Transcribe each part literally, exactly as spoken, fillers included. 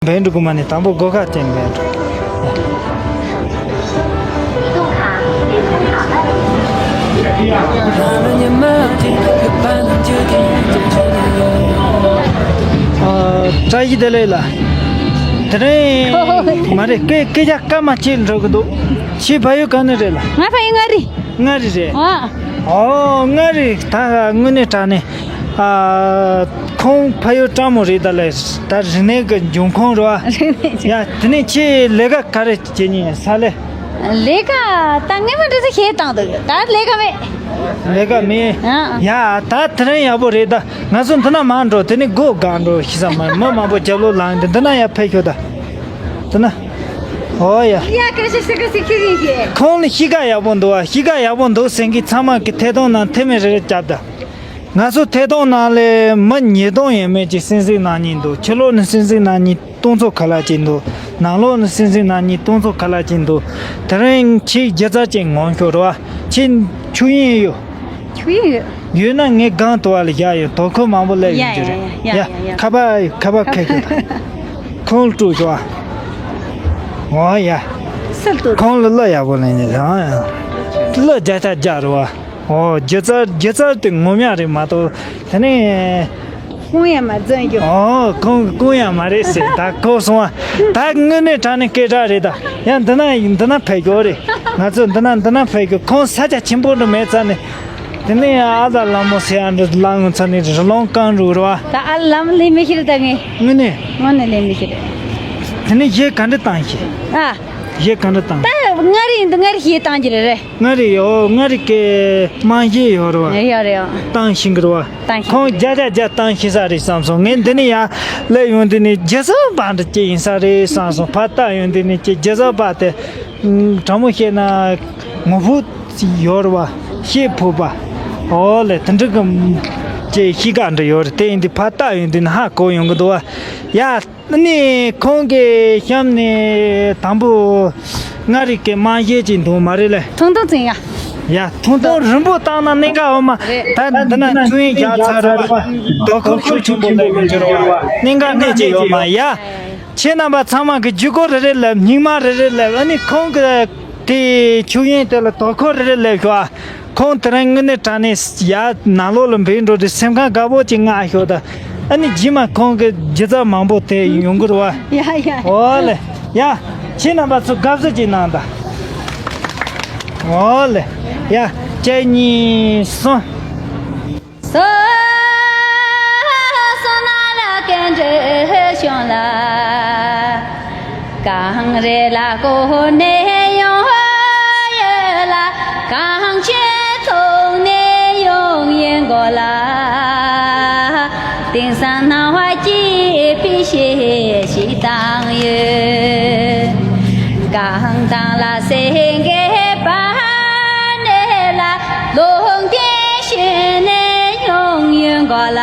འབད་འགྲོ་དགོས་མ་ནི་དང་པོ་སྒོ་ཁ་བསྟན་འབད་འགྲོ། ཨ། བཀྲ་ཤིས་བདེ་ལེགས་ལགས། དེ་རིང་མ་རེད། སྐད་སྐད་ཆ་སྐར་མ་གཅིག་འགྲོ་གི་འདུག་ཁྱེད་ཕ་ཡུལ་ག་ནས་རེད་ལགས། ང་ཕ་ཡུལ་མངའ་རིས། མངའ་རིས་རེད། ཨ། ཨོ། མངའ་རིས། ད་དངོས་གནས་དྲང་གནས། ཨ། ཁོང་ཕ་ཡུལ་སྤྲང་མོ་རེད། ད་ལས་ད་རིག་གནས་ཀྱི་འབྱུང་ཁུངས་རེད་བ། རིག་གནས་འབྱུང་ཡ། དེ་ནས་ཁྱེད་ལས་ཀ་ག་རེ་བྱེད་ཉིན་ས་ལས། ལས་ཀ་ད་ངས་མ་འདྲི་ས་ཁྱེད་བཏང་འདུག་ད་ལས་ཀ་མེད། ལས་ཀ་མེད། ཨ། ཡ། ད་དེ་རིང་ཡག་པོ་རེད། ད་ང་ཚོ་འདི་ན་མར་འགྲོ། དེ་ནས་སྒོ་བཀག་འགྲོ་ཤི་ས་མ། མི་མང་པོ་རྒྱབ་ལོགས་ལངས་ཏེ་འདི་ན་ཡར་ཕེབས་ཤོག་ད། དེ་ན། ཨོ་ཡ། ཡ། སྐད་ཆ་ཟེར་ག་ཟེར་ཁྱེད་ཡིན་གྱི། ཁོང་ལ་གཤིས་ཀ་ཡག་པོ་འདུག་བ། གཤིས་ཀ་ཡག་པོ་འདུག་ཟེར་མཁན་ཚང་མ་གི་ཐད་གཏོང་ནང་ཐེ་མེ་རེ་རེ་རྒྱབ་ད། ང་ཚོ་ཐད་གཏོང་ནང་ལས་མི་ཉིས་སྟོང་ཡས་མས་ཅིག་གསན་གཟིགས་གནང་མཁན་འདུག་ཕྱི་ལོགས་ནས་གསན་གཟིགས་གནང་མཁན་སྟོང་ཚོ་ཁ་ལག་ཅིག་འདུག་ནང་ལོགས་ནས་གསན་གཟིགས་གནང་མཁན་སྟོང་ཚོ་ཁ་ལག་ཅིག་འདུག་དེ་རིང་ཁྱེད་སྒྱུ་རྩལ་ཅིག་ངོམ་ཤོག་རེད་བ། ཁྱེད་ཆོས་དབྱིངས་ཡོད། ཆོས་དབྱིངས་ཡོད། ཡོད་ན་ངས་སྒང་དུ་བ་ལ་བཞག་ཡོད། དོ་ཁུར་མང་པོ་སླེབས་ཡོང་རྒྱུ་རེད། ཡ། ཡ། ཡ། ཡ། ཁ་པར། ཁ་པར་ཁ་ཁྱེར་ཤོག་ད། ཁོང་ལ་སྤྲོད་ཤོག་ཨ། ཨོ་ཡ། སུ་ལ་སྤྲོད། ཁོང་ལ་གླུ་ཡག་པོ་ལེན་ནས་ཨ། གླུ་བརྒྱ་ཆ་བརྒྱ་རེད་བ། ཨོ། སྒྱུ་རྩལ། སྒྱུ་རྩལ་དེ་ངོམ་ཡག་རེད་མ་གཏོགས། དེ་ནས། རྐང་ཡང་མ་འཛིན་རྒྱུ། ཨོ། རྐང་། རྐང་ཡང་མ་རེད་ཟེར། ད་གོ་སོང་བ། ད་དངོས་གནས་དྲང་གནས་སྐད་གྲགས་རེད་ད། ཡང་འདི་ན། འདི་ན་ཕེབས་རྒྱུ་རེད། ང་ཚོ་འདི་ན། འདི་ན་ཕེབས་རྒྱུ། ཁོང་ས་ཆ་ཆེན་པོ་འདྲ་མེད་ཙང་ནས། དེ་ནས་ཨ་ཙ་ལ་མོ་ཟེར་ཡག་འདྲ་ལངས་ཚར་ནས་རི་ལུང་རྐང་རུ་རེད་བ། ད་ཨ་ལམ་ལས་མི་ཤེས་ད་ངས། དངོས་གནས། དངོས་གནས་ལས་མི་ཤེས། དེ་ནས་གཞས་ག་འདྲ་བཏང་ཤེས། ཨ། གཞས་ག་འདྲ་བཏང་། ད་མངའ་རིས་ཡིན་དུས་མངའ་རིས་གཞས་བཏང་རྒྱུ་རེད། མངའ་རིས། ཨོ། མངའ་རིས་ཀྱི་དམངས་གཞས་ཡོད་རེད་བ། ཡོད་རེད། བཏང་ཤེས་གི་རེད་བ། བཏང་ཤེས། ཁོང་བརྒྱ་ཆ་བརྒྱ་བཏང་ཤེས་ས་རེད་བསམ་སོང་། ངས་འདི་ནས་ཡར་སླེབས་ཡོང་དུས་ནས་སྒྱུ་རྩལ་པ་འདྲ་ཅིག་ཡིན་ས་རེད་བསམ་སོང་། ཕར་ལྟ་ཡོང་དུས་ནས་ཀྱི་སྒྱུ་རྩལ་པ་དེ། ཨུམ། དྲང་མོ་བཤད་ན་ངོ་བོ་ཡོད་རེད་བ། ཤེད་ཕོད་པ། ཨོ་ལེ། དེ་འདྲ་གི་ཅིག་གཤིས་ཀ་འདྲ་ཡོད་རེད། དེ་ཡིན་དུས་ཕར་ལྟ་ཡོང་དུས་ནས་ཧ་གོ་ཡོང་གི་འདུག་བ། ཡ། ཨ་ནི་ཁོང་གི་གཤམ་ནས་དང་པོ་མངའ་རིས་ཀྱི་དམངས་གཞས་ཅིག་འདུག་མ་རེད་ལེ། ཐུང་ཐུང་ཙམ་ཡ། ཡ། ཐུང་ཐུང་རིང་པོ་བཏང་ན་གནད་འགག་ཡོད་མ་རེད། ད་འདི་ན་ཆོས་དབྱིངས་རྒྱག་ཚར་རེད་བ། དོ་ཁུར་ཤུགས་ཆེན་པོ་སླེབས་ཡོང་རྒྱུ་རེད་བ། གནད་འགག་སྣེ་གཅིག་ཡོད་མ་ཡ། ཁྱེད་རྣམ་པ་ཚང་མ་གི་བརྒྱུད་སྐུར་རེ་རེ་སླེབས། སྙིང་མ་རེ་རེ་སླེབས། ཨ་ནི་ཁོང་གི་དེ་ཆོས་དབྱིངས་དེ་ལ་དོ་ཁུར་རེ་རེ་སླེབས་ཤོག་ཨ། ཁོང་དེ་རིང་དངོས་གནས་དྲང་གནས་ཡར་ནང་ལོགས་ལ་འབུད་འགྲོ་དུས་སེམས་ཁམས་དགའ་པོ་ཅིག་མངའ་ཤོག་ད། ཨ་ནི་རྗེས་མ་ཁོང་གི་སྒྱུ་རྩལ་མང་པོ་དེ་ཡོང་གི་རེད་བ། ཡ་ཡ། ཨོ་ལེ། ཡ། ཁྱེད་རྣམ་པ་ཚོ་དགའ་བསུ་ཅིག་གནང་ད། ཨོ་ལེ། ཡ། གཅིག་གཉིས་གསུམ། སོ་སོ་ན་ལ་སྐད་འདྲ་བྱུང་ལ། གངས་རི་ལ་བསྐོར་ནས་ཡོང་ཡོད་ལ། གངས་ཅན་ཐོག་ནས་ཡོང་ཡོད་མགོ་ལ། དེང་སང་སྣང་བ་སྐྱིད་པའི་གཞས་ཤིག་བཏང་ཡོད། གངས་དང་ལ་སེང་གེ་བར་ནས་ལ། ལུང་བསྟན་ཞུས་ནས་ཡོང་ཡོད་མགོ་ལ།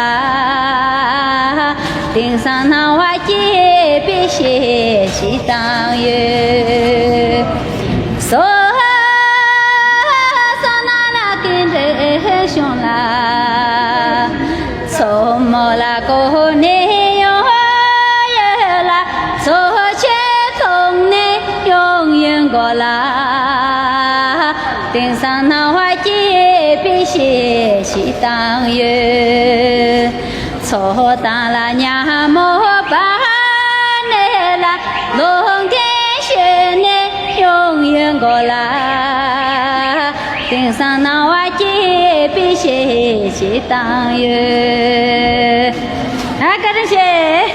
དེང་སང་སྣང་བ་སྐྱིད་པའི་གཞས་ཤིག་བཏང་ཡོད། སོ་སོ་ན་ལ་སྐད་འདྲ་བྱུང་ལ། མཚོ་མོ་ལ་བསྐོར་ནས་ཡོང་ཡོད་ལ། མཚོ་ཆེན་ཐོག་ནས་ཡོང་ཡོད་མགོ་ལ། དེང་སང་སྣང་བ་སྐྱིད་པའི་གཞས་ཤིག་བཏང་ཡོད། མཚོ་དང་ལ་ཉ་མོ་བར་ནས་ལ། ལུང་བསྟན་ཞུས་ནས་ཡོང་ཡོད་མགོ་ལ། དེང་སང་སྣང་བ་སྐྱིད་པའི་གཞས་ཤིག་བཏང་ཡོད། ཨ། བཀའ་དྲིན་ཆེ།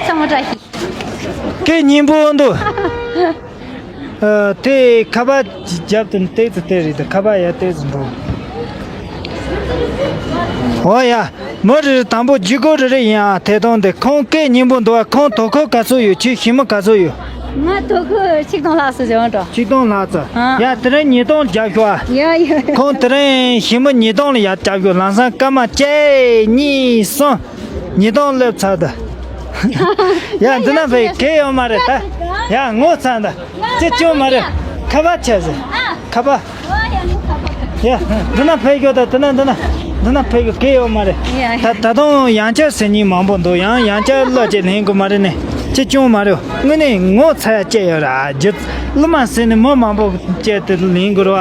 ཚང་མ་བཀྲ་ཤིས། སྐད་སྙན་པོ་འདུག་ཨ། དེ་ཁ་པར་རྒྱབ་ཏུ་ཏོག་ཙམ་དེ་རེད་དེ། ཁ་པར་ཡར་ཏོག་ཙམ་འགྲོ། ཨོ་ཡ། མི་རེ་རེ་དང་པོ་བརྒྱུད་སྐུར་རེ་རེ་ཡིན་ཨ། ཐད་གཏོང་དེ། ཁོང་སྐད་སྙན་པོ་འདུག་ཨ། ཁོང་དོ་ཁུར་ག་ཚོད་ཡོད། ཁྱོད་ཞི་མི་ག་ཚོད་ཡོད། ང་དོ་ཁུར་ཆིག་སྟོང་ལྷག་ཙམ་བྱུང་འགྲོ། ཆིག་སྟོང་ལྷག་ཙམ། ཨ། ཡ། དེ་རིང་ཉིས་སྟོང་རྒྱབ་ཤོག་ཨ། ཡ་ཡ། ཁོང་དེ་རིང་ཞི་མི་ཉིས་སྟོང་ལ་ཡར་རྒྱབ་ཤོག་ལམ་སང་སྐར་མ་གཅིག་གཉིས་གསུམ། ཉིས་སྟོང་སླེབས་ཚར་ད། ཡ། འདི་ན་ཕེབས་གི་ཡོད་མ་རེད་ད། ཡ། ངོ་ཚ་ད། ཅི་བྱུང་མ་རེད། ཁ་པར་ཆད་ཟེར། ཁ་པར། ཡ། འདི་ན་ཕེབས་གི་ད། འདི་ན། འདི་ན། འདི་ན་ཕེབས་གི་ཡོད་མ་རེད། ད་ད་དུང་ཡང་བསྐྱར་ཟེར་མཁན་མང་པོ་འདུག་ཡང་ཡང་བསྐྱར་གླུ་ཅིག་ལེན་དགོས་མ་རེད་ནི། ཅི་ཅུང་མ་རེད། དངོས་གནས་ངོ་ཚ་ཡ་སྐྱེ་ཡོད་ར། རྒྱུ་གླུ་མ་ཟིན་ནས་མི་མང་པོ་སྐྱེ་དེ་ལེན་དགོས་ར་བ།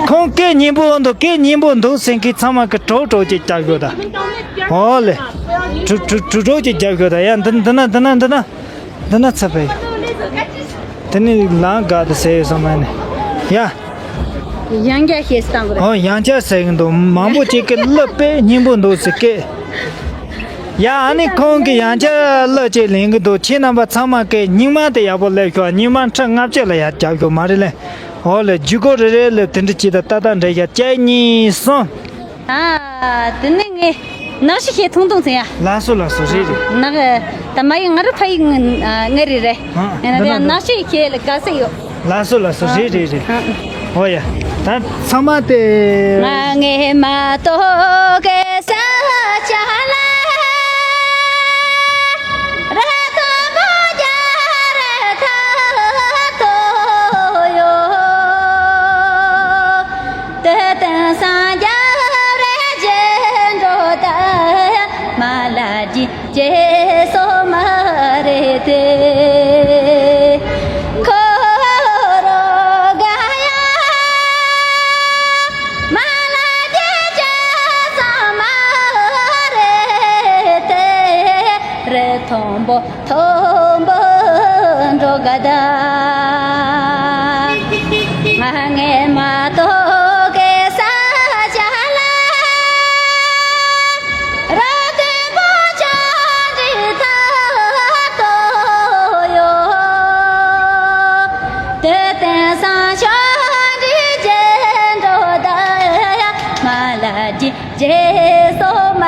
ཁོང་སྐད་སྙན་པོ་འདུག་སྐད་སྙན་པོ་འདུག་ཟེར་མཁན་ཚང་མ་གི་གྲོགས་གྲོགས་ཀྱི་རྒྱབ་ཤོག་ད། ཨོ་ལེ། གྲོགས་གྲོགས་གྲོགས་ཀྱི་རྒྱབ་ཤོག་ད། ཡ་འདི་འདི་ན་འདི་ན་འདི་ན་འདི་ན་ཚ་བས། དེ་ནི་ལང་དགའ་དུ་ཟེར་ཡོད་ས་མ་ནི། ཡ། ཡང་བསྐྱར་ཤེས་སྟངས་རེད། ཨོ་ཡང་བསྐྱར་ཟེར་གི་འདུག་མང་པོ་ཅིག་གི་གླུ་དཔེ་སྙན་པོ་འདུག་ཟེར་སྐད། ཡ་ཨ་ནི་ཁོང་གི་ཡང་བསྐྱར་གླུ་ཅིག་ལེན་གི་འདུག་ཁྱེད་རྣམ་པ་ཚང་མ་གི་སྙིང་མ་དེ་ཡག་པོ་སླེབས་ཤོག་སྙིང་མ་ཁྲི་ལྔ་བཅུ་ལ་ཡར་རྒྱབ་ཤོག་མ་རེད་ལེ། ཨོ་ལེ་ཇུས་གོ་རེ་རེ་ལེ་དེ་འདྲ་ཅིག་ད་ཏག་ཏག་འདྲ་ཡ་གཅིག་གཉིས་གསུམ། ཨ། དེ་ནས་ངས་ནག་ཤི་ཤེས་ཐུང་ཐུང་ཚེ་ཡ། ལགས་སོ་ལགས་སོ་རེད་རེད། ནག་ད་མ་ཡི་ང་རུ་ཕ་ཡི་ང་རེད་རེད། ཨ། ཡང་ན་འདི་ན་ཡང་འདི་ན་ནག་ཤི་ཤེས་ལ་དགའ་ས་ཡོད། ལགས་སོ་ལགས་སོ་རེད་རེད་རེད། ཨ། ཨོ་ཡ། ད་ཚང་མ་དེ། ང་ངས་མ་གཏོགས་གེ་ས་ཆ་ལ། ར་ཐོ་བོ་རྒྱ་ར་ཐ་ཐོ་ཡོ། དེ་ལྟར་སངས་རྒྱས་རེ་རྗེས་འགྲོ་ད་མ་ལ་ཇི་རྗེས་སོ་མ་རེ་དེ། ཁོ་རོ་ག་ཡ་མ་ལ་ཇི་རྗེས་སོ་མ་རེ་དེ། རི་མཐོན་པོ་མཐོན་པོ་འགྲོ་ག་ད། ང་ངས་མ་གཏོགས་གེ་ས་ཆ་ལ། ར་ཐོན་པོ་ཆ་འདི་ཐ་ཐོ་ཡོ། དེ་ལྟར་སངས་རྒྱས་འདི་རྗེས་འགྲོ་ད་ཡ་མ་ལ་ཇི་རྗེས་སོ་མ་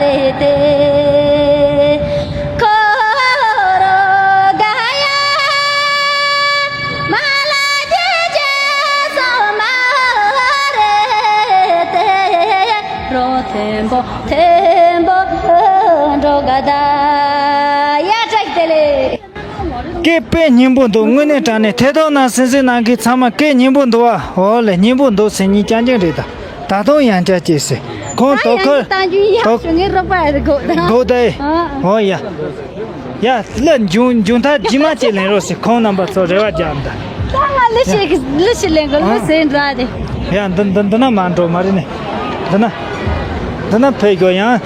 རེ་དེ། ཁོ་རོ་ག་ཡ་མ་ལ་ཇི་རྗེས་སོ་མ་རེ་དེ། རོ་མཐོན་པོ་མཐོན་པོ་འགྲོ་ག་ད། ཡ་བཀྲ་ཤིས་བདེ་ལེགས། སྐད་དཔེ་སྙན་པོ་འདུག་དངོས་གནས་དྲང་གནས་ཐད་གཏོང་ནང་གསན་གཟིགས་གནང་མཁན་ཚང་མ་སྐད་སྙན་པོ་འདུག་བ། འོ་ལེ་སྙན་པོ་འདུག་ཟེར་མཁན་རྐྱང་རྐྱང་རེད་ད། ད་དུང་ཡང་བསྐྱར་ཅིག་ཟེར། ཁོང་དོ་ཁུར་ད་ཡང་ཡང་དོ་ཞུ་ངའི་རོགས་པ་ཡ་དགོས་ད། དགོས་ད་ཨེ། ཨ། འོ་ཡ། ཡ་གླུ་མཇུག་མཇུག་མཐར་རྗེས་མ་ཅིག་ལེན་རོགས་ཟེར། ཁོང་རྣམ་པ་ཚོ་རེ་བ་རྒྱག་ད། ད་ང་གླུ་ཤེས་གི་གླུ་ཤེས་ལེན་གི་གླུ་ཟེར་འདྲ་དེ། ཡ་འདི་འདི་འདི་ན་མ་འགྲོ་མ་རེད་ནས། འདི་ན། འདི་ན་ཕེབས་དགོས་ཡང་། ཨ།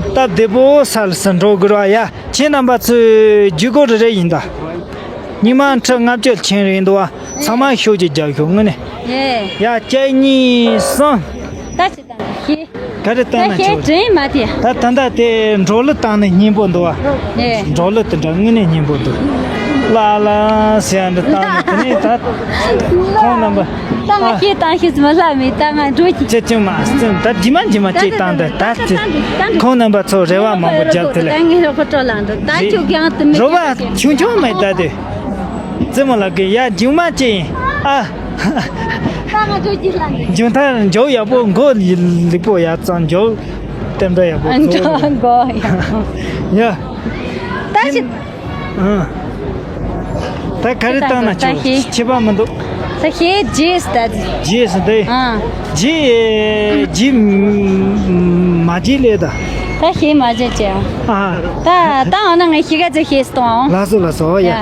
སྟབས་བདེ་པོ་ས་ལ་ས་འགྲོ་དགོས་ར་ཡ། ཁྱེད་རྣམ་པ་ཚོའི་བརྒྱུད་སྐོར་རེ་རེ་ཡིན་ད། སྙིང་མ་ཁྲི་ལྔ་བཅུ་ཕྱིན་རེད་འདུག་བ། ཚང་མ་ཤུགས་ཀྱིས་རྒྱབ་ཤོག་དངོས་གནས། ཡེ། ཡ་གཅིག་གཉིས་གསུམ། ད་ཅི་བཏང་ཤེས། ག་རེ་བཏང་ན་ད་ཆོག་ཤེས་དྲན་མ་དེ། ད་ད་ད་དེ་འབྲོག་གླུ་བཏང་ནས་སྙན་པོ་འདུག་བ། ཡེ། འབྲོག་གླུ་དེ་འདྲ་དངོས་གནས་སྙན་པོ་འདུག་ལ་ལ་ཟེར་ཡ་འདྲ་བཏང་ནས་དེ་ནས་ད་ཁོང་རྣམ་པ། ད་ང་ཨ། ཤེས་བཏང་ཤེས་མ་ལྷག་མེད་ད་ང་འགྲོ་གི། ཅི་ཅི་མ་ཟིན་ད་རྗེས་མ་རྗེས་མ་ཅིག་བཏང་ད་ད་ཅི་ཁོང་རྣམ་པ་ཚོ་རེ་བ་མང་པོ་རྒྱབ་དེ་ལས། ད་ངའི་རོགས་པ་སྤྲོ་ལངས་འགྲོ་ད་ཁྱོད་ཀྱང་དུ་མི་རོགས་པ་ཆུང་ཆུང་མེད་ད་དེ། རྩེ་མོ་ལགས་ཀྱིས་ཡ་མཇུག་མ་ཅི་ཡིན་ཨ། ད་ང་འགྲོ་གི་ལ་ནི། མཇུག་མཐར་མཇུག་ཡག་པོ་མགོ་ལེགས་པོ་ཡག་ཙང་མཇུག་ལྟེམ་འདྲ་ཡག་པོ་ཨ་ཚོ། མགོ་ཡག་པོ། ཡ། ད་ཅི། ཨ། ད་ག་རེ་བཏང་ན་ཆོག་ད་ཤེས། ཁྱད་པར་མི་འདུག་ད་ཤེས་རྗེས་ད། རྗེས་སུ་འདི། ཨ། རྗེས་རྗེས་མ་རྗེས་ལས་ད། ད་ཤེས་མ་རྗེས་ཅེ། ཨ། ད་ད་འོ་ན་ངས་ཤེས་ག་ཚོད་ཤེས་སྟོང་། ལགས་སོ་ལགས་སོ་ཡ། ཡ།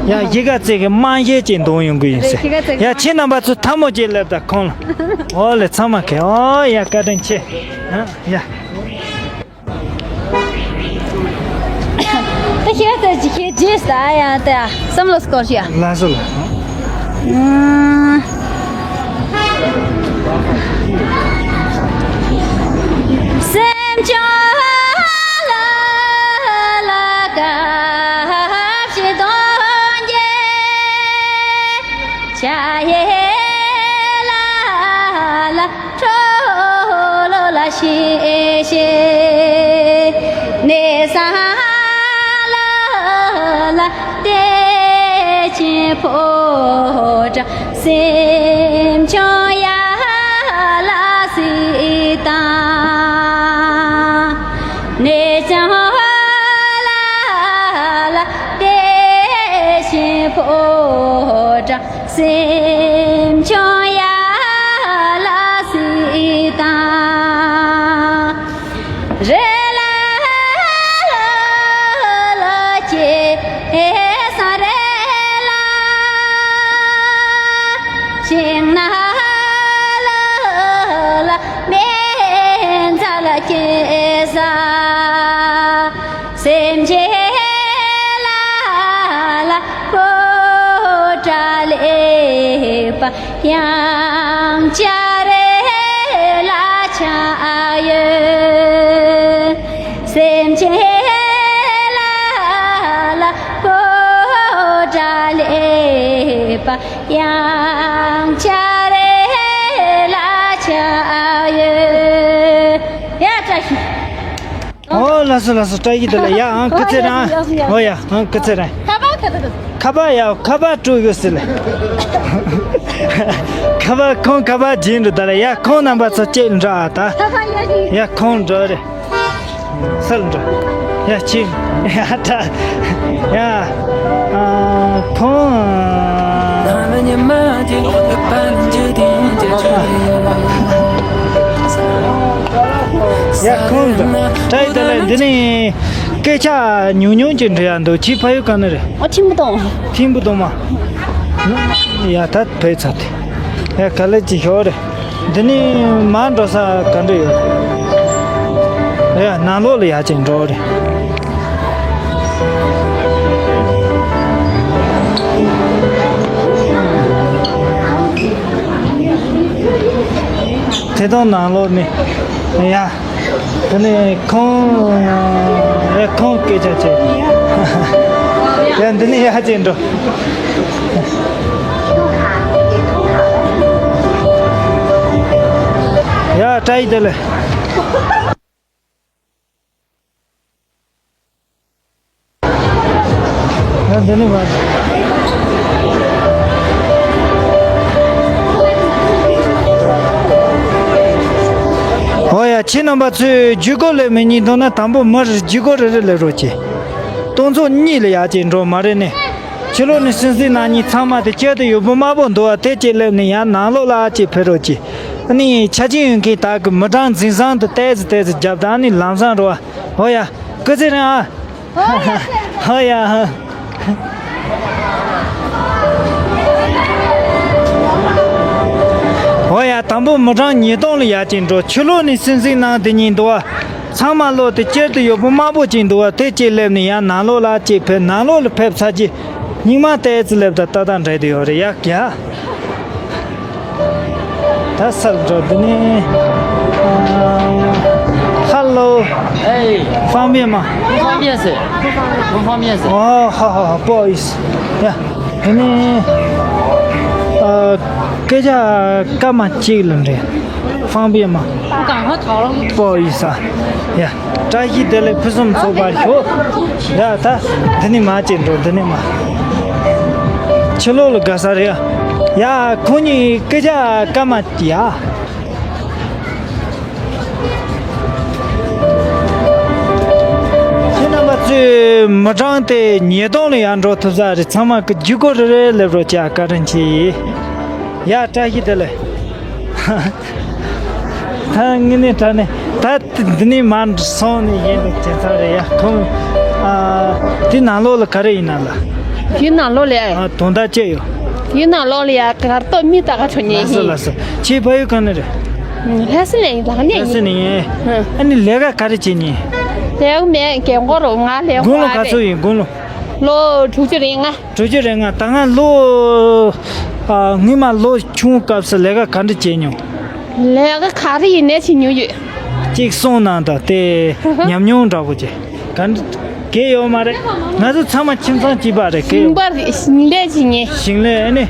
ཡ་གཞིས་ཀ་རྩེ་གི་རྨང་གཞི་ཅིག་འདོན་ཡོང་གི་ཡིན་ཟེར། ཡ་ཁྱེད་རྣམ་པ་ཚོ་ཐལ་མོ་ཅིག་སླེབས་དང་ཁོང་ལ། འོ་ལེ་ཚང་མ་ཁེ་འོ་ཡ་བཀའ་དྲིན་ཆེ། ཨ་ཡ། ད་ཤེས་ཚད་ཅིག་ཤེས་རྗེས་ཟ་ཡ་ད་བསམ་བློ་སྐོར་ཞིག་ཡ། ལགས་སོ་ལགས། ཨ། སེམས་ཅན་ལ་ལ་སྐབས་ཤིག་དོན་གྱི་ཆ་ཡེ་ལ་ལ་ཁྲོ་ལོ་ལ་ཤི་ཤི་གནས་ས་ལ་ལ་བདེ་ཆེན་ཕོ་བྲང་སེམས་ཆུང་ཡ་ལ་སྲིད་དང་། གནས་ཆུང་ལ་ལ་བདེ་ཆེན་ཕོ་བྲང་སེམས་ཆུང་ཡ་ལ་སྲིད་དང་། རེ་ལ་ལ་ལ་ དབྱངས་འཆར་རེ་ལ་ཆ་ཡོད། སེམས་ཅན་ལ་ལ་གོ་སྒྲ་ལེགས་པ། དབྱངས་འཆར་རེ་ལ་ཆ་ཡོད། ཡ། བཀྲ་ཤིས། ཨོ། ལགས་སོ། ལགས་སོ། བཀྲ་ཤིས་བདེ་ལེགས། ཡ། ཨང་། སྐུ་ཚེ་རིང་། ཨོ་ཡ། ཨང་། སྐུ་ཚེ་རིང་། ཁ་པར་ག་ཚོད་འདུག་ཁ་པར་ཡ། ཁ་པར་སྤྲོད་ཡོད་ཟེར་ལེ། ཁ་པར། ཁོང་ཁ་པར་བྱིན་འགྲོ་ད་ལེ། ཡ། ཁོང་རྣམ་པ་ཚོ་ཅིག་འགྲོ་ཨ་ད། ཁ་པར་ཡ་ཞིག་ཡ། ཁོང་འགྲོ་རེ། སལ་འགྲོ། ཡ། ཅིག་ཡ་ད། ཡ། ཨ། ཁོང་། ཡ། ཁོང་འགྲོ། བཀྲ་ཤིས་བདེ་ལེགས། འདི་ནི། སྐད་ཆ་ཉུང་ཉུང་ཅིག་འདྲི་ཡ་འདུག་ཁྱེད་ཕ་ཡུལ་ག་ནས་རེད། ཨ། ཐིམ་ཕུ་ཏོང་། ཐིམ་ཕུ་ཏོང་མ། ཡ། ད་བོད་ཚ་དེ། ཡ། ག་ལེ་ཅིག་ཤོག་རེད། འདི་ནས་མར་འགྲོ་ས་ག་འདྲ་ཡོད། ཡ། ནང་ལོགས་ལ་ཡར་ཅིག་འགྲོ་རེད། དེ་དང་ནང་ལོགས་ནས། ཡ། དེ་ནས་ཁོང་། ཡ། ཁོང་སྐད་ཆ་བྱེད། ཡ། འདི་ནས་ཡར་ཅིག་འགྲོ། ཡ། བཀྲ་ཤིས་བདེ་ལེགས། ཡ། འདི་ནས་མར། ཨོ་ཡ། ཁྱེད་རྣམ་པ་ཚོས་བརྒྱུད་སྐུར་སླེབས་མི་གཉིས་འདུག་ན། དང་པོ་མི་རེ་བརྒྱུད་སྐུར་རེ་རེ་སླེབས་རོགས་གྱིས། སྟོང་ཚོ་གཉིས་ལ་ཡར་ཅིག་འགྲོ་མ་རེད་ནས། ཕྱི་ལོགས་ནས་སིང་སིང་གནང་མཁན་ཚང་མ་དེ་དཀྱིལ་དུ་ཡོད་པོ་དམར་པོ་འདུག་བ། དེ་གཅིག་སླེབས་ནས་ཡར་ནང་ལོགས་ལ་ཨ་ཅིག་ཕེབས་རོགས་གྱིས། ཨ་ནི་ཆ་རྐྱེན་ཡོད་མཁན་དག་གིས་མི་གྲངས་འཛིན་བཟང་དུ་ཏོག་ཙམ་ཏོག་ཙམ་རྒྱབ་དང་། ཨ་ནི་ལམ་སང་རོ། ཨོ་ཡ། སྐུ་ཚེ་རིང་ཨ། ཨོ་ཡ། ཨོ་ཡ། དང་པོ་མི་གྲངས་ཉིས་སྟོང་ལ་ཡར་ཅིག་འགྲོ། ཕྱི་ལོགས་ནས་སིང་སིང་གནང་དེ་གཉིས་འདུག་བ། ཚང་མ་ལོག་དེ་དཀྱིལ་དུ་ཡོད་པོ་དམར་པོ་ཅིག་འདུག་བ། དེ་གཅིག་སླེབས་ནས་ཡར་ནང་ལོགས་ལ་ཅིག་ཕེབས། ནང་ལོགས་ལ་ཕེབས་ཚར་རྗེས་སྙིང་མ་ཏོག་ཙམ་སླེབས་དང་ཏག་ཏག་འདྲ་དེ་ཡོད་རེད་ཡ། ཡ། ད་སལ་འགྲོ་འདི་ནས། ཨ། Hello།哎，方便吗？不方便是，不方便是。哦，好好好，不好意思。ཡ། དེ་ནས། ཨ། སྐད་ཆ་སྐར་མ་གཅིག་ལ་འདྲི། 方便吗？不敢和讨论。不好意思啊。ཡ། བཀྲ་ཤིས་བདེ་ལེགས། ཕུན་སུམ་ཚོགས་པར་ཤོག་ཡ། ད་འདི་ནས་མར་ཅིག་འགྲོ། འདི་ནས་མར། ཕྱི་ལོགས་ལ་དགའ་ས་རེད་ཡ། ཡ། ཁོང་གཉིས་སྐད་ཆ་སྐར་མ་ཡ། ཁྱེད་རྣམ་པ་ཚོས་མི་གྲངས་དེ་ཉིས་སྟོང་ལ་ཡར་འགྲོ་ཐུབ་ས་རེད། ཚང་མ་གི་བརྒྱུད་སྐུར་རེ་རེ་སླེབས་རོགས་བྱ། བཀའ་དྲིན་ཆེ། ཡ། བཀྲ་ཤིས་བདེ་ལེགས། ད་དངོས་གནས་དྲང་གནས་ད་འདི་ནས་མར་སོང་ནས་ཡིན་འདུག་བྱས་ཚར་རེད་ཡ། ཁོང་། ཨ། དེ་ནང་ལོགས་ལ་ག་རེ་ཡིན་ན་ལ། དེ་ནང་ལོགས་ལ། ཨ། དོན་དག་ཅི་ཡོད། དེ་ནང་ལོགས་ལ་ཡ་གར་གཏོགས་མི་ད་ག་ཆོ་ཉེ་ཡིན། ལགས་སོ། ལགས་སོ། ཁྱེད་ཕ་ཡུལ་ག་ནས་རེད། ལྷ་ས་ནས་ཡིན། ལྷ་ས་ནས་ཡིན། ལྷ་ས་ནས་ཡིན། ཨ་ནི་ལས་ཀ་ག་རེ་བྱེད་ཉིན། ལས་ཀ་མེད། རྒན་གོག་རེད། ང་ལས། དགུང་ལོ་ག་ཚོད་ཡིན། དགུང་ལོ། ལོ་དྲུག་ཅུ་རེ་ལྔ། དྲུག་ཅུ་རེ་ལྔ། ད་སྔ་ལོ། ཨ། སྔོན་མ་ལོ་ཆུང་སྐབས་སུ་ལས་ཀ་ག་འདྲ་བྱས་མྱོང་། ལས་ཀ་ག་རེ་ཡིན་ནའི་བྱེད་མྱོང་ཡོད། གཅིག་གསུངས་གནང་དང་། དེ་ཉམས་མྱོང་འདྲ་པོ་བྱས། ག་འདྲ་གལ་ཡོད་མ་རེད། ང་ཚོ་ཚང་མ་ཁྱིམ་ཚང་གཅིག་པ་རེད། གལ་ཡོད། ཞིང་པ་རེད། ཞིང་ལས་བྱེད་མཁན། ཞིང་ལས། ཨ་ནི།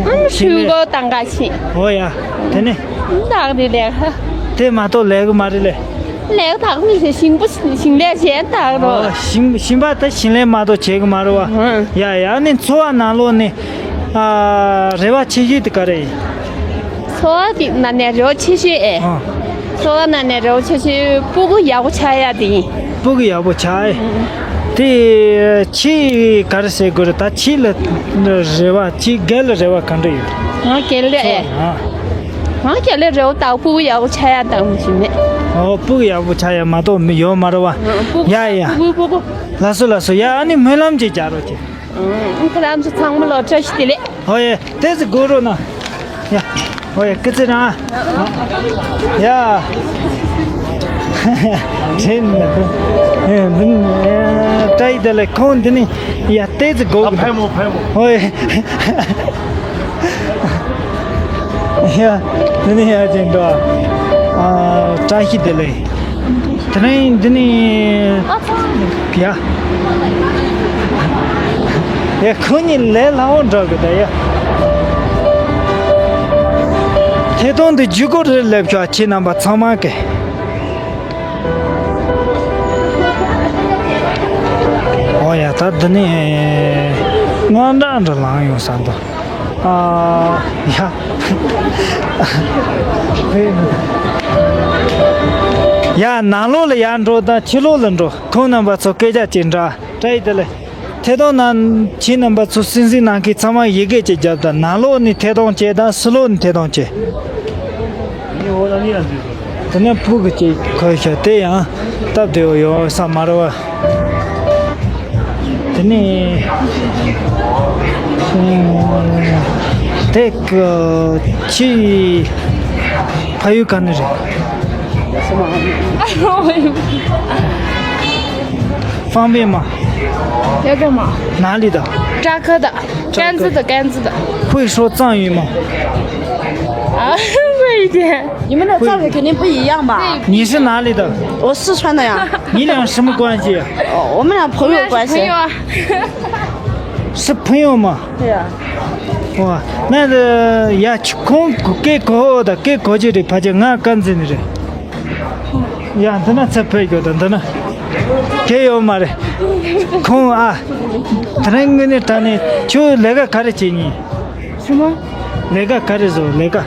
ཨ། ཞིང་ལས། ཕྲུ་གུ་གཏན་འཁེལ་བྱེད། འོ་ཡ། དེ་ནས། ད་ག་རེ་ལས་ཀ། དེ་མ་གཏོགས་ལས་ཀ་མ་རེད་ལས། ལས་ཀ་ད་ག་ནས་ཞིང་པ་ཞིང་ལས་བྱས་ད་ག་རོ། ཨོ། ཞིང་ཞིང་པ་ད་ཞིང་ལས་མ་གཏོགས་བྱེད་གི་མ་རེད་བ། ཨང་། ཡ་ཡ། ཨ་ནི་འཚོ་བ་ནང་ལོགས་ནས། ཨ། རེ་བ་ཆེ་ཤོས་དེ་ག་རེ་ཡིན། འཚོ་བ་དེ་ནང་ནས་རེ་བ་ཆེ་ཤོས་ཨེ། ཨང་། འཚོ་བ་ནང་ནས་རེ་བ་ཆེ་ཤོས་སྤུ་གུ་ཡག་པོ་ཆགས་ཡ་དེ་ཡིན། སྤུ་གུ་ཡག་པོ་ཆགས་ཨེ། ཨང་། དེ་ཁྱེད་ག་རེ་ཟེར་དགོས་རེད། ད་ཁྱེད་ལ་རེ་བ། ཁྱེད་སྒེར་ལ་རེ་བ་ག་འདྲ་ཡོད། ང་སྒེར་ལ་ཨེ། ཨང་། ང་སྒེར་ལ་རེ་བ་ད་སྤུ་གུ་ཡག་པོ་ཆགས་ཡ་དང་མི་ཞིག་མེད། ཨོ། སྤུ་གུ་ཡག་པོ་ཆགས་ཡ་མ་གཏོགས་མི་ཡོད་མ་རེད་བ། ཨང་། སྤུ་གུ། ཡ་ཡ། སྤུ་གུ་སྤུ་གུ། ལགས་སོ་ལགས་སོ། ཡ། ཨ་ནི་སྨོན་ལམ་ཅིག་རྒྱག་རོགས་གྱིས། ཨང་། ཁྱེད་རང་ཚོ་ཚང་མ་ལ་བཀྲ་ཤིས་བདེ་ལེགས། ཨོ་ཡ། ཏོག་ཙམ་སྒུག་རོགས་གནང་། ཡ། ཨོ་ཡ། སྐུ་ཚེ་རིང་ཨ། ཡ། དྲན་ན་དུ། ཨེ། འདི་ནི། ཨེ། བཀྲ་ཤིས་བདེ་ལེགས། ཁོང་འདི་ནི། ཡ། ཏོག་ཙམ་སྒུག། ཨ། ཕལ་མོ་ཕལ་མོ། ཨོ་ཡ། ཡ། འདི་ནི་ཡ་ཅན་འགྲོ། ཨ། བཀྲ་ཤིས་བདེ་ལེགས། དེ་རིང་འདི་ནི། ཡ། ཡ། ཁོ་གཉིས་ལས་སླ་བོ་འགྲོ་གི་ད་ཡ། ཐད་གཏོང་འདི་བརྒྱུད་སྐུར་རེ་སླེབས་ཤོག་ཁྱེད་རྣམ་པ་ཚང་མ་གི། ཨོ་ཡ། ད་འདི་ནི་དངངས་སྐྲག་འདྲ་ལངས་ཡོང་ས་འདུག་ཨ། ཡ། ཡ། ནང་ལོགས་ལ་ཡར་འགྲོ་དང་ཕྱི་ལོགས་ལ་འགྲོ། ཁོང་རྣམ་པ་ཚོ་སྐད་ཆ་ཅིག་འདྲ་བཀྲ་ཤིས་བདེ་ལེགས། ཐད་གཏོང་ནང་ཁྱེད་རྣམ་པ་ཚོ་སེམས་སེམས་ནང་གི་ཚང་མ་ཡི་གེ་ཅིག་རྒྱབ་དང་། ནང་ལོགས་ནས་ཐད་གཏོང་བྱེད་དང་ཕྱི་ལོགས་ནས་ཐད་གཏོང་བྱེད། དེ་ནས་ཕུག་གི་ཅིག་ཁོལ་ཤོག་དེ་ཡང་སྟབས་བདེ་བོ་ཡོང་ས་མ་རེད་བ། དེ་ནས་དེ་གི་ཁྱི་ཕ་ཡུལ་ག་ནས་རེད། 方便吗？要干嘛？哪里的？扎科的，甘孜的，甘孜的。会说藏语吗？啊，会一点。你们的藏语肯定不一样吧？你是哪里的？我四川的呀。你俩什么关系？哦，我们俩朋友关系。朋友啊。是朋友吗？对呀。哇，那个呀，空给过的，给过去的，怕就俺干子的人。 ཡ། འདི་ན་ཚེ་འཕེལ་གྱི་དང་འདི་ན་གལ་ཡོད་མ་རེད། ཁོང་ཨ། དེ་རིང་ངི་ནི་ད་ནི་ཁྱོད་ལས་ཀ་ག་རེ་བྱེད་ཉིན། 什么？ ལས་ཀ་ག་རེ་བཟོ་ལས་ཀ།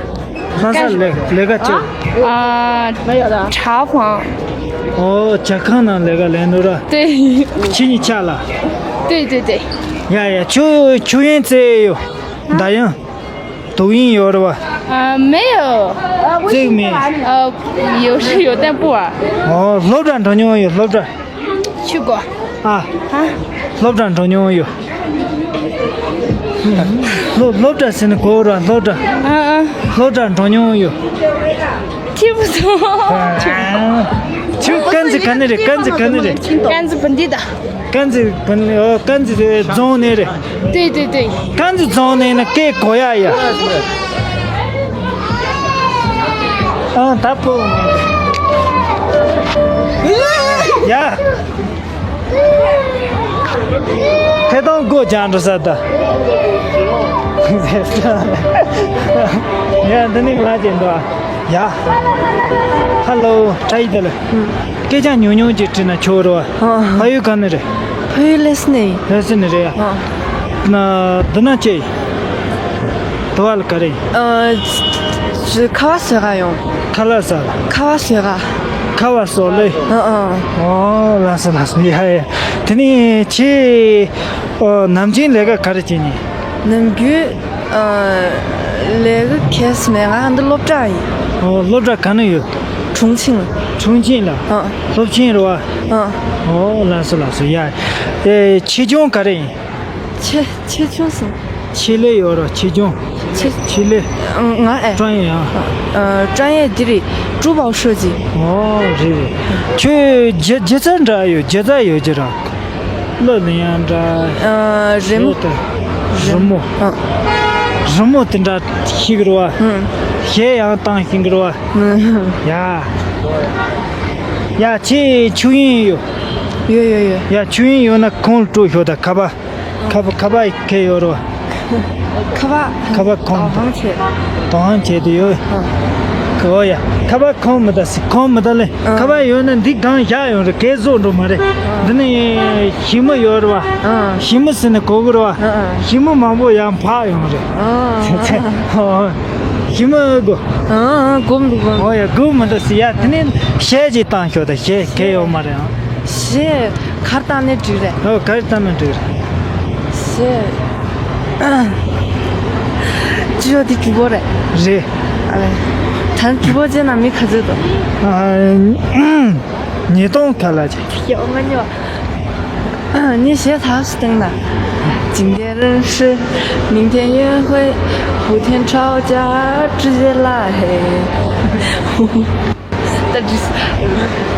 ལྷ་ས་ལས་ལས་ཀ་ཁྱོད། 啊，没有的。茶房。 ཨོ། ཇ་ཁང་ནང་ལས་ཀ་ལས་ནོ་ར། 对， ཁྱེད་གཉིས་ཆ་ལ། 对对对。 ཡ་ཡ། ཁྱོད་ཁྱོད་ཡན་ཚེ་ཡོད། ད་ཡང་། 抖音 ཡོད་རེད་བ། 啊，没有。 བཙུགས་མེད། 呃，有是有，但不玩。 ཨོ། སློབ་གྲྭ་འགྲོ་མྱོང་ཡོད་སློབ་གྲྭ། 去过。 ཨ། 啊， སློབ་གྲྭ་འགྲོ་མྱོང་ཡོད། སློབ་སློབ་གྲྭ་ཟེར་ན་གོ་ར་སློབ་གྲྭ། 嗯嗯， སློབ་གྲྭ་འགྲོ་མྱོང་ཡོད། 听不懂。 ཁྱོད་甘་孜་ག་ནས་རེད། 甘孜་ག་ནས་རེད། 甘孜本地的。 甘孜本哦甘孜རྫོང་ནས་རེད། 对对对。 甘孜་རྫོང་ནས་ན་སྐད་གོ་ཡ་ཡ། ཨ། ད་པོ། ཡ། ཐད་གཏོང་སྒོ་རྒྱག་འགྲོ་ས་ད། ཡ། འདི་ནི་ང་ཅན་འདུག་ཡ། ཧ་ལོ། བཀྲ་ཤིས་བདེ་ལེགས། སྐད་ཆ་ཉུང་ཉུང་ཅིག་དྲིས་ན་ཆོག་རོ། ཕ་ཡུལ་ག་ནས་རེད། ཕ་ཡུལ་ལྷ་ས་ནས་ཡིན། ལྷ་ས་ནས་རེད་ཡ། ན་འདི་ན་ཅི། དུ་བ་ལ་ག་རེ་ཡིན། ཁ་བ་བཟོ་ག་ཡོང་། ཁ་ལག་ཟ་ལ། ཁ་བ་བཟོ་ག། ཁ་བ་བཟོ་ལེ། ཨ་ཨ། ཨོ། ལགས་སོ་ལགས་སོ། ཡ་ཡ། དེ་ནས་ཁྱེད་ཨོ་ནམ་རྒྱུན་ལས་ཀ་ག་རེ་བྱེད་ནི། ནམ་རྒྱུན་ཨ་ལས་ཀ་གས་མེད། ང་འདི་སློབ་གྲྭ་ཡིན། ཨོ། སློབ་གྲྭ་ག་ནས་ཡོད། 重庆། 重庆ལ། ཨ། སློབ་ཆེན་རེད་བ། ཨ། ཨོ། ལགས་སོ་ལགས་སོ། ཡ། ཨེ་ཆེད་སྦྱོང་ག་རེ་ཡིན། ཆེ་ཆེ་ཆུང་སོང་། ཆེད་ལས་ཡོད་རོ། ཆེད་སྦྱོང་། ཆེད་ལས། ང་ཨེ། 专业啊。 ཨ་专业འདི་རེད། 珠宝设计། ཨོ། རེད་རེད། ཁྱོད་སྒྱུ་སྒྱུ་རྩལ་འདྲ་ཡོད། སྒྱུ་རྩལ་ཡོད་ཀྱི་ར། གླུ་ལེན་ཡ་འདྲ། ཨ་རི་མོ། ད་རི་མོ། ཨ། རི་མོ་དེ་འདྲ་ཤེས་ཀྱི་རེད་བ། གཞས་ཡང་བཏང་ཤེས་ཀྱི་རེད་བ། ཡ། ཡ། ཁྱེད་ཆོས་དབྱིངས་ཡོད། ཡོད་ཡོད་ཡོད། ཡ། ཆོས་དབྱིངས་ཡོད་ན་ཁོང་ལ་སྤྲོད་ཤོག་ད་ཁ་པར། ཁ་པར་ཁ་པར་ག་ཡོད་རོ། ཁ་པར། ཁ་པར་ཁོང་། 导航་བྱེད། 导航་བྱེད་དུ་ཡོད། ཨོ་ཡ། ཁ་པར་ཁོང་མི་ད་སི་ཁོང་མི་ད་ལེ། ཁ་པར་ཡོད་ན་འདི་སྒང་བཞག་ཡོང་རེད། གས་བཟོ་འགྲོ་མ་རེད། འདི་ནི་ཞི་མི་ཡོད་རེད་བ། ཞི་མི་ཟེར་ནས་གོ་གི་རེད་བ། ཞི་མི་མང་པོ་ཡང་འཕགས་ཡོང་རེད། ཞི་མི་གོ། ཨ་ཨ་གོམ་འདུག་གོམ། ཨོ་ཡ། གོ་མི་ད་སི་ཡ། དེ་ནི་གཞས་ཅིག་བཏང་ཤོག་ད། གཞས་གས་ཡོད་མ་རེད་ཨང་། 是། གར་བཏང་ནས་འགྲིག་རེད། ཨོ། གར་བཏང་ནས་འགྲིག་རེད། 是། ཅི་ཡོད་དེ་直播རེད། རེད། ཨ་ལེ། ད་直播间ན་མི་ག་ཚོད་འདུག་ཨ། ཉིས་སྟོང་ཁ་ལ་ཅིག 有没有？你写啥是真的？今天认识，明天约会，后天吵架，直接拉黑。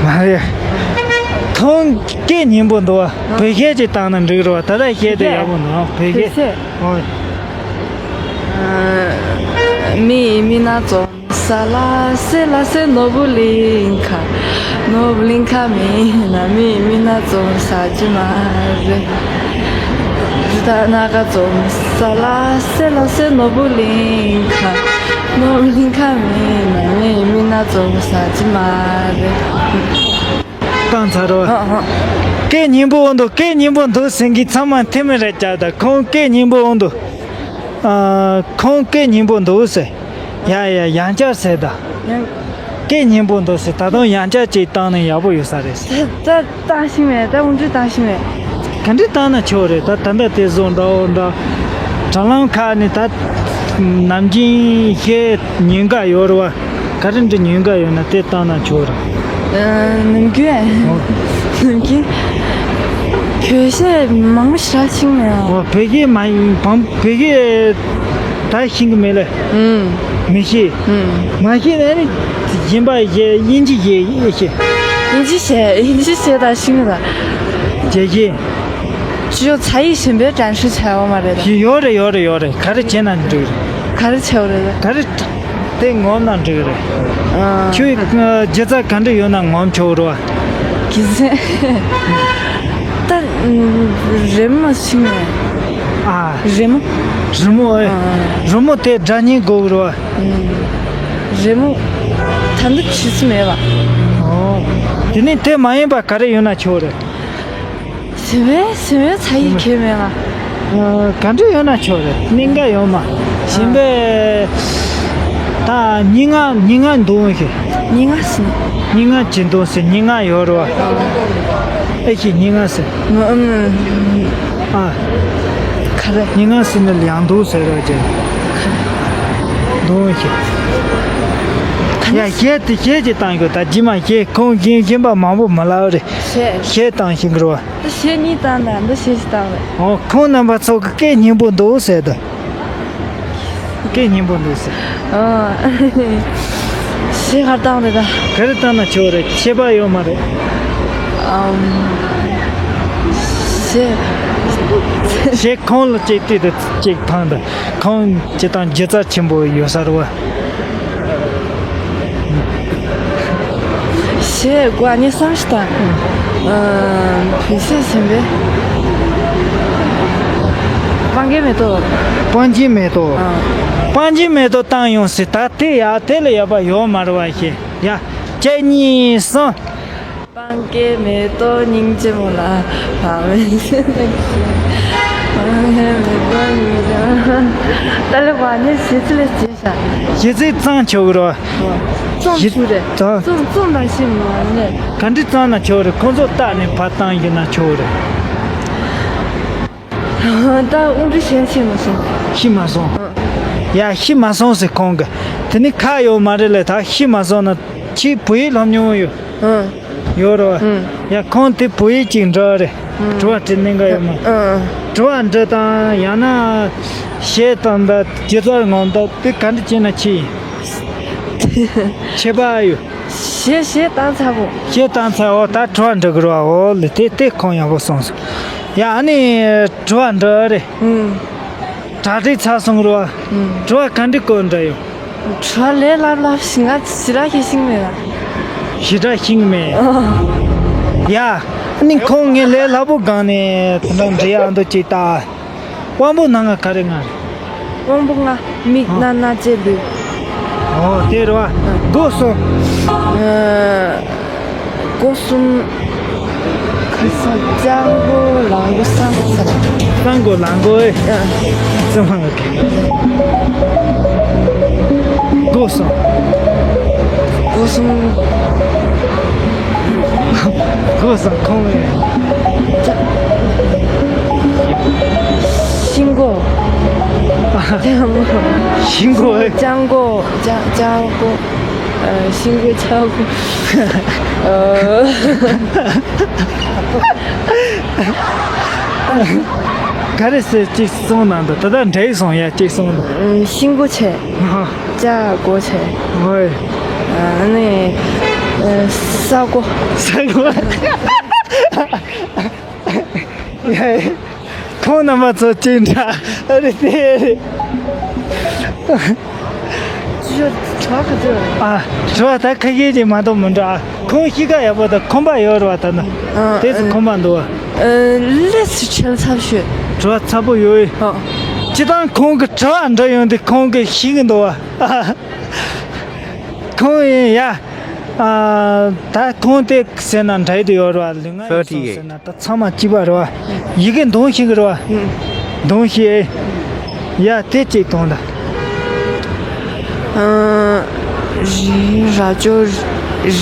མ་རེད། ཁོང་སྐད་སྙན་པོ་འདུག་བ། བོད་སྐད་ཅིག་བཏང་ན་འགྲིག་རེད་བ། ད་ལྟ་སྐད་དེ་ཡག་པོ་འདུག་ཨ། བོད་སྐད། ཨོ། མིའི་མིག་ནང་འཛོམས་ས་ལ་སེ་ལ་སེ་ནོར་བུ་གླིང་ཁ། ནོར་བུ་གླིང་ཁ་མེད་ན་མིའི་མིག་ནང་འཛོམས་ས་ཅི་མ་རེད། རི་དྭགས་སྣ་ཁ་འཛོམས་ས་ལ་སེ་ལ་སེ་ནོར་བུ་གླིང་ཁ། ནོར་བུ་གླིང་ཁ་མེད་ན་མིའི་མིག་ནང་འཛོམས་ས་ཅི་མ་རེད། བཏང་ཚར་རོ། ཨ་ཨ། སྐད་སྙན་པོ་འོང་འདུག་སྐད་སྙན་པོ་འདུག་ཟེར་མཁན་ཚང་མ་འཐེན་མི་རེད་ཀྱ་ད་ཁོང་སྐད་སྙན་པོ་འོང་འདུག་ཨ། ཁོང་སྐད་སྙན་པོ་འདུག་ཟེར། ཡ་ཡ་ཡང་བསྐྱར་ཟེར་ད། ཡང་། སྐད་སྙན་པོ་འདུག་ཟེར་ད་དུང་ཡང་བསྐྱར་ཅིག་བཏང་ན་ཡག་པོ་ཡོད་ས་རེད་ཟེར། ད་ད་བཏང་ཤེས་མེད་ད་འུ་འདྲ་བཏང་ཤེས་མེད། ག་འདྲ་བཏང་ན་ཆོག་རེད་ད་ད་ལྟ་དེ་བཟོ་འདྲ་འོ་འདྲ། དྲ་ལམ་ཁག་ནས་ད། ནམ་རྒྱུན་ཤེས་ཉེན་ཁ་ཡོད་རེད་བ། ག་རེ་འདྲ་ཉེན་ཁ་ཡོད་ན་དེ་བཏང་ན་ཆོག་རེད། ཨ། ནམ་རྒྱུན། ཨོ། ནམ་རྒྱུན། བོད་གཞས་མང་པོ་ཞེ་དྲག་ཤེས་མེད་ཨ། ཨོ་བོད་གཞས་མ་ཡིན་བམ་བོད་གཞས་ད་ཤེས་གི་མེད་ལེ། ཨུམ། མི་ཤེས། ཨུམ། མ་ཤེས་ན་ནི་གཞན་པ་གཞས་དབྱིན་ཇི་གཞས་ཤེས། དབྱིན་ཇི་གཞས་དབྱིན་ཇི་གཞས་ད་ཤེས་གི་ད། རྒྱ་གཞས། ཅིའོ་ཚ་ཡི་ཞིམ་པའི་དྲན་ཤུ་ཆེ་བ་མ་རེད་ད། ཡོད་རེད་ཡོད་རེད་ཡོད་རེད་ག་རེ་བྱས་ན་འགྲིག་རེད། ག་རེ་བྱས་པ་རེད་ད། ག་རེ། དེ་ངོམ་ན་འགྲིག་རེད། ཨ། ཁྱོད་ཨ། སྒྱུ་རྩལ་ག་འདྲ་ཡོད་ན་ངོམ་ཆོག་རོ། སྒྱུ་རྩལ། ད་རི་མོ་ཞིག་ནས། ཨ། རི་མོ། རི་མོ་ཨེ། ཨ། རི་མོ་དེ་སྒྲ་སྙན་དགོས་རོ། རི་མོ། ད་འདི་བྱེད་སུ་མེད་པ། ཨོ། དེ་ནས་དེ་མ་ཡིན་པ་ག་རེ་ཡོད་ན་ཆོག་རེད། ཟིན་བས་ཟིན་བས་ཚ་ཡི་ཁེ་མེད་ང་། ཨ། ག་འདྲ་ཡོད་ན་ཆོག་རེད་གནད་འགག་ཡོད་མ། ཟིན་བས། ད་སྙན་ངག་སྙན་ངག་འདོན་ཤིག་སྙན་ངག་ཟིན། སྙན་ངག་ཅིག་འདོན་ཟེར་སྙན་ངག་ཡོད་རེད་བ། ཨེ་ཤི་སྙན་ངག་ཟེར། ཨ། ག་རེ། སྙན་ངག་ཟེར་ནི་ཡང་འདུག་ཟེར་རོ་ཅན། འདོན་ཤིག་ཡ་གཞས་དེ་གཞས་ཅིག་བཏང་ཤོག་ད་ཇི་མ་གཞས་ཁོང་གཞན་གཞན་པ་མང་པོ་མ་ལབ་རེད། གཞས། གཞས་བཏང་ཤིག་རོ། འདི་གཞས་གཉིས་བཏང་ད་འདི་གཞས་ཤིག་བཏང་རེད། ཨོ་ཁོང་རྣམ་པ་ཚོ་གི་སྐད་སྙན་པོ་འདུག་ཟེར་ད། སྐད་སྙན་པོ་འདུག་ཟེར། ཨོ། གཞས་ག་རེ་བཏང་རེད་ད། ག་རེ་བཏང་ན་ཆོག་རེད་ཁྱད་པར་ཡོད་མ་རེད། ཨམ། གཞས། གཞས་ཁོང་ལ་གཅིག་ལྟོས་དང་གཅིག་བཏང་ད། ཁོང་སྤྱིར་བཏང་སྒྱུ་རྩལ་ཆེན་པོ་ཡོད་ས་རེད་བ། གཞས་དགོས་ཨ་ནི་བསམ་ཞིག་དང་། ཨ། བོད་གཞས་ཟིན་པས། སྤང་རྒྱན་མེ་ཏོག་སྤང་རྒྱན་མེ་ཏོག་ཨ། སྤང་རྒྱན་མེ་ཏོག་བཏང་ཡོང་ཟེར་ད་དེ་ཡ་དེ་ལ་ཡོད་པ་ཡོད་མ་རེད་བ་ཞེས་ཡ། གཅིག་གཉིས་གསུམ། སྤང་རྒྱན་མེ་ཏོག་སྙིང་རྗེ་མོ་ལ་བག་མེད་ཟེར་ནས་ཤེས། སྤང་རྒྱན་མེ་ཏོག་སྙིང་རྗེ་མོ། ད་ལེ་བ་ནི་ཟེར་ཚུལ་ལས་བྱེད། གཞས་ཚིག་གཙང་ཆོག་གི་རོ། གཙང་ཆོག་རེད། གཙང་། གཙང་གཙང་དང་ཤེས་མ་ནས། ག་འདྲི་གཙང་ན་ཆོག་རེད། ཁོང་ཚོ་ལྟ་ནས་ཕར་བཏང་ཡིན་ན་ཆོག་རེད། ད་དབུ་འདྲི་བྱས་ཤེས་མ་སོང་། ཤེས་མ་སོང་། ཡ་ཤེས་མ་སོང་ཟེར་ཁོང་གི། དེ་ནི་ཁ་ཡོད་མ་རེད་ལས་ད་ཤེས་མ་སོང་ན་ཁྱེད་བོད་ཡིག་སློབ་མྱོང་ཡོད། ཡོད་རེད་བ། ཡ་ཁོང་དེ་བོད་ཡིག་ཅིག་འདྲ་རེད། དྲི་བ་དྲི་གནད་འགག་ཡོད་མ། དྲི་བ་འདྲི་དང་ཡང་ན་གཞས་དང་ད་སྒྱུ་རྩལ་ངོམ་ད་དེ་ག་འདྲ་བྱས་ན་ཆེ་ཡིན། ཁྱད་པར་ཡོད། གཞས་གཞས་བཏང་ཚར་བོ། གཞས་བཏང་ཚར་འོ་ད་དྲི་བ་འདྲི་དགོས་རེད་བ། འོ་ལེ་དེ་དེ་ཁོང་ཡག་པོ་སོང་སོང་། ཡ་ཨ་ནི་དྲི་བ་འདྲི་རེད། གྲ་སྒྲིག་ཚར་སོང་རེད་བ། དྲི་བ་ག་འདྲ་བཀོད་འདྲ་ཡོད། དྲི་བ་ལས་སླ་སླ་ཞིག་ང་ཞེ་དྲག་ཤེས་ཤིང་མེད་ལ། ཞེ་དྲག་ཤེས་མེད། ཡ། ཨ་ནི་ཁོང་ངས་ལས་སླ་པོ་སྒང་ནས་དེ་འདྲ་འདྲི་ཡག་འདུག་ཅིག་ལྟ། དབང་པོ་སྣ་ལྔ་ག་རེ་ལྔ་རེད། དབང་པོ་ལྔ། མིག་སྣ་སྣ་ལྕེ་ལུས། ཨོ་དེ་རེད་བ། སྒོ་གསུམ། སྒོ་གསུམ། ཁ་སང་ལྕགས་སྒོ་ལང་སྒོ་སྲང་སྒོ་ཟེར། སྲང་སྒོ་ལང་སྒོ་ཨེ། ཨ། ཙམ་ཧང་ཨོ་ཁེ། སྒོ་གསུམ། སྒོ་གསུམ། སྒོ་གསུམ་ཁོང་ཨེ། ཤིང་སྒོ། ལྕགས་སྒོ། ཤིང་སྒོ་ཨེ། ལྕགས་སྒོ་ལྕགས་ལྕགས་སྒོ། ཤིང་སྒོ་ལྕགས་སྒོ། ག་རེ་ཟེར་གཅིག་གསུངས་ན་འདུག་ད་ལྟ་འདྲེས་སོང་ཡ་གཅིག་གསུངས་འདུག་ཤིང་སྒོ་བྱས། ལྕགས་སྒོ་བྱས། ཧོꯏ། ཨ་ནི། ས་སྒོ། ས་སྒོ། ཡ། ཁོང་རྣམ་པ་ཚོ་གཅིག་འདྲ་ཨ་རེད་དེ་རེད། དྲི་བ་ག་ཚོད་རེད། ཨ། དྲི་བ་ད་ཁ་ཤས་ཅིག་མ་གཏོགས་མི་འདུག་ཨ། ཁོང་གཤིས་ཀ་ཡག་པོ་དང་ཁོམ་པ་ཡོད་རེད་བ། ད་ནི། ཨ། དེ་ཚོ་ཨ། ཁོམ་པ་འདུག་བ། ཨ། ལས་སུ་ཆེ་ཚབ་ཤོད། དྲི་བ་ཚ་པོ་ཡོད། ཨ། སྤྱིར་བཏང་ཁོང་གི་དྲི་བ་འདྲི་ཡོང་དུས་ཁོང་གིས་ཤེས་ཀྱི་འདུག་བ། ཁོང་ཡིན་ཡ། ཨ། ད་ཁོང་དེ་ཟེར་ན་འདྲ་ཡི་དུ་ཡོད་རེད་བ། ལུས་ངག་ཡིད་གསུམ་ཟེར་ན་ད་ཚང་མ་གཅིག་པ་རེད་བ། ཡི་གེ་འདོན་ཤེས་ཀྱི་རེད་བ། འདོན་ཤེས། ཡ། དེ་གཅིག་གཏོང་ད། ཨ། རི་ར་ཅོ་རི་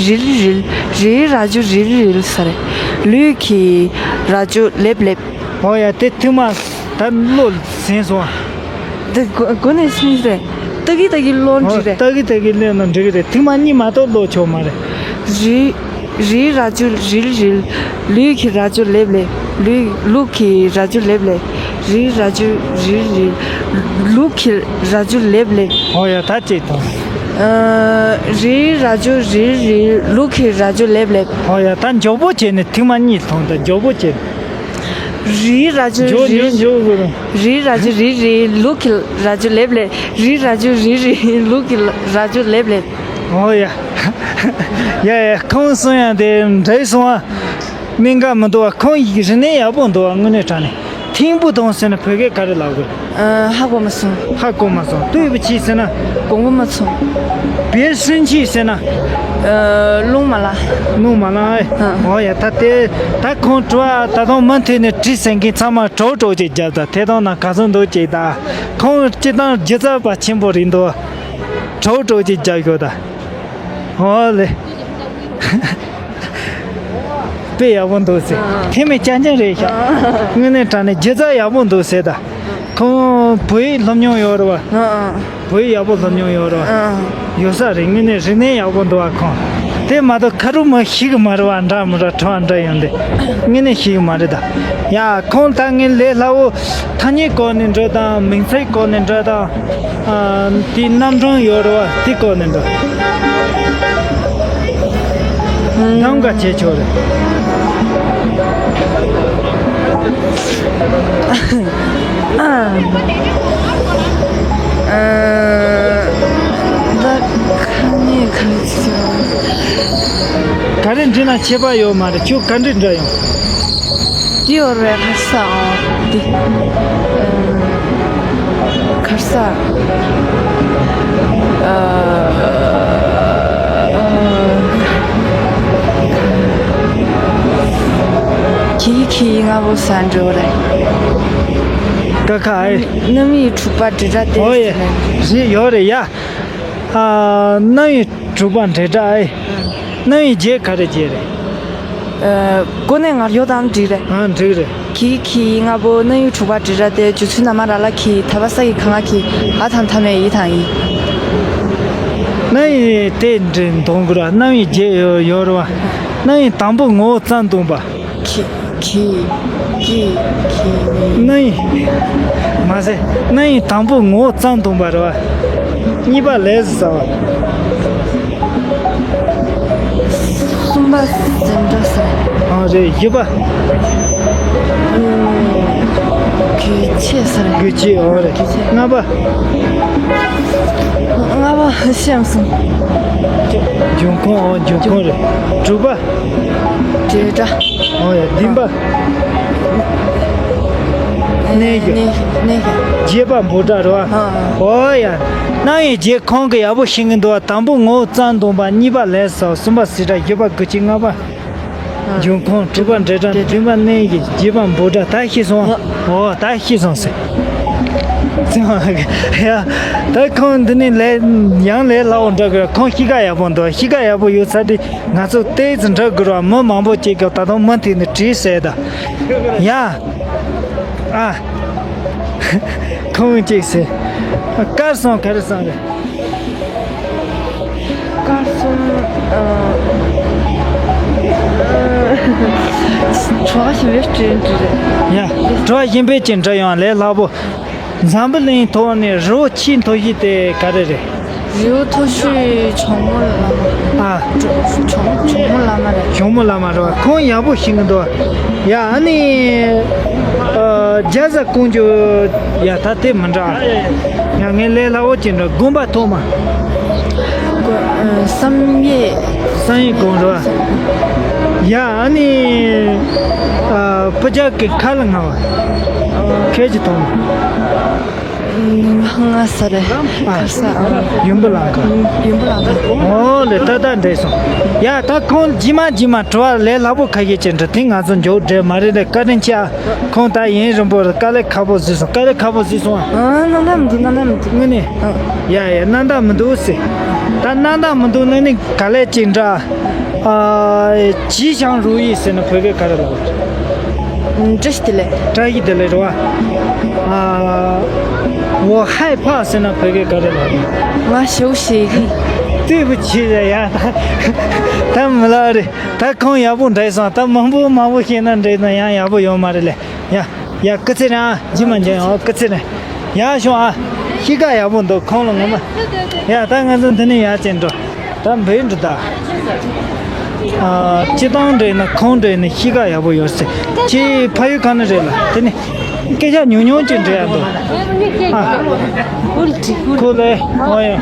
རི་རི་རི། རི་ར་ཅོ་རི་རི་རི་ས་རེད། ལུས་ཀྱི་ར་ཅོ་ལེབ་ལེབ། ཨོ་ཡ། དེ་ཐེངས་མ་ད་བློ་ཟིན་སོང་། དེ་གོ་གོ་ནས་སུན་རེད། ཏག་གི་ཏག་གི་བློ་འདྲི་རེད། ཏག་གི་ཏག་གི་ལེན་ན་འགྲིག་གི་རེད། ཐེངས་མ་གཉིས་མ་གཏོགས་བློ་ཆོག་མ་རེད། རི་རི་ར་ཅོ་རི་རི། ལུས་ཀྱི་ར་ཅོ་ལེབ་ལེབ། ལུས་ལུག་གི་ར་ཅོ་ལེབ་ལེབ། རི་ར་ཅོ་རི་རི། ལུག་གི་ར་ཅོ་ལེབ་ལེབ། ཨོ་ཡ། ད་གཅིག་ཐོང་། ཨ། རི་ར་ཅོ་རི་རི། ལུག་གི་ར་ཅོ་ལེབ་ལེབ། ཨོ་ཡ། ད་མགྱོགས་པོ་བྱས་ནས་ཐེངས་མ་གཉིས་ཐོང་། ད་མགྱོགས་པོ་བྱས། རི་ར་ཅོ་མགྱོགས་རི་མགྱོགས་མགྱོགས་དགོས། རི་ར་ཅོ་རི་རི། ལུག་གི་ར་ཅོ་ལེབ་ལེབ། རི་ར་ཅོ་རི་རི། ལུག་གི་ར་ཅོ་ལེབ་ལེབ། ཨོ་ཡ། ཡ་ཡ། ཁོང་གསུང་ཡ་དེ་འདྲ་སོང་བ། སྨན་ཁང་མི་འདུག་བ། ཁོང་ཡིག་རིག་གནས་ཡག་པོ་འདུག་བ། དངོས་གནས་དྲང་གནས། ཐིམ་ཕུ་ཐུང་ཟེར་ན་བོད་སྐད་ག་རེ་ལབ་དགོས། ཨ། ཧ་གོ་མ་སོང་། ཧ་གོ་མ་སོང་། ལྟོས་པ་ཅི་ཟེར་ན། གོ་གོ་མ་སོང་། བེ་ཧྲིན་ཆི་ཟེར་ན། ཨ། རླུང་མ་ལ། རླུང་མ་ལ་ཨེ། ཨ། ཨོ་ཡ། ད་དེ་ད་ཁོང་དྲི་བ་ད་དུང་མུ་མཐུད་ནས་དྲིས་ཟེར་མཁན་ཚང་མ་གྲོགས་གྲོགས་ཅིག་རྒྱབ་ད། དེ་དང་ན་ག་ཚོད་འདུག་ཅིག་ད། ཁོང་སྤྱིར་བཏང་སྒྱུ་རྩལ་པ་ཆེན་པོ་རེད་འདུག་གྲོགས་གྲོགས་ཅིག་རྒྱབ་ཤོག་ད། ཨོ་ལེ། དཔེ་ཡག་པོ་འདུག་ཟེར། ཨ། ཐེ་མེ་ཅན་ཅན་རེད་ཤག་ཨ། དངོས་གནས་དྲང་གནས་སྒྱུ་རྩལ་ཡག་པོ་འདུག་ཟེར་ད། ཁོང་བོད་ཡིག་སློབ་མྱོང་ཡོད་རེད་བ། ཨ། ཨ། བོད་ཡིག་ཡག་པོ་སློབ་མྱོང་ཡོད་རེད་བ། ཨ། ཡོད་ས་རེད། དངོས་གནས་རིག་གནས་ཡག་པོ་འདུག་བ་ཁོང་། དེ་མ་གཏོགས་ཁ་རུ་མ་ཤེས་གི་མ་རེད་བ། འདྲ་མི་འདྲ་དྲི་བ་འདྲ་ཡོང་དེ། དངོས་གནས་ཤེས་གི་མ་རེད་ད། ཡ། ཁོང་ད་ངས་ལས་སླ་བོ། ཐ་སྙད་སྐོར་ནས་འདྲ་དང་། མིང་ཚིག་སྐོར་ནས་འདྲ་དང་། ཨ། དེའི་རྣམ་གྲངས་ཡོད་རེད་བ། དེ་སྐོར་ནས་འདྲ། གདམ་ག་བྱེད་ཆོག་རེད། ཨ། ཨ། ད་ཁ་ནས་ག་རེ་བྱེད། ག་རེ་འདྲི་ན་ཁྱད་པར་ཡོད་མ་རེད། ཁྱོད་ག་འདྲི་འདྲ་ཡོང་། འདི་ཡོད་རེད། ག་ས། ཨ། འདི། ཨ། ག་ས། ཨ། ཨ། གི་གི་ལྔ་པོ་ས་འགྲོ་རེད། ཀ་ཁ་ཨེ། རྣམ་དབྱེ་དྲུག་པ་འབྲེལ་སྒྲ་སྟེ། ཨོ་ཡེ། རེད། ཡོད་རེད་ཡ། ཨ། རྣམ་དབྱེ་དྲུག་པ་འབྲེལ་སྒྲ་ཨེ། ཨ། རྣམ་དབྱེ་བརྒྱད་ག་རེ་བརྒྱད་རེད། ཨ། གོ་གནས་ངར་ཡོད་དང་འགྲིག་རེད། ཨ། འགྲིག་རེད། གི་གི་ལྔ་པོ་རྣམ་དབྱེ་དྲུག་པ་འབྲེལ་སྒྲ་སྟེ། རྗེས་ཚུལ་ན་མ་ར་ལ་གི། ད་བ་ས་གི་ག་ང་གི། འ་དང་མཐའ་མེད་འི་དང་འི། རྣམ་དབྱེ་དེ་འདྲ་འདོན་དགོས་ར། རྣམ་དབྱེ་བརྒྱད་ཡོད་ཡོད་རེད་བ། རྣམ་དབྱེ་དང་པོ་ངོ་བོ་ཙམ་སྟོན་པ། གི་གི་གི་གི། རྣམ་དབྱེ། མ་ཟད་རྣམ་དབྱེ་དང་པོ་ངོ་བོ་ཙམ་སྟོན་པ་རེད་བ། གཉིས་པ་ལས་སུ་བྱ་བ། གསུམ་པ་ཟིན་འགྲོ་ཟེར། ཨ་རེད། བཞི་པ། ཨུམ། དགོས་ཆེད་ཟེར། དགོས་ཆེད། ཨོ་རེད། དགོས་ཆེད། ལྔ་པ། ལྔ་པ་ཤེས་སོང་། འབྱུང་ཁུངས། ཨོ། འབྱུང་ཁུངས་རེད། དྲུག་པ། འབྲེལ་སྒྲ། ཨོ་ཡ། བདུན་པ། གནས་གཞི། གནས་གནས་གཞི། བརྒྱད་པ་འབོད་སྒྲ་རེད་བ། ཨ། ཨོ་ཡ། རྣམ་དབྱེ་བརྒྱད་ཁོང་གིས་ཡག་པོ་ཤེས་ཀྱི་འདུག་བ། དང་པོ་ངོ་བོ་ཙམ་སྟོན་པ། གཉིས་པ་ལས་སུ་བྱ་བ། གསུམ་པ་བྱེད་སྒྲ། བཞི་པ་དགོས་ཆེད། ལྔ་པ། ཨ། འབྱུང་ཁུངས། དྲུག་པ་འབྲེལ་སྒྲ། བདུན་པ་གནས་གཞི། བརྒྱད་པ་འབོད་སྒྲ། ད་ཤེས་སོང་། ཨོ། ད་ཤེས་སོང་ཟེར། ཡ། ད་ཁོང་འདི་ནས་ལས་ཡང་ལས་སླ་བོ་འདྲ་གི། ཁོང་གཤིས་ཀ་ཡག་པོ་འདུག་གཤིས་ཀ་ཡག་པོ་ཡོད་ས་དེ། ང་ཚོ་ཏོག་ཙམ་འདྲི་དགོས་ར། མི་མང་པོ་ཅིག་གིས་ད་དུང་མུ་མཐུད་ནས་དྲིས་ཟེར་ད། ཡ། ཨ། ཁོང་ཅིག་ཟེར། ཀར་སོང་། ག་རེ་སོང་རེད། ཀར་སོང་། ཨ། ཨ། དྲི་བ་གཞན་པ་དྲི་དྲི་རེད། ཡ། དྲི་བ་གཞན་པ་ཅིག་འདྲི་ཡོང་། ལས་སླ་པོ། འཛམ་བུ་གླིང་ཐོག་ནས་རི་བོ་ཆེས་མཐོ་ཤོས་དེ་ག་རེ་རེད། རི་བོ་མཐོ་ཤོས་ཇོ་མོ་གླང་མ། ཨ། ཇོ་ཇོ་མོ་ཇོ་མོ་གླང་མ་རེད། ཇོ་མོ་གླང་མ་རེད་བ། ཁོང་ཡག་པོ་ཤེས་ཀྱི་འདུག་ཡ། ཨ་ནི། ཨ། རྒྱ་བཟའ་ཀོང་ཇོ་ ཡ་ད་དེ་མི་འདྲ། ཡ་ངས་ལས་སླ་བོ་ཅིག་འདྲ། དགོན་པ་ཐོག་མ། བསམ་ཡས། བསམ་ཡས་དགོན་རེད་བ། ཡ་ཨ་ནི། ཨ་སྤུ་རྒྱལ་གི་ཁ་ལ་ང་བ། ཁྱེད་ཀྱི་ཐོག་མ། ང་ས་རེད། ཨ་ཁ་ས་ཨ། ཡུམ་བུ་ལགས་ཀྱི། ཡུམ་བུ་ལགས་ཀྱི། ཨོ་ལེ་ད་ད་འདྲེས་སོང་། ཡ་ད་ཁོང་རྗེས་མ་རྗེས་མ་དྲི་བ་ལས་སླ་པོ་ཁ་ཤས་ཅིག་འདྲི། དེ་ང་ཚོ་མཇུག་སྒྲིལ་མ་རེད་ལེ། བཀའ་དྲིན་ཆེ་ཨ། ཁོང་ད་ཡུན་རིང་པོ་རེད། དཀའ་ལས་ཁག་པོ་བཟོས་སོང་། དཀའ་ལས་ཁག་པོ་བཟོས་སོང་ཨ། ཨ་སྣང་དག་མི་འདུག་སྣང་དག་མི་འདུག་དངོས་གནས། ཨ། ཡ་ཡ་སྣང་དག་མི་འདུག་ཟེར། ད་སྣང་དག་མི་འདུག་ན་ནི་ག་ལས་ཅིག་འདྲ། ཨ་吉祥如意ཟེར་ན་བོད་སྐད་ག་རེ་ལབ། བཀྲ་ཤིས་བདེ་ལེགས། བཀྲ་ཤིས་བདེ་ལེགས་རེད་བ། ཨ། 我害怕ཟེར་ན་བོད་སྐད་ག་རེ་ལབ། ང་ཞེད་པོ་བྱེད་ཀྱི། སྐྱིད་པོ་བྱེད་ཡ་ཡ། ད་མི་ལ་རེད། ད་ཁོང་ཡག་པོ་འདྲེས་སོང་། ད་མང་པོ་མང་པོ་བཤད་ན་འདྲེས་ན་ཡང་ཡག་པོ་ཡོད་མ་རེད་ལེ། ཡ་ཡ་སྐུ་ཚེ་རིང་ཨ། རྗེས་མ་མཇལ་ཡོང་། སྐུ་ཚེ་རིང་། ཡག་བྱུང་ཨ། གཤིས་ཀ་ཡག་པོ་འདུག་ཁོང་ལ་ངོ་མ། ཡ་ད་ང་ཚོ་འདི་ནས་ཡར་ཅིག་འགྲོ། ད་འབུད་འགྲོ་ད། ཨ་སྤྱི་བཏང་འདྲེས་ན་ཁོང་འདྲེས་ན་གཤིས་ཀ་ཡག་པོ་ཡོད་ཟེར། ཁྱེད་ཕ་ཡུལ་ག་ནས་རེད་ལ། དེ་ནས་སྐད་ཆ་ཉུང་ཉུང་ཅིག་འདྲི་ཡ་འདུག་ཨ། ཁོ་ལས་ཨོ་ཡ།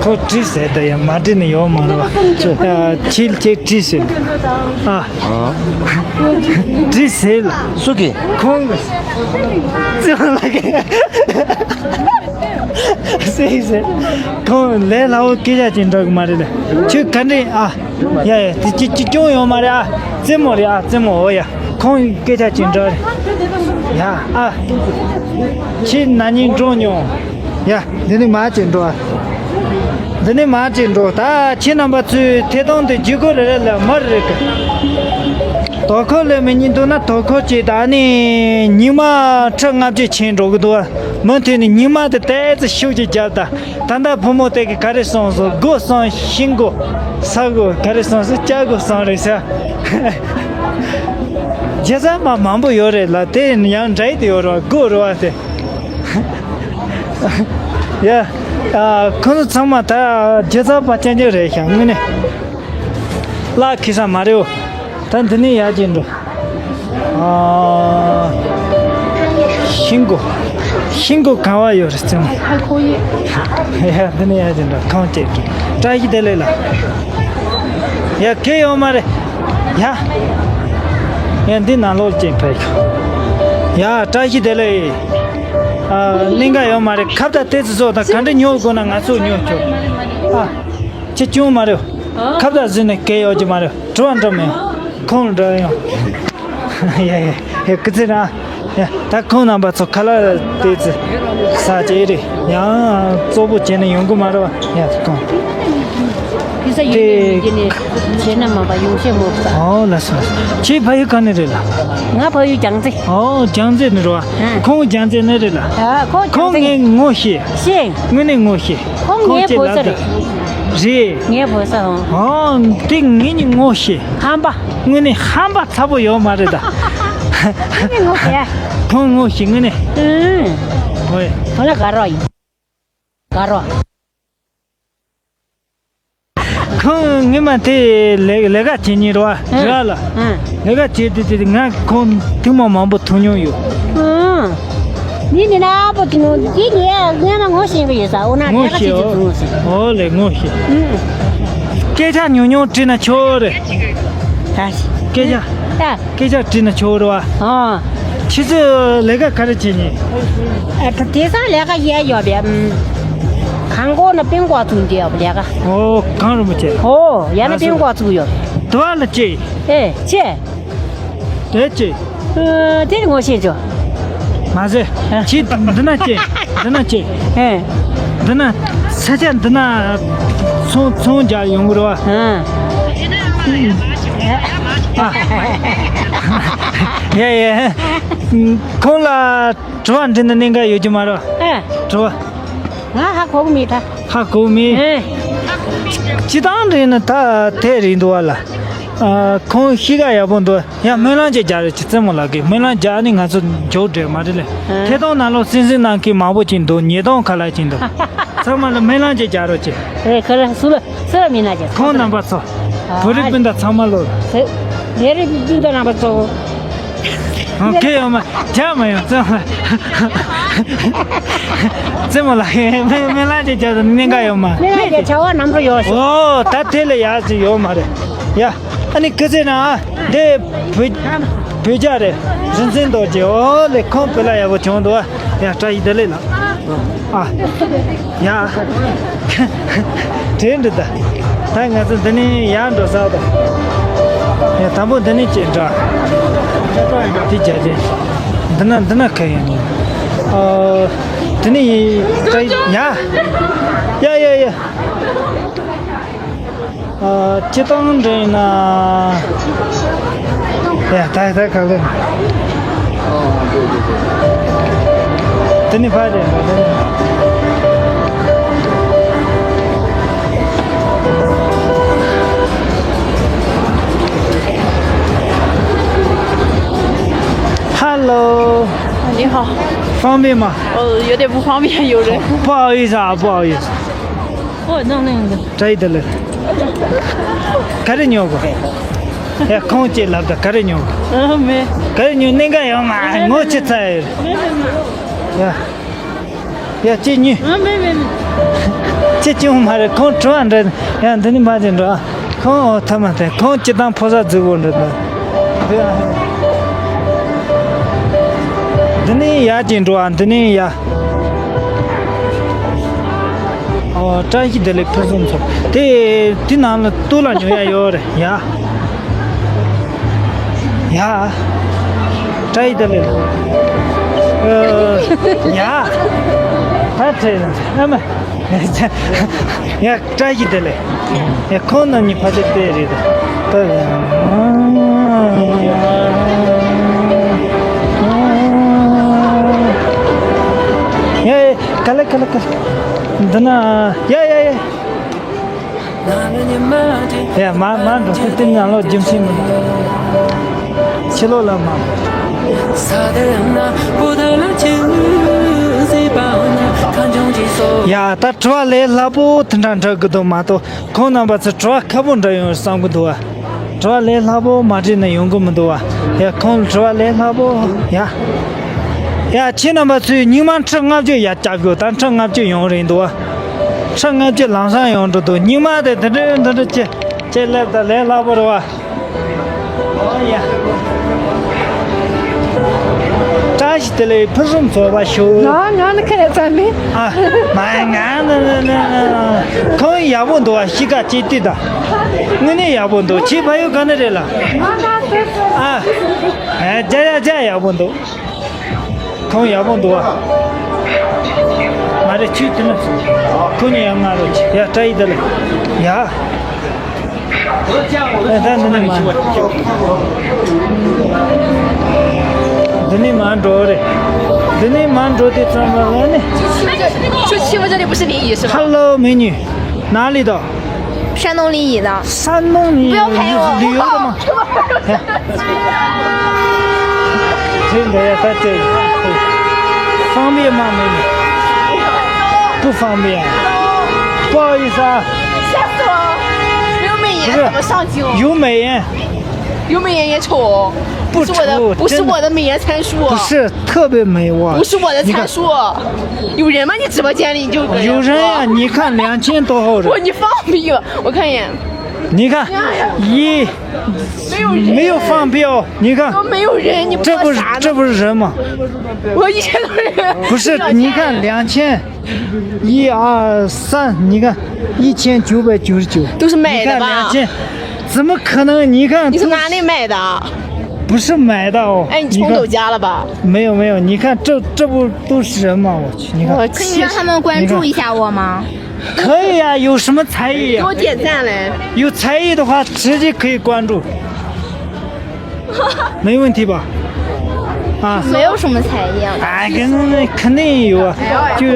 ཁོ་དྲིས་ཟེར་ད་ཡ། མ་དྲིས་ནས་ཡོང་མ་རེད་བ། ཨ་ཁྱེད་ཁྱེད་དྲིས་ཟེར། ཨ། དྲིས་ཟེར་ལ། སུ་གིས། ཁོང་གིས། ཙི་མ་ལ་གིས། ཟེར་ཟེར། ཁོང་ལས་སླ་བོ་སྐད་ཆ་ཅིག་འགྲོ་གི་མ་རེད་ལ། ཁྱོད་ག་འདྲས་ཨ། ཡ་ཡ་དེ་ཅི་ཅི་སྐྱོན་ཡོད་མ་རེད་ཨ། རྩེད་མོ་རེད་ཨ། རྩེད་མོ། འོ་ཡ། ཁོང་སྐད་ཆ་ཅིག་འདྲ་རེད། ཡ་ཨ། ཁྱེད་ན་ནིང་འགྲོ་མྱོང་། ཡ་འདི་ནས་མར་ཅིག་འགྲོ་ཨ། འདི་ནས་མར་ཅིག་འགྲོ། ད་ཁྱེད་རྣམ་པ་ཚོས་ཐད་གཏོང་དེ་བརྒྱུད་སྐུར་རེ་རེ་ལ་མར་རེ་གི། དོ་ཁུར་ལས་མི་ཉན་འདུག་ན་དོ་ཁུར་ཅིག་ད་ནི་ཉི་མ་ཁྲི་ལྔ་བཅུ་ཕྱིན་འགྲོ་གི་འདུག་མུ་མཐུད་ནས་ཉི་མ་དེ་ཏོག་ཙམ་ཤུགས་ཀྱིས་རྒྱབ་ད། ད་ལྟ་བུ་མོ་དེ་གིས་ག་རེ་གསུངས་སོང་། སྒོ་གསུམ། ཤིང་སྒོ། ས་སྒོ། ག་རེ་གསུངས་སོང་། ལྕགས་སྒོ་གསུམ་རེད་ཟེར། རྒྱུ་ཆ་མ་མང་པོ་ཡོད་རེད་ལ། དེ་ཡང་འདྲ་ཡི་དེ་ཡོད་རེད་བ། སྒོ་རེད་བ་དེ། ཡ། ཨ་ཁོང་ཚོ་ཚང་མ་ད་རྒྱུ་ཆ་པ་རྐྱང་རྐྱང་རེད་ཤག་དངོས་གནས། གླགས་ཁེལ་ས་མ་རེད་འོ། ད་འདི་ནས་ཡར་ཅིག་འགྲོ། ཨ། ཤིང་སྒོ། ཤིང་སྒོ་གང་བ་ཡོད་རེད་ཙམ། ཡ་འདི་ནས་ཡར་ཅིག་འགྲོ། ཁང་བཅད་འགྲོ། བཀྲ་ཤིས་བདེ་ལེགས་ལ། ཡ་གལ་ཡོད་མ་རེད། ཡ། ཡ་འདི་ནང་ལོགས་ཅིག་ཕེབས། ཡ་བཀྲ་ཤིས་བདེ་ལེགས། ཨ་གླིང་ག་ཡོད་མ་རེད། ཁ་བརྡ་ཏོག་ཙམ་བཟོ་དང་། ག་འདྲ་ཉོ་དགོས་ན་ང་ཚོ་ཉོ་ཆོག་ཨ། ཅི་བྱུང་མ་རེད། ཁ་བརྡ་བཟོས་ནས་གལ་ཡོད་ཀྱི་མ་རེད། དྲི་བ་འདྲི་མི་ཡོང་། ཁོང་ལ་འདྲི་ཡོང་། ཡ་ཡ་ཡ་སྐུ་ཚེ་རིང་། ཡ་ད་ཁོང་རྣམ་པ་ཚོ་ཁ་ལག་ཏོག་ཙམ་ཟ་བྱས་རེད། ཡང་བཙོག་པོ་བྱས་ནས་ཡོང་གི་མ་རེད་བ། ཡ་ཁོང་། ཕ་ས་ཡོད་ཡོད་མི་དེ་ནས་བྱས་ན་མ་པ་ཡོང་ཤེས་མོ་ས། ཨོ་ལགས་སོ་ལགས་སོ། ཁྱེད་ཕ་ཡུལ་ག་ནས་རེད་ལགས། ང་ཕ་ཡུལ་རྒྱལ་རྩེ། ཨོ་རྒྱལ་རྩེ་ནས་རེད་བ། ཨ། ཁོང་རྒྱལ་རྩེ་ནས་རེད་ལགས། ཨ་ཁོང་ཁོང་རྒྱལ་རྩེ། ངས་ངོ་ཤེས། ཤེས། དངོས་གནས་ངོ་ཤེས། ཁོང་ངའི་ཁོང་ཅིག་བུ་ཚ་ལབ་རེད། ད། རེད། ངའི་བུ་ཚ་འོང་། ཨོ་དེ་ངས་ནི་ངོ་ཤེས། ཧམ་པ། དངོས་གནས་ཧམ་པ་ཚ་པོ་ཡོད་མ་རེད་ད། ངས་ངོ་ཤེས། ཁོང་ངོ་ཤེས་དངོས་གནས། ཨུམ། ཨོའི། ཁོང་ལ་དགའ་རོགས་ཡིན། དགའ་རོགས། ཁོང་ངེད་མ་དེ་ལས་ལས་ཀ་བྱེད་ཉིན་རེད་བ། ཨང་རེད་བ་ལ། ཨང་། ལས་ཀ་བྱེད་དུས་དེ་ང་ཁོང་ཐེངས་མ་མང་པོ་ཐུག་མྱོང་ཡོད། ཨང་། ནི་ནི་ན་པོ་དེ་ནོ་དེ་ནི་ངས་མ་ངོ་ཤེས་གི་ཡོད་ས། འོ་ན་ངོ་ལས་ཀ་བྱེད་ཤེས་དུས་ཐུག་ངོ་ཤེས། ཨོ་ལས་ངོ་ཤེས། ཨང་། སྐད་ཆ་ཉུང་ཉུང་དྲིས་ན་ཆོག་རེད། ད་སྐད་ཆ། ད། སྐད་ཆ་དྲིས་ན་ཆོག་རེད་བ། ཨ། ཁྱེད་ཚོས་ལས་ཀ་ག་རེ་བྱེད་ཉིན། ཨ་ད་དེང་སང་ལས་ཀ་ཡས་ཡོད་པས། ཨམ། གང་གོ་ན་པིང་གོ་ཚུགས་འདི་ཡོད་པ་ལས་ཀ། ཨོ་གངས་རིན་པོ་ཆེ། ཨོ་ཡ་ན་ཨ་པིང་གོ་ཚུགས་ཡོད། དུ་བ་ལ་ཅེ། ཨེ་ཅེ། དེ་ཅེ། ཨ་དེ་ངོ་ཤེས་ཆོག་མ་ཟེར། ཨ། ཁྱེད་འདི་ན་ཅེ། འདི་ན་ཅེ། ཨེ། འདི་ན་ས་ཆ་འདི་ན་ཚོང་ཚོང་རྒྱག་ཡོང་གི་རེད་བ། ཨ། ཨ། ཡ་ཡ། ཁོང་ལ་དྲི་བ་འདྲི་ན་གནད་འགག་ཡོད་ཀྱི་མ་རེད། ཨ། དྲི་བ། ང་ཧ་གོ་གི་མེད་ད། ཧ་གོ་མེད། ཨེ། སྤྱི་བཏང་རེད་ན་ད་དེ་རེད་འདུག་བ་ལ། ཨ། ཁོང་གཤིས་ཀ་ཡག་པོ་འདུག་ཡང་སྨོན་ལམ་ཅིག་རྒྱག་རེ་ཅིག་རྩེད་མོ་ལགས་ཀྱིས་སྨོན་ལམ་རྒྱག་ནི་ང་ཚོ་མཇུག་སྒྲིལ་མ་རེད་ལེ། ཨ། ཐད་གཏོང་ནང་ལོགས་གསན་གཟིགས་གནང་མཁན་མང་པོ་ཅིག་འདུག་ཉིས་སྟོང་ཁ་ལག་ཅིག་འདུག་ཚང་མ་ལ་སྨོན་ལམ་ཅིག་རྒྱག་རོགས་ཅིག་ཨེ་ཁ་ལ་སུ་ལ་སུ་ལ་མི་ན་ཅིག་ཁོང་རྣམ་པ་ཚོ། ཨ། བོད་རིགས་སྤུན་ཟླ་ཚང་མ་ལོ། ཨེ། བོད་རིགས་སྤུན་ཟླ་རྣམ་པ་ཚོ། ཨོ་ཁེ་ཡོད་མ། རྒྱག་མ་ཡོང་། རྩེད་མོ་ལ། རྩེད་མོ་ལ་ཧེ་མེ་མེ་ལ་ཅིག་རྒྱག་ནི་འགའ་ཡོད་མ། མེ་ལ་ཅིག་བྱ་བ་ནམ་རོ་ཡོད་ཤོག་ཨོ་ད་དེ་ལས་ཡག་ཅིག་ཡོད་མ་རེད་ཡ། ཨ་ནི་ཁི་ཟེར་ན་འདི་བོད་བོད་རྒྱ་རེད། རིན་ཆེན་རྡོ་རྗེ། ཨོ་ལེ་ཁོང་བོད་ལ་ཡག་པོ་བྱུང་འདུག་ཡ། བཀྲ་ཤིས་བདེ་ལེགས་ལགས། ཨ། ཡ། དྲན་འདི་ད། ད་ང་ཚོ་འདི་ནས་ཡར་འགྲོ་ས་ད། ཡ་དང་པོ་འདི་ནས་ཅིག་འགྲོ། དེ་རྒྱ་ཅན། འདི་ན་འདི་ན་ག་ཡིན་ནི། ཨ། འདི་ནས་ཡིན། ད་ཡ། ཡ་ཡ་ཡ། ཨ། སྤྱི་བཏང་འདྲ་ཡིན་ན། ཡ་ད་ད་ག་ལེ། དེ་ནི་ཕ་རེད་འདྲ། དེ་ནི། Hello。你好。方便吗？呃，有点不方便，有人。不好意思啊，不好意思。我弄那个。这一点了。ག་རེ་ཉོ་གོ། ཡ་ཁོང་ཅིག་ལབ་ད་ག་རེ་ཉོ་གོ། ཨ་མེད། ག་རེ་ཉོ་ནི་འགའ་ཡོད་མ། ངོ་ཅི་ཚ་ཡོད། མེད་མེད་མེད། ཡ། ཡ་ཅི་ཉོ། ཨ་མེད་མེད་མེད། ཅི་ཅི་ཡོང་མ་རེད། ཁོང་དྲི་བ་འདྲི། ཡ་འདི་ནི་མ་ཅི་འགྲོ། ཁོང་ཨོ་ཐ་མ་དེ་ཁོང་ཅི་དང་ཕོ་ས་རྫིག་པོ་འདྲ་ད། འདི་ནི་ཡ་ཅི་འགྲོ་ཨ། འདི་ནི་ཡ། ཨོ་བཀྲ་ཤིས་བདེ་ལེགས་ཕུན་སུམ་ཚོགས། དེ་དེ་ནང་ལ་ལྟོ་ལ་ཉོ་ཡ་ཡོད་རེད་ཡ། ཡ། བཀྲ་ཤིས་བདེ་ལེགས། ཨ། ཡ། ད་ཁྲེ་ཨ་མ། ཡ་བཀྲ་ཤིས་བདེ་ལེགས། ཡ་ཁོང་རྣམ་གཉིས་ཕལ་ཆེར་དེ་རེད་ད། ཡ་ཡ་ག་ལེ་ག་ལེ་ག་ལེ། འདི་ན་ཡ་ཡ་ཡ། ཡ་མ་མ་འགྲོ་སི་སྟེང་ནང་ལོགས་རྒྱུ་མཚན་མི་འདུག་ཕྱི་ལོགས་ལ་མ། ཡ་ད་དྲི་བ་ལས་སླ་པོ་དེ་འདྲ་འདྲི་གི་འདུག་མ་གཏོགས། ཁོང་རྣམ་པ་ཚོ་དྲི་བ་ཁག་པོ་འདྲི་ཡོང་བསམ་གི་འདུག་བ། དྲི་བ་ལས་སླ་པོ་མ་དྲིས་ན་ཡོང་གི་མི་འདུག་བ། ཡ་ཁོང་དྲི་བ་ལས་སླ་པོ་ཡ། ཡ་ཁྱེད་རྣམ་པ་ཚོས་སྙིང་མ་ཁྲི་ལྔ་བཅུ་ཡར་བརྒྱབ་ཤོག་ད་ཁྲི་ལྔ་བཅུ་ཡོང་རེད་འདུག་བ། ཁྲི་ལྔ་བཅུ་ལམ་སང་ཡོང་འགྲོ་འདུག་སྙིང་མ་དེ་འདི་འདྲ་འདི་འདྲ་ཅེ་ཅེ་ལེབ་ད་ལས་སླ་པོ་རེད་བ། ཨོ་ཡ། བཀྲ་ཤིས་བདེ་ལེགས་ཕུན་སུམ་ཚོགས་པ་ཤོག་ང་ང་ནི་ཁ་ཡ་ཙམ་མིན། ཨ། མ་ང་ནི་ནི་ནི་ནི། ཁོང་ཡག་པོ་འདུག་བ། གཤིས་ཀ་ཅིག་ལྟོས་དང་། དངོས་གནས་ཡག་པོ་འདུག་ཁྱེད་ཕ་ཡུལ་ག་ནས་རེད་ལ། ང་ང་སོ་སོ། ཨ། ཨ་རྒྱ་ཡ་རྒྱ་ཡག་པོ་འདུག་ཁོང་ཡག་པོ་འདུག་བ། མ་རེད་ཁྱོད་དེ་ན། ཁོ་གཉིས་ཡང་ང་རོ་ཆེ་ཡ་བཀྲ་ཤིས་བདེ་ལེགས། ཡ། ཨེ་ད་འདི་ནས་མ། འདི་ནས་མ་འགྲོ་རེད། འདི་ནས་མ་འགྲོ་དེ་ཙམ་པ་ལ་ནི། 就欺负这里不是临沂是吧？Hello，美女，哪里的？山东临沂的。山东临沂，不要拍我。旅游的吗？哎，真的呀，在这里，方便吗，美女？不方便，不好意思啊。吓死我了！没有美颜怎么上镜？有美颜。有美颜也丑，不是我的，丑，不是我的美颜参数。不是特别美，我。不是我的参数。有人吗？你直播间里就有人呀，你看两千多号人。我，你放屁吧，我看一眼。你看，一，没有人，没有放屁哦，你看，都没有人，你这不是，这不是人吗？我一千多人。不是，你看两千。 一二三，你看，一千九百九十九，都是买的吧？你看两千，怎么可能？你看，你从哪里买的？不是买的哦。哎，你从抖加了吧？没有没有，你看这这不都是人吗？我去，你看，我去，可以让他们关注一下我吗？可以呀，有什么才艺呀？给我点赞嘞！有才艺的话，直接可以关注。 没问题吧？啊，没有什么才艺啊。哎，跟那肯定有啊，就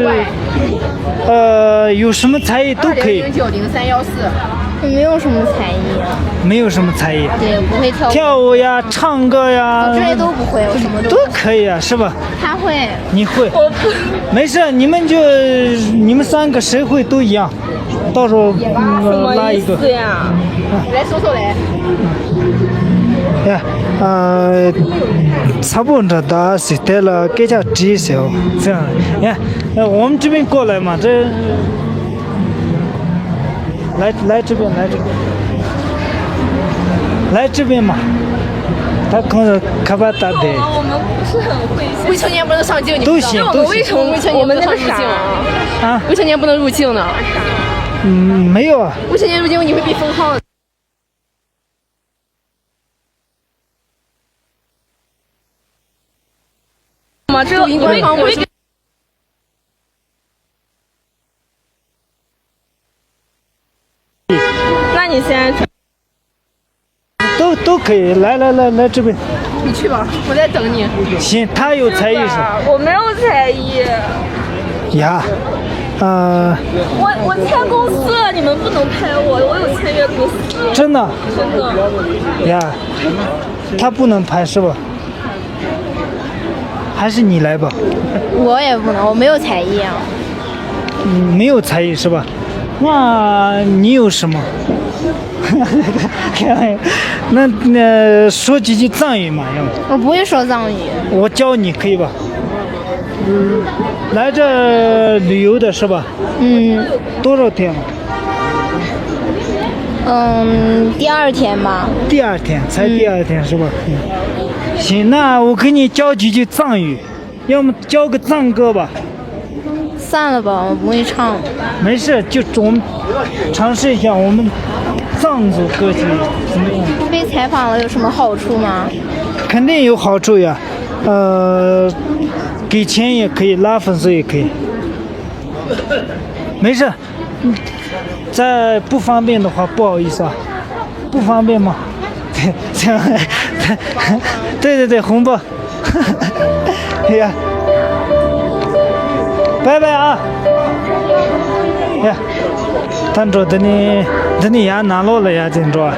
呃，有什么才艺都可以。二零零九零三幺四。没有什么才艺啊。没有什么才艺。对，不会跳舞。跳舞呀，唱歌呀，这些都不会，我什么都不会。都可以啊，是吧？他会。你会？我不。没事，你们就你们三个谁会都一样。 到时候，嗯，拉一个。什么意思呀？你来说说嘞。ཡ། ཨ། ཚ་པོ་འདྲ་ད་ཟེར་དེ་ལ་སྐད་ཆ་དྲིས་ཟེར། ཡ། 我们这边过来嘛，这来来这边来这边来这边嘛，他可能卡巴达的。我们不是很会。未成年不能上镜，你们知道吗？都行都行。未成我们那个啥，啊？未成年不能入镜的。嗯，没有啊。未成年入镜你会被封号的。 吗？这个我没我没那你现在都都可以，来来来来这边。你去吧，我在等你。行，他有才艺是吧？我没有才艺。呀，呃，我我签公司了，你们不能拍我，我有签约公司。真的？真的。呀，他不能拍是吧？还是你来吧。我也不能，我没有才艺啊。嗯，没有才艺是吧？那你有什么？那那说几句藏语嘛，要不？我不会说藏语。我教你可以吧？嗯，来这旅游的是吧？嗯。多少天了？嗯，第二天吧。第二天，才第二天是吧？嗯，行，那我给你教几句藏语，要么教个藏歌吧。算了吧，我不会唱。没事，就我们尝试一下我们藏族歌曲怎么样？被采访了有什么好处吗？肯定有好处呀，呃，给钱也可以，拉粉丝也可以。没事，再不方便的话，不好意思啊，不方便吗？对对对，红包。 呀，拜拜啊！呀，ད་འགྲོ། འདི་ནས་འདི་ནས་ཡར་ནང་ལོགས་ལ་ཡར་ཅིག་འགྲོ།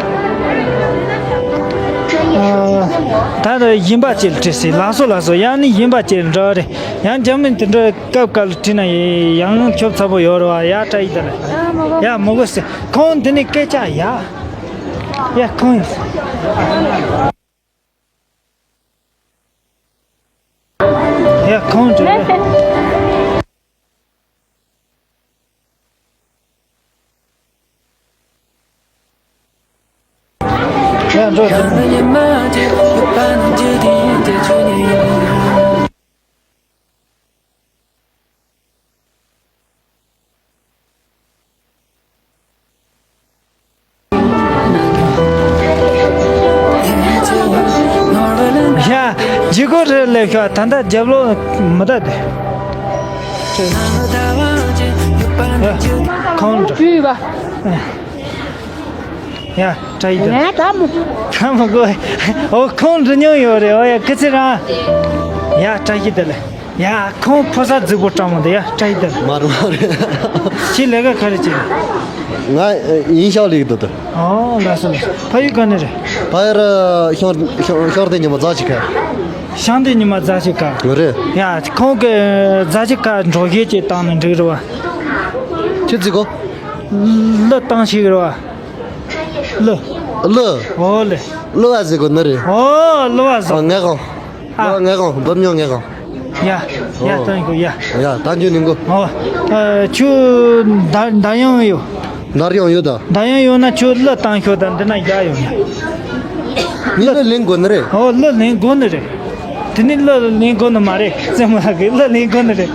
ཨ། ད་ནི་ཡིན་པ་ཅིག་ལ་དྲིས་སི། ལགས་སོ་ལགས་སོ། ཡང་ནི་ཡིན་པ་ཅིག་ལ་འགྲོ་རེ། ཡང་རྒྱ་མི་དེ་འདྲ་སྐབས་སྐབས་ལ་དྲིས་ན་ཡང་ཁྱོད་ཚ་པོ་ཡོད་རེད་བ། ཡ། བཀྲ་ཤིས་བདེ་ལེགས། ཡ། མི་དགོས་ཟེར། ཁོང་འདི་ནས་སྐད་ཆ་ཡ། ཡ། ཁོང་ཡ། ཁོང་འདྲ། ཡ། འགྲོ། ཡ། ཇི་གོ་རེ་ལེ་ཤ་ད་ལྟ་རྒྱབ་ལོགས་མི་ད་དེ། ཁོང་འདྲ། བུས་པ། ཡ། བཀྲ་ཤིས་བདེ་ལེགས། ང་ད་མོ། ད་མོ་གོ། ཨོ། ཁོང་འདྲི་མྱོང་ཡོད་རེད། ཨོ་ཡ། སྐུ་ཚེ་རིང་། ཡ། བཀྲ་ཤིས་བདེ་ལེགས། ཡ། ཁོང་ཕོ་གསར་རྫིག་པོ་སྤྲང་མོ་འདི། ཡ། བཀྲ་ཤིས་བདེ་ལེགས། མ་རེད་མ་རེད། ཁྱེད་ལས་ཀ་ག་རེ་བྱེད། ང་ཡིན་ཤག་ལས་ཀྱི་འདུག་ད། ཨོ། ལགས་སོ་ལགས་སོ། ཕ་ཡུལ་ག་ནས་རེད། ཕ་ཡུལ་ཤང་ཤང་ཤང་སྡེ་ཉི་མ་རྫ་ཆུ་ཁ། ཤང་སྡེ་ཉི་མ་རྫ་ཆུ་ཁ། རེད། ཡ། ཁོང་གི་རྫ་ཆུ་ཁ་འགྲོ་གི་ཅིག་བཏང་ན་འགྲིག་རེད་བ། ཁྱེད་རྫིག་གོ། གླུ་བཏང་ཤེས་གི་རེད་བ། གླུ། གླུ། ཨོ་ལེ། གླུ་བ་ཟེར་གོ་ནི་རེད། ཨོ། གླུ་བ་ཟེར། ཨ། ངས་གང་། ཨ། གླུ་བ་ངས་གང་། འབུམ་ཉོ་ངས་གང་། ཡ། ཡ། ཨོ། བཏང་གོ་ཡ། ཡ། ད་འཇུ་ནི་གོ། ཨོ། ཨ། ཁྱོད་འདར་འདར་དབྱངས་ཡོད། འདར་དབྱངས་ཡོད་ད། འདར་དབྱངས་ཡོད་ན་ཁྱོད་གླུ་བཏང་ཤོག་ད། འདི་ན་བཞག་ཡོད་ན། ངས་གླུ་ལེན་དགོས་ནི་རེད། ཨོ། གླུ་ལེན་དགོས་ནི་རེད། དེ་ནི་གླུ་ལེན་དགོས་ནི་མ་རེད། རྩེད་མོ་ལགས་ཀྱིས་གླུ་ལེན་དགོས་ནི་རེད།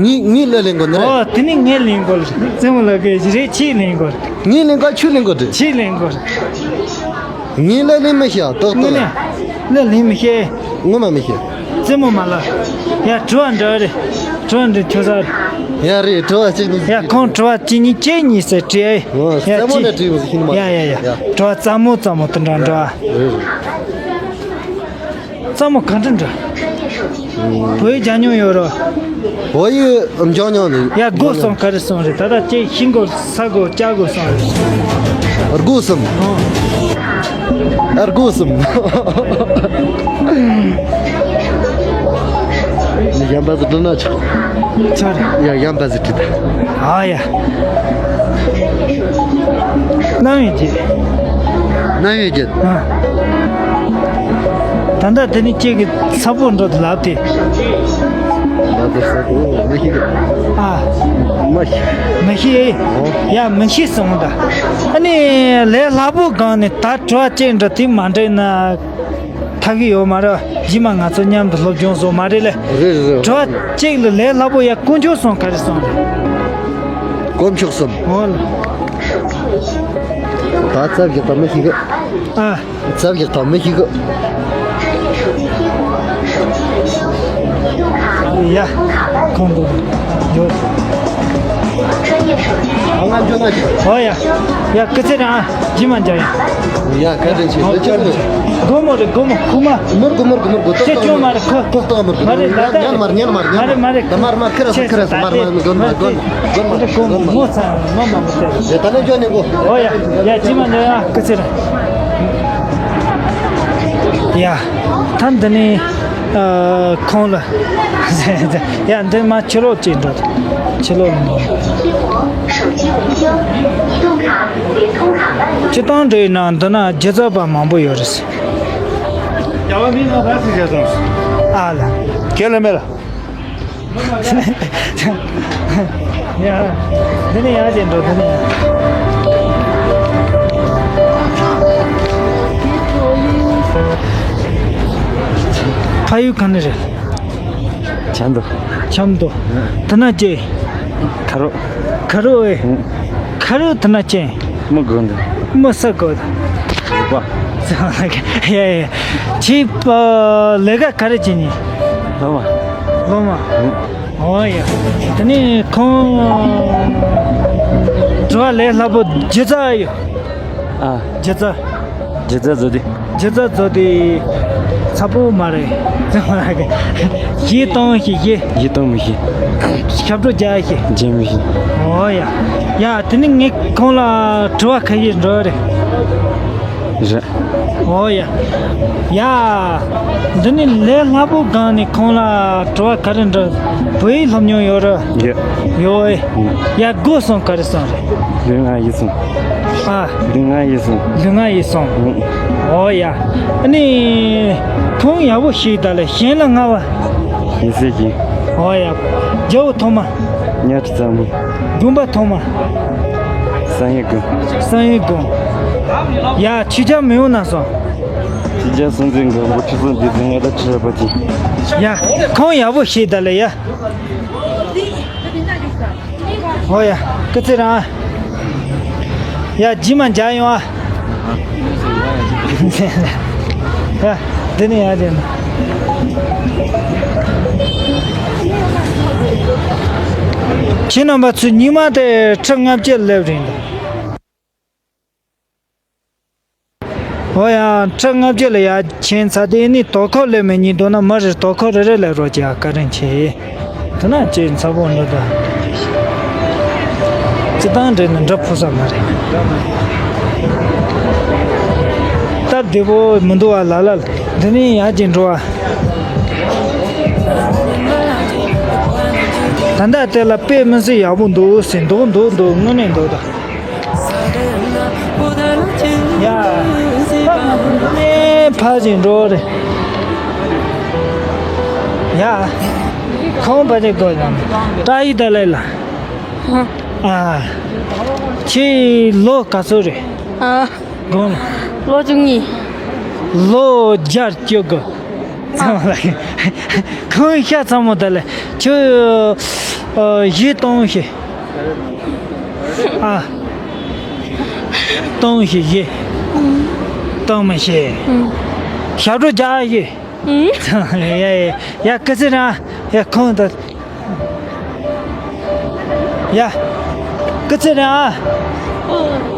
ངས་ངས་གླུ་ལེན་དགོས་ནི་རེད། ཨོ། དེ་ནི་ངས་ལེན་དགོས་རེད། རྩེད་མོ་ལགས་ཀྱིས་རེད། ཁྱེད་ལེན་དགོས་རེད། ངས་ལེན་ག་ཁྱོད་ལེན་དགོས་རེད། ཁྱེད་ལེན་དགོས་རེད། ངས་གླུ་ལེན་མི་ཤེས། ཏག་ཏག་ལ། ངས་གླུ་ལེན་མི་ཤེས། ངོ་མ་མི་ཤེས། རྩེད་མོ་མ་ལ། ཡ། དྲི་བ་འདྲི་རེད། དྲི་བ་འདྲི་ཁྱོད་ས། ཡ། རེད། དྲི་བ་གཅིག་གཉིས། ཡ། ཁོང་དྲི་བ་གཅིག་གཉིས་གཅིག་གཉིས་ཟེར་དྲིས། ཡ། རྩེད་མོ་གཅིག་ནས་དྲིས་པ་ཟེར་ཤེས་ནི་མ། ཡ་ཡ་ཡ། ཡ། དྲི་བ་རྩེད་མོ་རྩེད་མོ་དེ་འདྲ་འདྲི། རེད་རེད། རྩེད་མོ་ག་འདྲ་འདྲི། བོད་ཡིག་སྦྱང་མྱོང་ཡོད་རོ། བོད་ཡིག་སྦྱང་མྱོང་ནི། ཡ། སྒོ་གསུམ་ག་རེ་གསུམ་རེད། ད་ལྟ་ཁྱེད་ཤི་སྒོ་ས་སྒོ་ལྕགས་སྒོ་གསུམ་རེད། སྒོ་གསུམ། ཨ། སྒོ་གསུམ། ཡ། ཡང་པ་ཟིག་འདྲི་ན་ཆོག་ཆོག་རེད། ཡ། ཡང་པ་ཟིག་འདྲི་ད། ཨ་ཡ། རྣམ་དབྱེ་བརྒྱད། རྣམ་དབྱེ་བརྒྱད། ཨ། ད་ལྟ་དེ་ནི་ཁྱེད་ཀྱི་ཚ་པོ་འགྲོ་དུ་ལབ་དེ། ལབ་དེ་ས་དེ་མི་ཤེས་གི། ཨ། མ་ཤེས། མི་ཤེས། ཨོ། ཡ་མི་ཤེས་སོང་ད། ཨ་ནི་ལས་སླ་པོ་སྒང་ནས་ད་དྲི་བ་ཅིག་འདྲ་དེ་མ་འདྲེས་ན་ཐག་གི་ཡོད་མ་རེད། རྗེས་མ་ང་ཚོ་མཉམ་དུ་སློབ་སྦྱོང་བཟོ་མ་རེད་ལེ། རེད་རེད། དྲི་བ་ཅིག་ལ་ལས་སླ་པོ་ཡ་དཀོན་མཆོག་གསུམ་ག་རེ་གསུངས་རེད། དཀོན་མཆོག་གསུམ། ཨོ་ལ། ད་རྩ་བཞག་ད་མི་ཤེས་གི། ཨ། རྩ་བཞག་ད་མི་ཤེས་གི། ཡ། གང་འདུག་ཡོད། ཨ་ང་འཇོན་ན་ཞིག་ཨོ་ཡ། ཡ་སྐུ་ཚེ་རིང་ཨ། རྗེས་མ་མཇལ་ཡ། ཡ་བཀའ་དྲིན་ཆེ། འདི་ཆར་འདུག་སྒོར་མོ་རེད་སྒོར་མོ་ཁུག་མ། མི་དགོས་མི་དགོས་མི་དགོས། ཏོག་ཏོག་མི་དགོས། མ་རེད་ད་ལྟ། ཉན་མ་རེད་ཉན་མ་རེད་ཉན་མ་རེད། མ་རེད་མ་རེད། ད་མར་མར་ཁེར་སོ་ཁེར་སོ། མར་མར་མི་དགོས་མ་དགོས་མ་དགོས་མ་དགོས་མ། མོ་ཚ་མ་མ་མོ་ཚ། ད་ལན་འཇོན་ནི་གོ། ཨོ་ཡ། ཡ་རྗེས་མ་ཉོ་ཡ་སྐུ་ཚེ་རིང་། ཡ། ད་འདི་ནི། ཨ། ཁོང་ལ། ཡ་འདི་མ་ཕྱི་ལོགས་ཅིག་འགྲོ། ཕྱི་ལོགས་ལ་འགྲོ། སྤྱི་བཏང་འགྲོ་ཡི་ན་འདི་ན་སྒྱུ་རྩལ་པ་མང་པོ་ཡོད་རེད། རྒྱ་བ་མི་ང་ར་སི་རྒྱ་སོང་། ཨ་ལ། ཁས་ལེན་མེད་ལ། ཡ། འདི་ནས་ཡར་ཅིག་འགྲོ། འདི་ནས་ཡར། ཕ་ཡུལ་ག་ནས་རེད། ཆབ་མདོ། ཆབ་མདོ། དེ་ན་ཅི། ཁ་རོ། ཁ་རོ་ཨེ། ཁ་རོ་དེ་ན་ཅི། མི་དགོས་འདུག་མི་ས་དགོས། རུ་པ། ཡ་ཡ། ཁྱེད་ལས་ཀ་ག་རེ་བྱེད་ནི། སློབ་མ། སློབ་མ། ཨོ་ཡ། དེ་ནི་ཁོང་དྲི་བ་ལས་སླ་པོ་སྒྱུ་རྩལ་ཡོད། ཨ། སྒྱུ་རྩལ། སྒྱུ་རྩལ་བཟོ་དུས། སྒྱུ་རྩལ་བཟོ་དུས་ཚ་པོ་མ་རེད། གཞས་གཏོང་ཤེས་ཤེས། གཞས་གཏོང་མི་ཤེས། ཞབས་བྲོ་རྒྱག་ཤེས། རྒྱག་མི་ཤེས། ཨོ་ཡ། ཡ་དེ་ནི་ངས་ཁོང་ལ་དྲི་བ་ཁ་ཤས་འདྲི་རེད། རེད། ཨོ་ཡ། ཡ། འདི་ནི་ལས་སླ་པོ་སྒང་ནས་ཁོང་ལ་དྲི་བ་ག་རེ་འདྲི། བོད་ཡིག་སློབ་མྱོང་ཡོད་རེད། ཡོད། ཡོད་ཨེ། ཡ་སྒོ་གསུམ་ག་རེ་གསུམ་རེད། ལུས་ངག་ཡིད་གསུམ། ཨ། ལུས་ངག་ཡིད་གསུམ། ལུས་ངག་ཡིད་གསུམ། ཨོ་ཡ། ཨ་ནི་ཁོང་ཡག་པོ་ཤེས་ད་ལེ། གཞན་ལ་ངར་བ། ཡིན་སྲིད་ཀྱི། ཨོ་ཡ། རྒྱལ་པོ་ཐོག་མ། གཉའ་ཁྲི་རྩེ་མོ། དགོན་པ་ཐོག་མ། བསམ་ཡས་དགོན། བསམ་ཡས་དགོན། ཡ་ཆོས་རྒྱལ་མེས་དབོན་རྣམ་གསུམ། ཆོས་རྒྱལ་སྲོང་བཙན་སྒམ་པོ། ཁྲི་སྲོང་ལྡེ་བཙན། མངའ་བདག་ཁྲི་རལ་པ་ཅན། ཡ་ཁོང་ཡག་པོ་ཤེས་ད་ལེ་ཡ། ཨོ་ཡ། སྐུ་ཚེ་རིང་ཨ། ཡ་རྗེས་མ་མཇལ་ཡོང་ཨ། ཡ་འདི་ནས་ཡར་ཅིག་ན། ཁྱེད་རྣམ་པ་ཚོས་ཉི་མ་དེ་ཁྲི་ལྔ་བརྒྱ་སླེབས་རེད་འདུག་ཨོ་ཡ། ཁྲི་ལྔ་བརྒྱ་ལ་ཡར་ཕྱིན་ཚར་དུས་ནི་དོ་ཁུར་ལས་མེད་ཉིན་དོ་ན་མི་རེ་དོ་ཁུར་རེ་རེ་ལས་རོགས་ཀྱི་ཨ། བཀའ་དྲིན་ཆེ། དེ་ན་ཅིག་ཚ་པོ་འདྲ་ད། སྤྱི་བཏང་འདྲེ་ནི་འདྲ་ཕོ་ས་མ་རེད། སྟབས་བདེ་པོ་མི་འདུག་བ་ལ་ལ། འདི་ནས་ཡར་ཅིག་འགྲོ་བ། ད་ལྟ་དེ་ལ་དཔེ་མི་སྲིད་ཡག་པོ་འདུག་ཟེར། འདུག་འདུག་འདུག་དངོས་གནས་འདུག་ད། ཡ། ཕ་ཅིག་འགྲོ་རེད། ཡ། ཁོང་ཕ་ཅིག་དགོས་ཀྱང་། བཀྲ་ཤིས་བདེ་ལེགས་ལ། ཨ། ཁྱེད་ལོ་ག་ཚོད་རེད། ཨ། དགོངས་ལ། ལོ་བཅུ་གཉིས། ལོ་བརྒྱ་བཅུ་དགུ། ཚང་མ་ལ། ཁོང་ཤ་ཚ་མོ་ད་ལེ། ཁྱོད་ཨ་གཞས་གཏོང་ཤེས། ཨ། གཏོང་ཤེས་གཞས། གཏོང་མི་ཤེས། ཞབས་བྲོ་རྒྱག་ཤེས། ཡ་ཡ་ཡ། སྐུ་ཚེ་རིང་། ཡ་ཁོང་ད། ཡ། སྐུ་ཚེ་རིང་ཨ།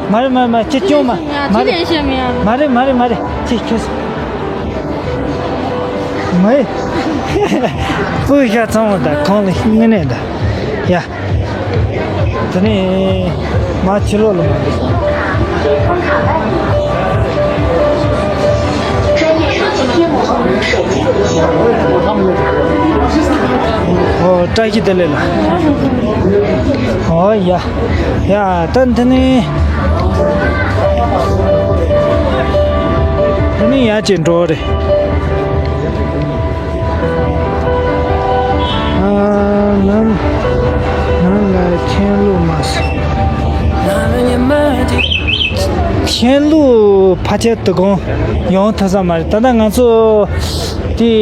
མ་རེད་མ་རེད་མ་རེད། ཁྱེད་སྐྱོན་མ། མ་རེད། མ་རེད་མ་རེད་མ་རེད། ཁྱེད་ཁྱེད། མ་རེད། སྤུ་ཤ་ཚང་མ་ད་ཁོང་ལ་དངོས་གནས་ད། ཡ། དེ་ནས་མ་ཕྱི་ལོགས་ལ་མ་འདུག་ཨོ། བཀྲ་ཤིས་བདེ་ལེགས་ལ། ཨོ་ཡ། ཡ་ད་འདི་ནས། འདི་ནས་ཡར་ཅིག་འགྲོ་རེད། ཕལ་ཆེར་དོ་དགོང་ཡོང་ཐུབ་ས་མ་རེད། ད་ལྟ་ང་ཚོ་དེ་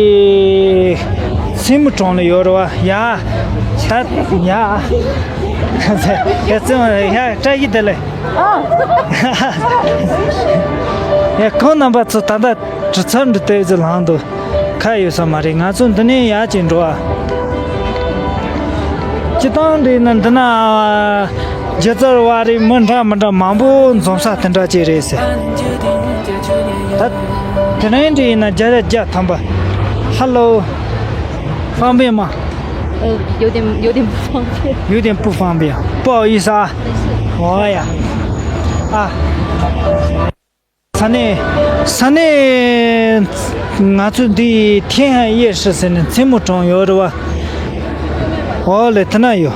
མཚན་མོ་གྲོང་ལ་ཡོད་རེད་བ། ཡ། ད་ཡ། ཡ་བཙུན་མ་ཡ། བཀྲ་ཤིས་བདེ་ལེགས། ཡ། ཁོང་རྣམ་པ་ཚོ་ད་ལྟ་གྲུ་ཚར་འདི་ལྟ་ཙི་ལངས་འདུག་ཁ་ཡོད་ས་མ་རེད། ང་ཚོ་འདི་ནས་ཡར་ཅིག་འགྲོ་ཨ། སྤྱིར་བཏང་འདི་ན་འདི་ན་སྒྱུ་རྩལ་བ་རེད། མི་འདྲ་མི་འདྲ་མང་པོ་འཛོམས་ས་དེ་འདྲ་ཅིག་རེད་ཟེར། ད་དེ་རིང་འདི་ཡིན་ན་བརྒྱ་ཆ་བརྒྱ་ཐམ་པ། ཧ་ལོ། 方便吗？呃，有点有点不方便。有点不方便，不好意思啊。哦呀，啊。 ས་གནས་ས་གནས་ང་ཚོ་འདི་天海夜市ཟེར་ནས་མཚན་མོ་གྲོང་ཡོད་རེད་བ། ཨོ་ལེ། དེ་ན་ཡོད།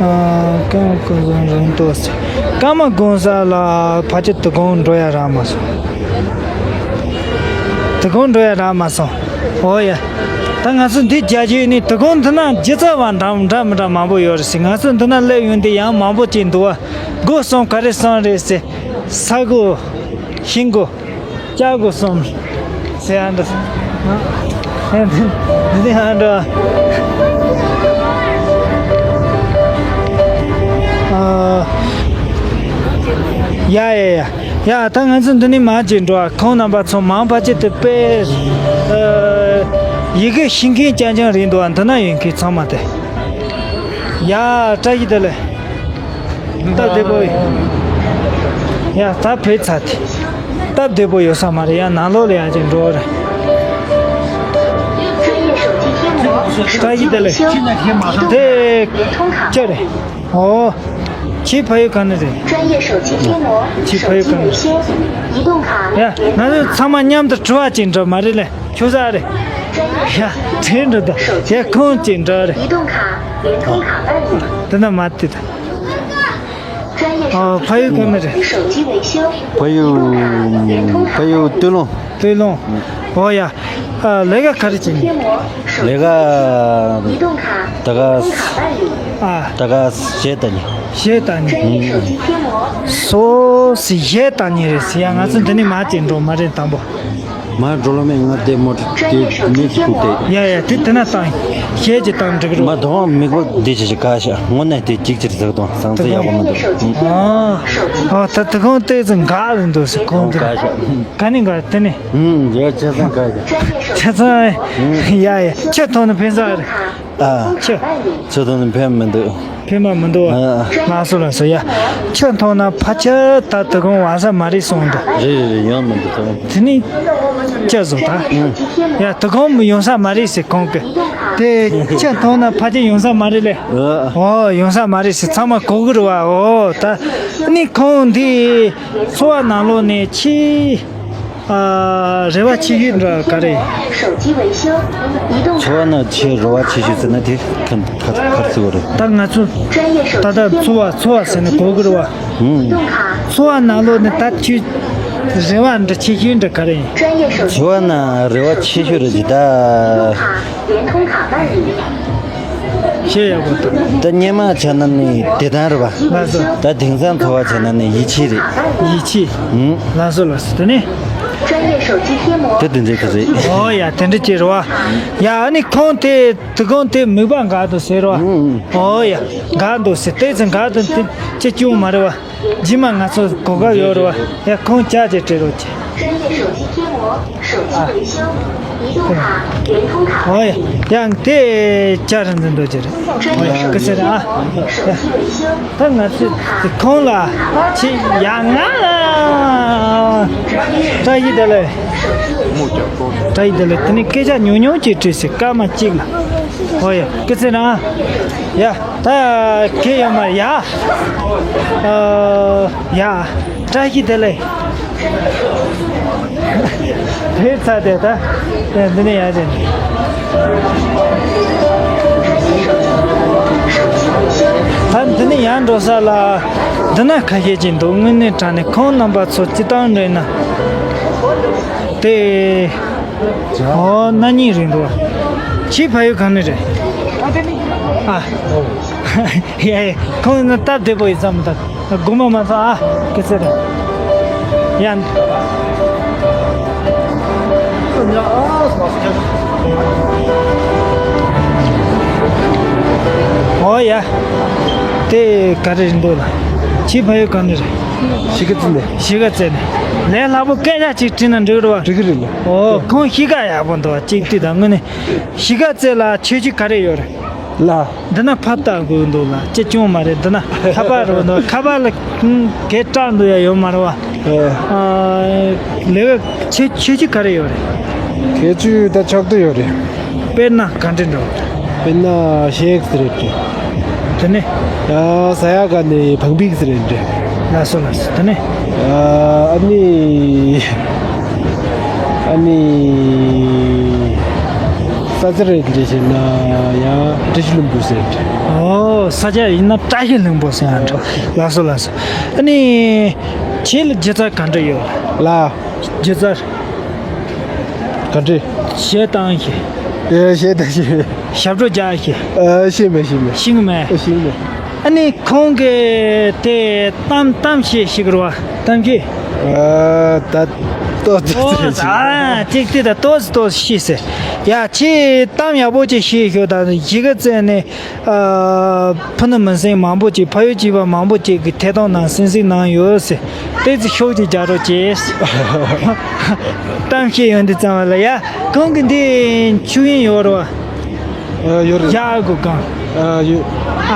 ཨ། ཀརྨ་ཀུན་བཟང་རིང་ཏོག་ཟེར། ཀརྨ་ཀུན་བཟང་ལ་ཕལ་ཆེར་དོ་དགོང་འགྲོ་ཡ་རག་མ་སོང་། དོ་དགོང་འགྲོ་ཡ་རག་མ་སོང་། ཨོ་ཡ། ད་ང་ཚོ་འདི་རྒྱ་ཆེ་ནས་དོ་དགོང་འདི་ན་སྒྱུ་རྩལ་བ་འདྲ་འདྲ་མི་འདྲ་མང་པོ་ཡོད་རེད་ཟེར། ང་ཚོ་འདི་ན་སླེབས་ཡོང་དུས་ཡང་མང་པོ་ཅིག་འདུག་བ། སྒོ་གསུམ་ག་རེ་གསུམ་རེད་ཟེར། ས་སྒོ། ཤིང་སྒོ། ལྕགས་སྒོ་གསུམ་ཟེར་ཡ་འདི། ཨ། འདི་ཡང་འདྲ། ཨ། ཡ་ཡ་ཡ། ཡ། ད་ང་ཚོ་འདི་ནས་མར་ཅིག་འགྲོ་ཨ། ཁོང་རྣམ་པ་ཚོ་མང་ཕལ་ཆེར་དེ་དཔེ། ཨ། ཡི་གེ་ཤེས་མཁན་རྐྱང་རྐྱང་རེད་འདུག་ཨ། འདི་ན་ཡོད་མཁན་ཚང་མ་དེ། ཡ། བཀྲ་ཤིས་བདེ་ལེགས། སྟབས་བདེ་པོ་ཡོད། ཡ། ད་བུད་ཚར་དེ། སྟབས་བདེ་པོ་ཡོད་ས་མ་རེད། ཡ། ནང་ལོགས་ལ་ཡ་ཅིག་འགྲོ་རེད། བཀྲ་ཤིས་བདེ་ལེགས། དེ་ཅི་རེད། ཨོ། ཁྱེད་ཕ་ཡུལ་ག་ནས་རེད། 专业手机贴膜，ཁྱེད་ཕ་ཡུལ་ག་ནས་手机维修，移动卡，ཡ། ང་ཚོ་ཚང་མ་མཉམ་དུ་དྲི་བ་ཅིག་འདྲི། མ་རེད་ལེ། ཁྱོད་ས་རེད། ཡ། དྲི་འདྲི་ད། ཡ། ཁོང་ཅིག་འདྲི་རེད། 移动卡、联通卡办理。 དེ་ན་མ་དེ་ད། 专业 ཨ། ཕ་ཡུལ་ག་ནས་རེད། 手机维修， ཕ་ཡུལ། ཕ་ཡུལ་སྟོད་ལུང་། སྟོད་ལུང་། ཨོ་ཡ། ཨ། ལས་ཀ་ག་རེ་བྱེད་ནི། 手 ལས་ཀ 移动卡、 ད་ག 联通卡办理。 ཨ། ད་ག་བྱེད་ད་ནི། གཞས་བཏང་ནི། 专业手机贴膜， སོ་སི་གཞས་བཏང་ནི་རེད་ཟེར་ཡ། ང་ཚོ་འདི་ནས་མར་ཅིག་འགྲོ། མ་རེད། དང་པོ། མ་འགྲོ་ལོ་མེད། ང་དེ་མོ་དེ་མི་ཅིག་ཁུག་དེ། ཡ་ཡ། དེ་དེ་ན་བཏང་། གཞས་ཅིག་བཏང་འགྲིག་རོ། མ་དོང་མིག་པོ་འདི་ཅི་ཞིག་ག་ཤ་ངོ་ནས་དེ་ཅིག་ཅིག་ཟག་དང་ཟང་ཟི་ཡག་པོ་མི་འདུག 手机贴膜， ཨ། 手机 ཨ། ད་དེ་གང་ལྟས་ཙང་ག་རེད་འདུག་ཟེར། གང་དེ་ག་ནས་ག་དེ་ནས། 嗯，也这算干的。 ཆ་ཚང་། ཡ་ཡ། ཁྱེད་ཐོག་ནས་ཕན་ས་རེད། 啊， ཁྱེད། 这都能骗没得。 ཕན་པ་མི་འདུག 嗯， ལགས་སོ་ལགས་སོ། ཡ། ཁྱེད་ཐོག་ན་ཕ་ཁྱེད་ད་དེ་གང་བ་ས་མ་རེད་སོང་འདུག 这人没得。 དེ་ནི་ཁྱེད་བཟོ་ད། ཡ། དེ་གང་ཡོང་ས་མ་རེད་ཟེར་ཁོང་གིས། དེ་ཁྱེད་ཐོག་ན་ཕ་ཁྱེད་ཡོང་ས་མ་རེད་ལེ། 呃， ཨོ། ཡོང་ས་མ་རེད་ཟེར། ཚང་མ་གོ་གི་རེད་བ། ཨོ། ད་ནི་ཁོང་འདི་འཚོ་བ་ནང་ལོགས་ནས་ཆེས། ཨ། རེ་བ་ཆེ་ཤོས་འདྲ་ག་རེ། 手机维修，移动 昨晚呢，去罗瓦奇去在那里看看看这个的。 ད་ང་ཚོ་专业手 ད་ལྟ་འཚོ་བ་འཚོ་བ་ཟེར་ནས་གོ་གི་རེད་བ། 嗯， 动卡， འཚོ་བ་ནང་ལོགས་ནས་ད་ཁྱོད་རེ་བ་འདྲ་ཆེ་ཤོས་འདྲ་ག་རེ་ཡིན། 专业手机 昨晚呢，热我七岁的 移 的 动卡、联通卡办理。 ཤེས་ཡག་པོ་འདུག 的年嘛前那里跌单是吧？ ལགས་སོ། 在顶上头啊前那里一起的。 ཡིད་ཆེས། 嗯， ལགས་སོ་ལགས་སོ། དེ་ནས། 专业手机贴膜 这，顶这可是。 ཨོ་ཡ། དེ་འདྲ་ཅིག་རེད་བ། ཡ། ཨ་ནི་ཁོང་དེ་དེ་ཁོང་དེ་མིག་པ་འགག་འདུག་ཟེར་བ། ཨོ་ཡ། འགག་འདུག་ཟེར། དེ་ཚོ་འགག་འདུག་དེ་ཅི་སྐྱོན་མ་རེད་བ། རྗེས་མ་ང་ཚོ་གོ་སྐབས་ཡོད་རེད་བ། ཡ། ཁོང་ཅག་ཅིག་སྤྲད་རོགས་གྱིས། 专业手机贴膜，手机维修，移动卡、联通卡 ཨོ་ཡ། ཡང་དེ་ཅག་རང་འཛིན་འདོད་ཀྱི་རེད། 专 ཨོ་ཡ། 业手 གི་ཟེར་机贴 ཨ། 膜，手机维修， ད་ང་ཚོས་དེ་ཁོང་ལ་ཅི་ཡ་ང་ལ་བཀྲ་ཤིས་བདེ་ལེགས། བཀྲ་ཤིས་བདེ་ལེགས། དེ་ནས་སྐད་ཆ་ཉུང་ཉུང་ཅིག་དྲིས་ཟེར། སྐར་མ་གཅིག་ལ། ཨོ་ཡ། གི་ཟེར་ཨ། ཡ། ད་གི་ཡོད་མ་ཡ། ཨ། ཡ། བཀྲ་ཤིས་བདེ་ལེགས། དེ་ཚ་དེ་ད། དེ་འདི་ནས་ཡར་དེ། ད་འདི་ནས་ཡར་འགྲོ་ས་ལ། འདི་ན་ཁ་ཤས་ཅིག་འདུག་དངོས་གནས་དྲང་གནས་ཁོང་རྣམ་པ་ཚོ་སྤྱིར་བཏང་འདྲ་ན། དེ། ཨོ། ན་ནིང་རེད་འདུག་ཁྱེད་ཕ་ཡུལ་ག་ནས་རེད། ཨ། ཡ་ཡ། ཁོང་ནི་སྟབས་བདེ་པོ་ཡིན་ཙང་། ད་དགོངས་པ་མ་ཚོམ་ཨ། སྐུ་ཚེ་རིང་། ཡ། ཨོ་ཡ། དེ་ག་རེ་རེད་འདུག་ལ། ཁྱེད་ཕ་ཡུལ་ག་ནས་རེད། གཞིས་ཀ་རྩེ་ནས། གཞིས་ཀ་རྩེ་ནས། ལས་སླ་པོ་སྐད་ཆ་ཅིག་དྲིས་ན་འགྲིག་རེད་བ། འགྲིག་གི་རེད་ལ། ཨོ་ཁོང་གཤིས་ཀ་ཡག་པོ་འདུག་བ། གཅིག་དུས་དང་དངོས་གནས། གཞིས་ཀ་རྩེ་ལ་ཆོས་བརྒྱུད་ག་རེ་ཡོད་རེད། ལ། འདི་ན་ཕར་ལྟ་དགོས་འདུག་ལ། ཅི་ཅུང་མ་རེད། འདི་ན་ཁ་པར་རེད་འདུག་ཁ་པར་ལ་གས་སྐྲག་འདུག་ཡ་ཡོད་མ་རེད་བ། ཨེ། ཨ། ལས་ཀ་ཆེ་ཆེ་ཆེ་ག་རེ་ཡོད་རེད། ཁྱད་ཆོས་ད་ཆགས་ཏུ་ཡོད་རེད། དཔེར་ན་ག་འདྲ་འགྲོ། དཔེར་ན་གཞས་ཟེར་རེད། དེ་ནས། ཡ་ས་ཡ་ག་ནས་བང་པིག་ཟེར་རེད། ལགས་སོ་ལགས་སོ། དེ་ནས། ཨ་ནི། ཨ་ནི། ས་ཆ་རེད་འདྲ་བྱས་ན་ཡང་བཀྲ་ཤིས་ལྷུན་པོ་ཟེར། ཨོ་ས་ཆ་ཡིན་ན་བཀྲ་ཤིས་ལྷུན་པོ་ཟེར་ཡང་འགྲོ། ལགས་སོ་ལགས་སོ། ཨ་ནི། ཁྱེད་ལ་སྒྱུ་རྩལ་ག་འདྲ་ཡོད། ལ། སྒྱུ་རྩལ། ག་འདྲ། གཞས་བཏང་ཤེས། ཨེ་གཞས་བཏང་ཤེས། ཞབས་བྲོ་རྒྱག་ཤེས། ཨ་ཤེས་མེད་ཤེས་མེད། ཤེས་མེད། ཨ་ཤེས་མེད། ཨ་ནི་ཁོང་གིས་དེ་གཏམ་གཏམ་བཤད་ཤེས་ཀྱི་རེད་བ། གཏམ་བཤད། ཨ་ད་ཏོག་ཙམ་ཨོ་ཙམ་ཞིག་ཨ་ཅིག་དེ་ད་ཏོག་ཙམ་ཏོག་ཙམ་ཤེས་ཟེར། ཡ་ཁྱེད་གཏམ་ཡག་པོ་ཅིག་བཤད་ཤོག་ད་གཞིས་ཀ་རྩེ་ནས། ཨ། ཕུ་ནུ་མིང་སྲིང་མང་པོ་ཅིག་ཕ་ཡུལ་གཅིག་པ་མང་པོ་ཅིག་གིས་ཐད་གཏོང་ནང་གསན་གཟིགས་གནང་ཡོད་ཟེར། ཏོག་ཙམ་ཤུགས་ཅིག་རྒྱག་རོགས་གྱིས། གཏམ་བཤད་ཡོང་དུས་ཙམ་པ་ལ་ཡ། གང་གི་འདི་ཆོས་དབྱིངས་ཡོད་རེད་བ། ཨ་ཡོད་རེད། ཡག་གོ་གང་། ཨ་ཡོད།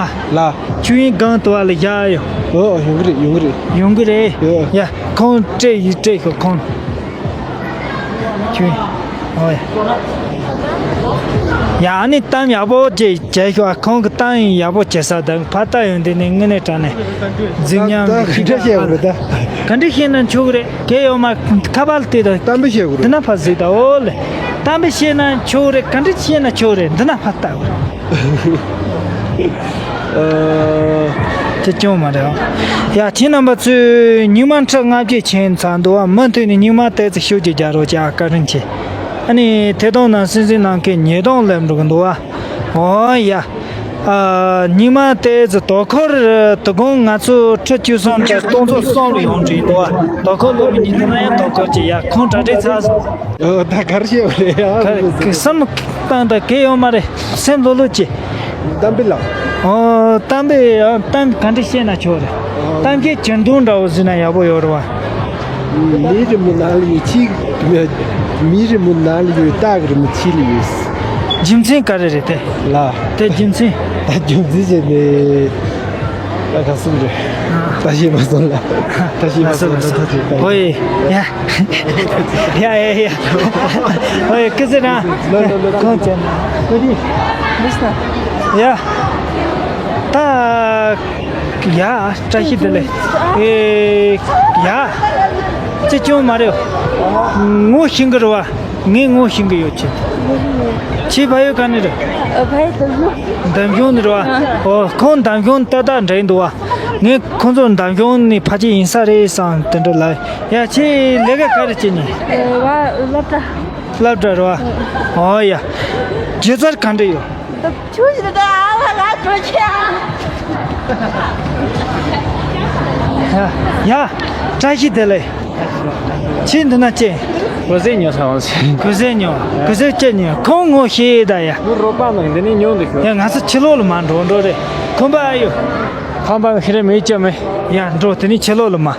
ཨ། ལ། ཆོས་དབྱིངས་གང་དུ་བ་ལ་ཡག་ཡོད། ཨོ་ཡོང་གི་རེད་ཡོང་གི་རེད། ཡོང་གི་རེད། ཡོད། ཡ་ཁོང་སྤྲད་ཡིན་སྤྲད་ཤོག་ཁོང་། ཁྱོད། ཨོ་ཡ། ཡ་ཨ་ནི་གཏམ་ཡག་པོ་ཅིག་བྱས་ཤོག་ཨ་ཁོང་གི་གཏམ་ཡག་པོ་བྱེད་ས་དང་ཕར་ལྟ་ཡོང་དུས་ནས་དངོས་གནས་དྲང་གནས་རྫིག་ཉམས་ད་ཀྱི་ག་འདྲ་བཤད་དགོས་རེད་ད། ག་འདྲ་བཤད་ན་ཆོག་གི་རེད། གལ་ཡོད་མ་ཁ་པར་དེ་དང་གཏམ་དཔེ་བཤད་དགོས་འདི་རེད། ན་ཕར་གཟིགས་དང་ཨོ་ལེ། གཏམ་དཔེ་བཤད་ན་ཆོག་གི་རེད། ག་འདྲ་བཤད་ན་ཆོག་གི་རེད། འདི་ན་ཕར་ལྟ་དགོས་རེད། ཨ། དེ་སྐྱོན་མ་རེད། ཡ་ཁྱེད་རྣམ་པ་ཚོས་སྙིང་མ་ཁྲི་ལྔ་བརྒྱ་ཕྱིན་ཚར་འདུག་བ། མུ་མཐུད་ནས་སྙིང་མ་ཏོག་ཙམ་ཤུགས་ཀྱིས་རྒྱག་རོགས་བྱ། བཀའ་དྲིན་ཆེ། ཨ་ནི་ཐད་གཏོང་ནང་གསན་གཟིགས་གནང་མཁན་ཉིས་སྟོང་སླེབས་འགྲོ་གི་འདུག་བ། ཨོ་ཡ། ཨ། སྙིང་མ་ཏོག་ཙམ་དོ་ཁུར་དོ་དགོང་ང་ཚོ་ཁྲི་བཅུ་གསུམ་གྱི་སྟོང་ཚོ་གསུམ་ལ་ཡོང་གི་འདུག་བ། དོ་ཁུར་སློབ་མི་ཉིན་ཐོ་ན་ཡང་དོ་ཁུར་གྱི་ཡ་ཁོང་གྲ་སྒྲིག་ཚར་སོང་། ཨོ་ད་ག་རེ་བཤད་དགོས་རེད་ཡ། ག་ག་བསམ་བཏང་ད་གལ་ཡོད་མ་རེད། སེམས་ལྷོད་ལྷོད་བྱེད། གཏམ་དཔེ་ལ། ཨོ་གཏམ་དཔེ་ཨ་གཏམ་ག་འདྲ་བཤད་ན་ཆོག་རེད། ཨོ། གཏམ་སྐད་ཇེ་མཐོ་འདྲ་བོ་ཟིན་ན་ཡག་པོ་ཡོད་རེད་བ། མི་རེ་མོ་ནང་ལ་ཡོད་ཅིག་མི་རེ་མོ་ནང་ལ་ཡོད། སྟག་རེ་མོ་ཕྱི་ལ་ཡོད། རྒྱུ་མཚན་ག་རེ་རེད་དེ། ལ། དེ་རྒྱུ་མཚན། ད་རྒྱུ་མཚན་བྱས་ནས་ད་ག་སུ་རེད། ད་ཤེས་མ་སོང་ལ། ད་ཤེས་མ་སོང་ལ། ད་ཤེས་མ་ཨོ་ཡེ། ཡ། ཡ་ཡ་ཡ། ཨོ་ཡེ་ཀི་ཟེར་ན། ལོ་ལོ་ལོ། ཁོང་ཅན། ཀི་དི། ལིས་ན། ཡ། ད། ཡ། བཀྲ་ཤིས་བདེ་ལེགས། ཨེ། ཡ། ཅི་ཅུང་མ་རེད། ངོ་ཤེས་གི་རེད་བ། ངས་ངོ་ཤེས་གི་ཡོད་ཅི། ཁྱེད་ཕ་ཡུལ་ག་ནས་རེད། ཨ་ཕ་ཡུལ་འདམ་གཞུང་། འདམ་གཞུང་ནས་རེད་བ། ཨོ་ཁོང་འདམ་གཞུང་ཏག་ཏག་འདྲ་ཡིན་འདུག་བ། ངས་ཁོང་ཚོ་འདམ་གཞུང་ནས་ཕ་གི་ཡིན་ས་རེད་བསམ་དེ་འདྲ་ལ། ཡ་ཁྱེད་ལས་ཀ་ག་རེ་བྱེད་ནི། ཨ་བ་སློབ་གྲྭ། སློབ་གྲྭ་རེད་བ། ཨོ་ཡ། སྒྱུ་རྩལ་ག་འདྲ་ཡོད། ཆུ་ཞིག་ད་ཨ་ལ་ལ་གྲོ་ཆེ། ཡ། བཀྲ་ཤིས་བདེ་ལེགས། ཁྱེད་འདི་ན་ཅི། གོས་ཟས་ཉོ་ས་འོང་ཟེར། གོས་ཟས་ཉོ། གོས་ཟས་ཅི་ཉོ། ཁོང་ངོ་ཤེས་ད་ཡ། ངའི་རོགས་པ་ནང་འདི་ནས་ཉོ་འདུག་ཤོག་ཡ་ང་ཚོ་ཕྱི་ལོགས་ལ་མ་འགྲོ་འགྲོ་རེད། ཁོམ་པ་ཨ་ཡོད། ཁོམ་པ་ཤི་རེ་མེད་ཅི་མེད། ཡ་འགྲོ་དེ་ནས་ཕྱི་ལོགས་ལ་མ།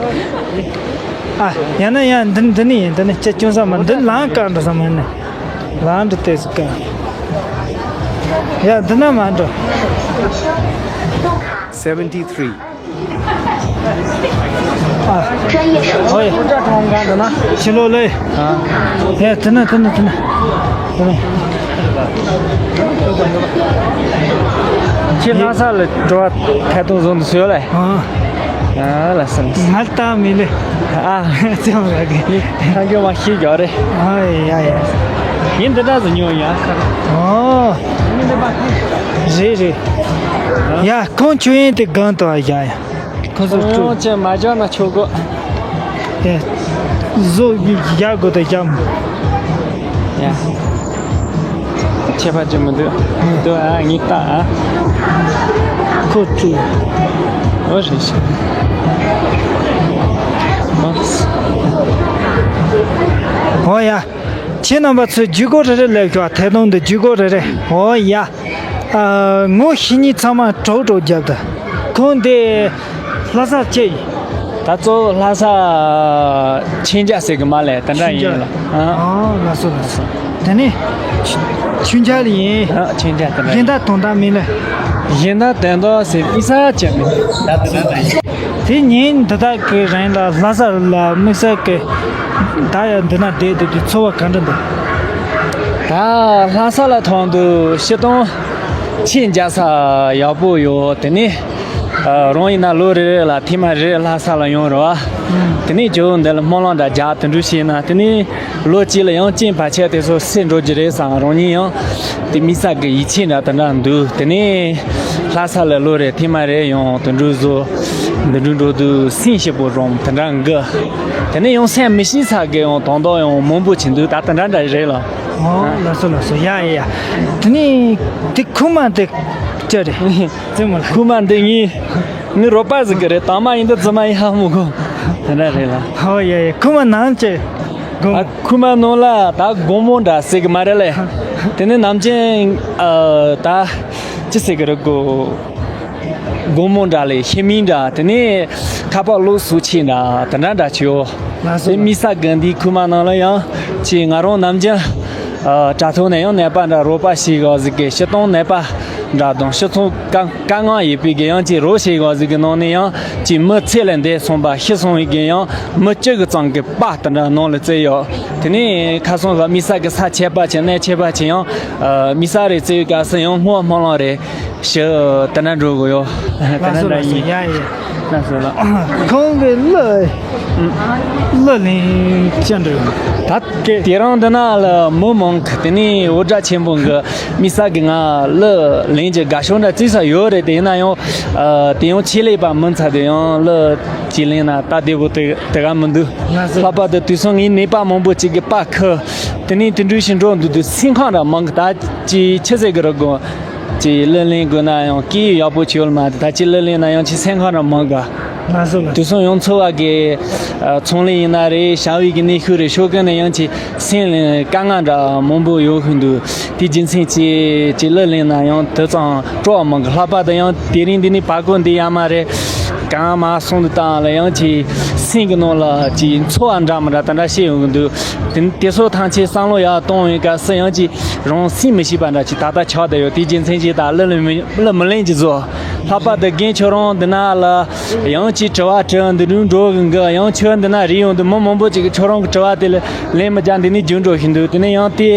ཨ། ཡང་ན་ཡང་འདི་འདི་ནི་ཡིན། འདི་ནི་ཅི་སྐྱོན་ས་མ། འདི་ལང་ཀ་འགྲོ་ས་མ་ནི། ལང་འགྲོ་ཏེ་ཟིག་ཀ་ཡ་འདི་ན་མ་འགྲོ། Seventy three. ཨ། ཨོ་ཡ། ཕྱི་ལོགས་ལ། ཨ། ཡ་དེ་ན་དེ་ན་དེ་ན། དེ་ན། ཁྱེད་ལྷ་ས་ལ་འགྲོ་བ་ཐད་གཏོང་བཟོ་འདུག་ཟེར་ལེ། ཨ། ཨ་ལ་སང་། ང་ལྟ་མི་ལེ། ཨ། ཅི་མ་ར་གི། ཐང་གི་མ་ཤི་རྒྱ་རེ། ཨ་ཡ་ཡ། ཡིན་འདི་འདྲ་ཟིག་ཉོ་ཡ། ཨོ། རེད་རེད། ཡ་ཁོང་ཆོས་ཡིན་དེ་གང་དུ་ཨ་ཡ་ཡ། ཁོ་ཚོ་ཁོ་ཚོ་ཅན་མ་འཇོག་ན་ཆོག་གོ། ཨེ། བཟོ་ཡག་དགོས་དེ་ཡག་མོ། ཡ། ཁྱད་པར་ཅི་མི་འདུག་ཨ། འདུག་ཨ་ངས་ལྟ་ཨ། ཁོ་ཚོ། ཨོ་རེད་ཤག་མ། ཨོ་ཡ། ཁྱེད་རྣམ་པ་ཚོས་བརྒྱུད་སྐོར་རེ་རེ་ལབ་ཤོག་ཐད་གཏོང་དུ་བརྒྱུད་སྐོར་རེ་རེ། ཨོ་ཡ། ཨ། ངོ་ཤེས་མཁན་ཚང་མ་གྲོགས་གྲོགས་རྒྱབ་དང་། ཁོང་དེ་ལྷ་ས་ཆི་ཡིན། ད་གཙོ་བོ་ལྷ་ས་མཆོད་མཇལ་ཟེར་གི་མ་ལས་དེ་འདྲ་ཡིན་ལ། ཨ། ཨོ་ལགས་སོ་ལགས་སོ། དེ་ནས་མཆོད་མཇལ་ཡིན། ཨ། མཆོད་མཇལ་དེ་འདྲ་ཡིན། གཞན་དག་དོན་དག་མིན་ལ། གཞན་དག་དོན་དག་ཟེར་དམིགས་བསལ་ཅི་མེད། ད་དེ་འདྲ་འདྲ་ཡིན། དེ་ཉིན་འདི་དག་གི་རིང་ལ་ལྷ་ས་ལ་དམིགས་བསལ་གི་ད་ཡང་འདི་ན་བསྡད་དེ་དུས་ཚོར་བ་ག་འདྲ་འདུག་ད་ལྷ་ས་ལ་ཐོན་དུས་སྤྱིར་བཏང་མཆོད་མཇལ་ས་ཡག་པོ་ཡོད། དེ་ནས་ཨ། རང་ཡིན་ན་ལོ་རེ་རེ་ལ་ཐེངས་མ་རེ་ལྷ་ས་ལ་ཡོང་རེད་བ། དེ་ནས་ཇོ་བོ་འདི་ལ་སྨོན་ལམ་འདྲ་རྒྱག་དེ་འདྲ་བྱས་ན། དེ་ནས་ལོ་གཅིག་ལ་ཡང་རྐྱེན་བར་ཆད་དེ་ཚོ་སེལ་འགྲོ་རྒྱུ་རེད་བསམ། རང་ཉིད་ཡང་དེ་དམིགས་བསལ་གི་ཡིད་ཆེས་འདྲ་དེ་འདྲ་འདུག་དེ་ནས་ལྷ་ས་ལ་ལོ་རེ་ཐེངས་མ་རེ་ཡང་དེ་འདྲ་བཟོ། འདི་འདྲ་འགྲོ་དུས་སེམས་སྐྱིད་པོ་རང་དེ་འདྲ་འགི། དེ་ནས་ཡང་སེམས་མི་ཤེས་ས་གི་ཡང་དོན་དག་ཡང་མང་པོ་བྱེད་འདུག་ད་དེ་འདྲ་འདྲ་རེད་ལ། ཨོ་ལགས་སོ་ལགས་སོ། ཡ་ཡ་ཡ། དེ་ནས་དེ་ཁུག་མ་དེ་ཅི་རེད། རྩེད་མོ་ལ། ཁུག་མ་འདི་ངའི་ངའི་རོགས་པ་ཟིག་གི་རེད། དང་མ་ཡིན་དུས་རྫུན་མ་ཡིན་ཧ་མི་གོ། དེ་འདྲ་རེད་ལ། ཨོ་ཡ་ཡ། ཁུག་མ་ནང་ཅི་དགོང་། ཨ། ཁུག་མ་ནང་ལ་ད་དགོང་མོ་འདྲ་ཟེར་གི་མ་རེད་ལེ། དེ་ནས་ནམ་རྒྱུན་ཨ། ད་ཅི་ཟེར་གི་རེད་གོ། དགོང་མོ་འདྲ་ལས་ཤི་མིན་འདྲ། དེ་ནས་ཁ་པར་གློག་གསོག་ཆེན་འདྲ་དེ་འདྲ་འདྲ་བྱོས། ལགས་སོ། དེ་དམིགས་བསལ་གི་འདི་ཁུག་མ་ནང་ལ་ཡང་ཅིག་ང་རང་ནམ་རྒྱུན་ཨ། དྲ་ཐོག་ནས་ཡང་ནད་པ་འདྲ་རོགས་པ་བྱེད་དགོས་ཟིག་གི། སྤྱིར་བཏང་ནད་པ་འདྲ་དང་སྤྱི་ཚོགས་དཀའ་དཀའ་ངལ་ཡོད་པའི་གི་ཡང་ཅིག་རོགས་བྱེད་དགོས་ཟིག་གི་ནང་ནས་ཡང་ཅིག་མི་ཚེ་ལས་འདས་སོང་པ་ཤི་སོང་བའི་གི་ཡང་མི་བཅུ་གི་ཙམ་གི་པར་དེ་འདྲ་ནང་ལ་བཙལ་ཡོད། དེ་ནས་ཁ་སང་ལ་དམིགས་བསལ་གི་ས་ཁྱད་པར་ཅན་གནས་ཁྱད་པར་ཅན་ཡང་ཨ། དམིགས་བསལ་རེ་བཙལ་བའི་སྐབས་སུ་ཡང་སྔོ་སྨོན་ལམ་རེ་ཞུ། དེ་འདྲ་འགྲོ་དགོས་ཡོད། དེ་ལགས་སོ་འདྲ་ལགས་སོ། ཡིན། ཡ་ཡ། ལགས་སོ་ལགས། ཁོང་གི་གླུ་གླུ་ལེན་ཅི་འདྲ་ཡོད། ད་དེ་རིང་འདི་ན་ལ་མི་མང་གི། དེ་ནས་འུར་སྒྲ་ཆེན་པོ་གི། དམིགས་བསལ་གི་ང་གླུ་ལེན་གྱི་དགའ་ཕྱོགས་འདྲ་བརྩི་ས་ཡོད་རེད། དེ་ཡིན་ན་ཡང་ཨ། དེ་ཡང་ཆེད་ལས་པ་མིན་ཚ། དེ་ཡང་གླུ་ཅིག་ལེན་ན་སྟབས་བདེ་པོ་དེ་དེ་ག་མི་འདུག་ལགས་སོ། ལྷག་པར་དུ་དུས་སང་ངའི་ནད་པ་མང་པོ་ཅིག་གི་པར་ཁུར། དེ་ནས་དེ་འདྲ་ཞིག་འགྲོ་འདུག་དུས་སེམས་ཁམས་འདྲ་མང་གི། ད་ཅིག་ཆི་ཟེར་གི་རེད་གོ། ཅིག་གླུ་ལེན་དགོས་ན་ཡང་སྐད་ཡིག་ཡག་པོ་ཅིག་ཡོད་མ་རེད། ད་ཅིག་གླུ་ལེན་ན་ཡང་ཅིག་སེམས་ཁམས་ར་མང་ག། ལགས་སོ་ལགས། དུས་སང་ཡང་འཚོ་བ་གི་ཨ། ཚོང་ལས་ཡིན་ན་རེད། བྱ་བའི་གི་གནོན་ཤུགས་རེད། ཕྱོགས་གང་ནས་ཡང་ཅིག་སེམས་ལ་དཀའ་ངལ་འདྲ་མང་པོ་ཡོད་ཤིན་འདུག་དེ་རྒྱུ་མཚན་ཅིག་ཅིག་གླུ་ལེན་ན་ཡང་དེ་ཙམ་སྤྲོ་བ་མང་གི། ལྷག་པར་དུ་ཡང་དེ་རིང་འདི་ནས་བར་སྐོར་འདི་ཡར་མར་རེད། གང་མར་སོང་དུས་ད་ལ་ཡང་ཅིག་སེམས་གི་ནང་ལ་ཅིག་འཚོ་བ་འདྲ་མི་འདྲ་དེ་འདྲ་བྱེད་ཡོང་གི་འདུག་དེ་དེ་ཚོ་ཐམས་ཅད་བསམ་བློ་ཡར་གཏོང་བའི་སྐབས་སུ་ཡང་ཅིག་རང་སེམས་མི་ཤེས་པ་འདྲ་ཅིག་ད་ལྟ་ཆགས་བསྡད་ཡོད། དེ་རྒྱུ་མཚན་གྱིས་ད་གླུ་ལེན་མི་གླུ་མི་ལེན་གྱི་བཟོ། ལྷག་པར་དུ་རྒན་ཁྱོད་རང་འདི་ན་ལ་ཡང་ཅིག་དྲི་བ་དྲི་འདི་འདྲ་འགྲོ་གི་འགི། ཡང་ཁྱོད་འདི་ན་རེ་ཡོང་དུས་མི་མང་པོ་ཅིག་གིས་ཁྱོད་རང་གི་དྲི་བ་དེ་ལ་ལན་མི་རྒྱག་འདི་ནས་རྒྱུན་འགྲོ་བཞིན་འདུག་དེ་ནས་ཡང་དེ་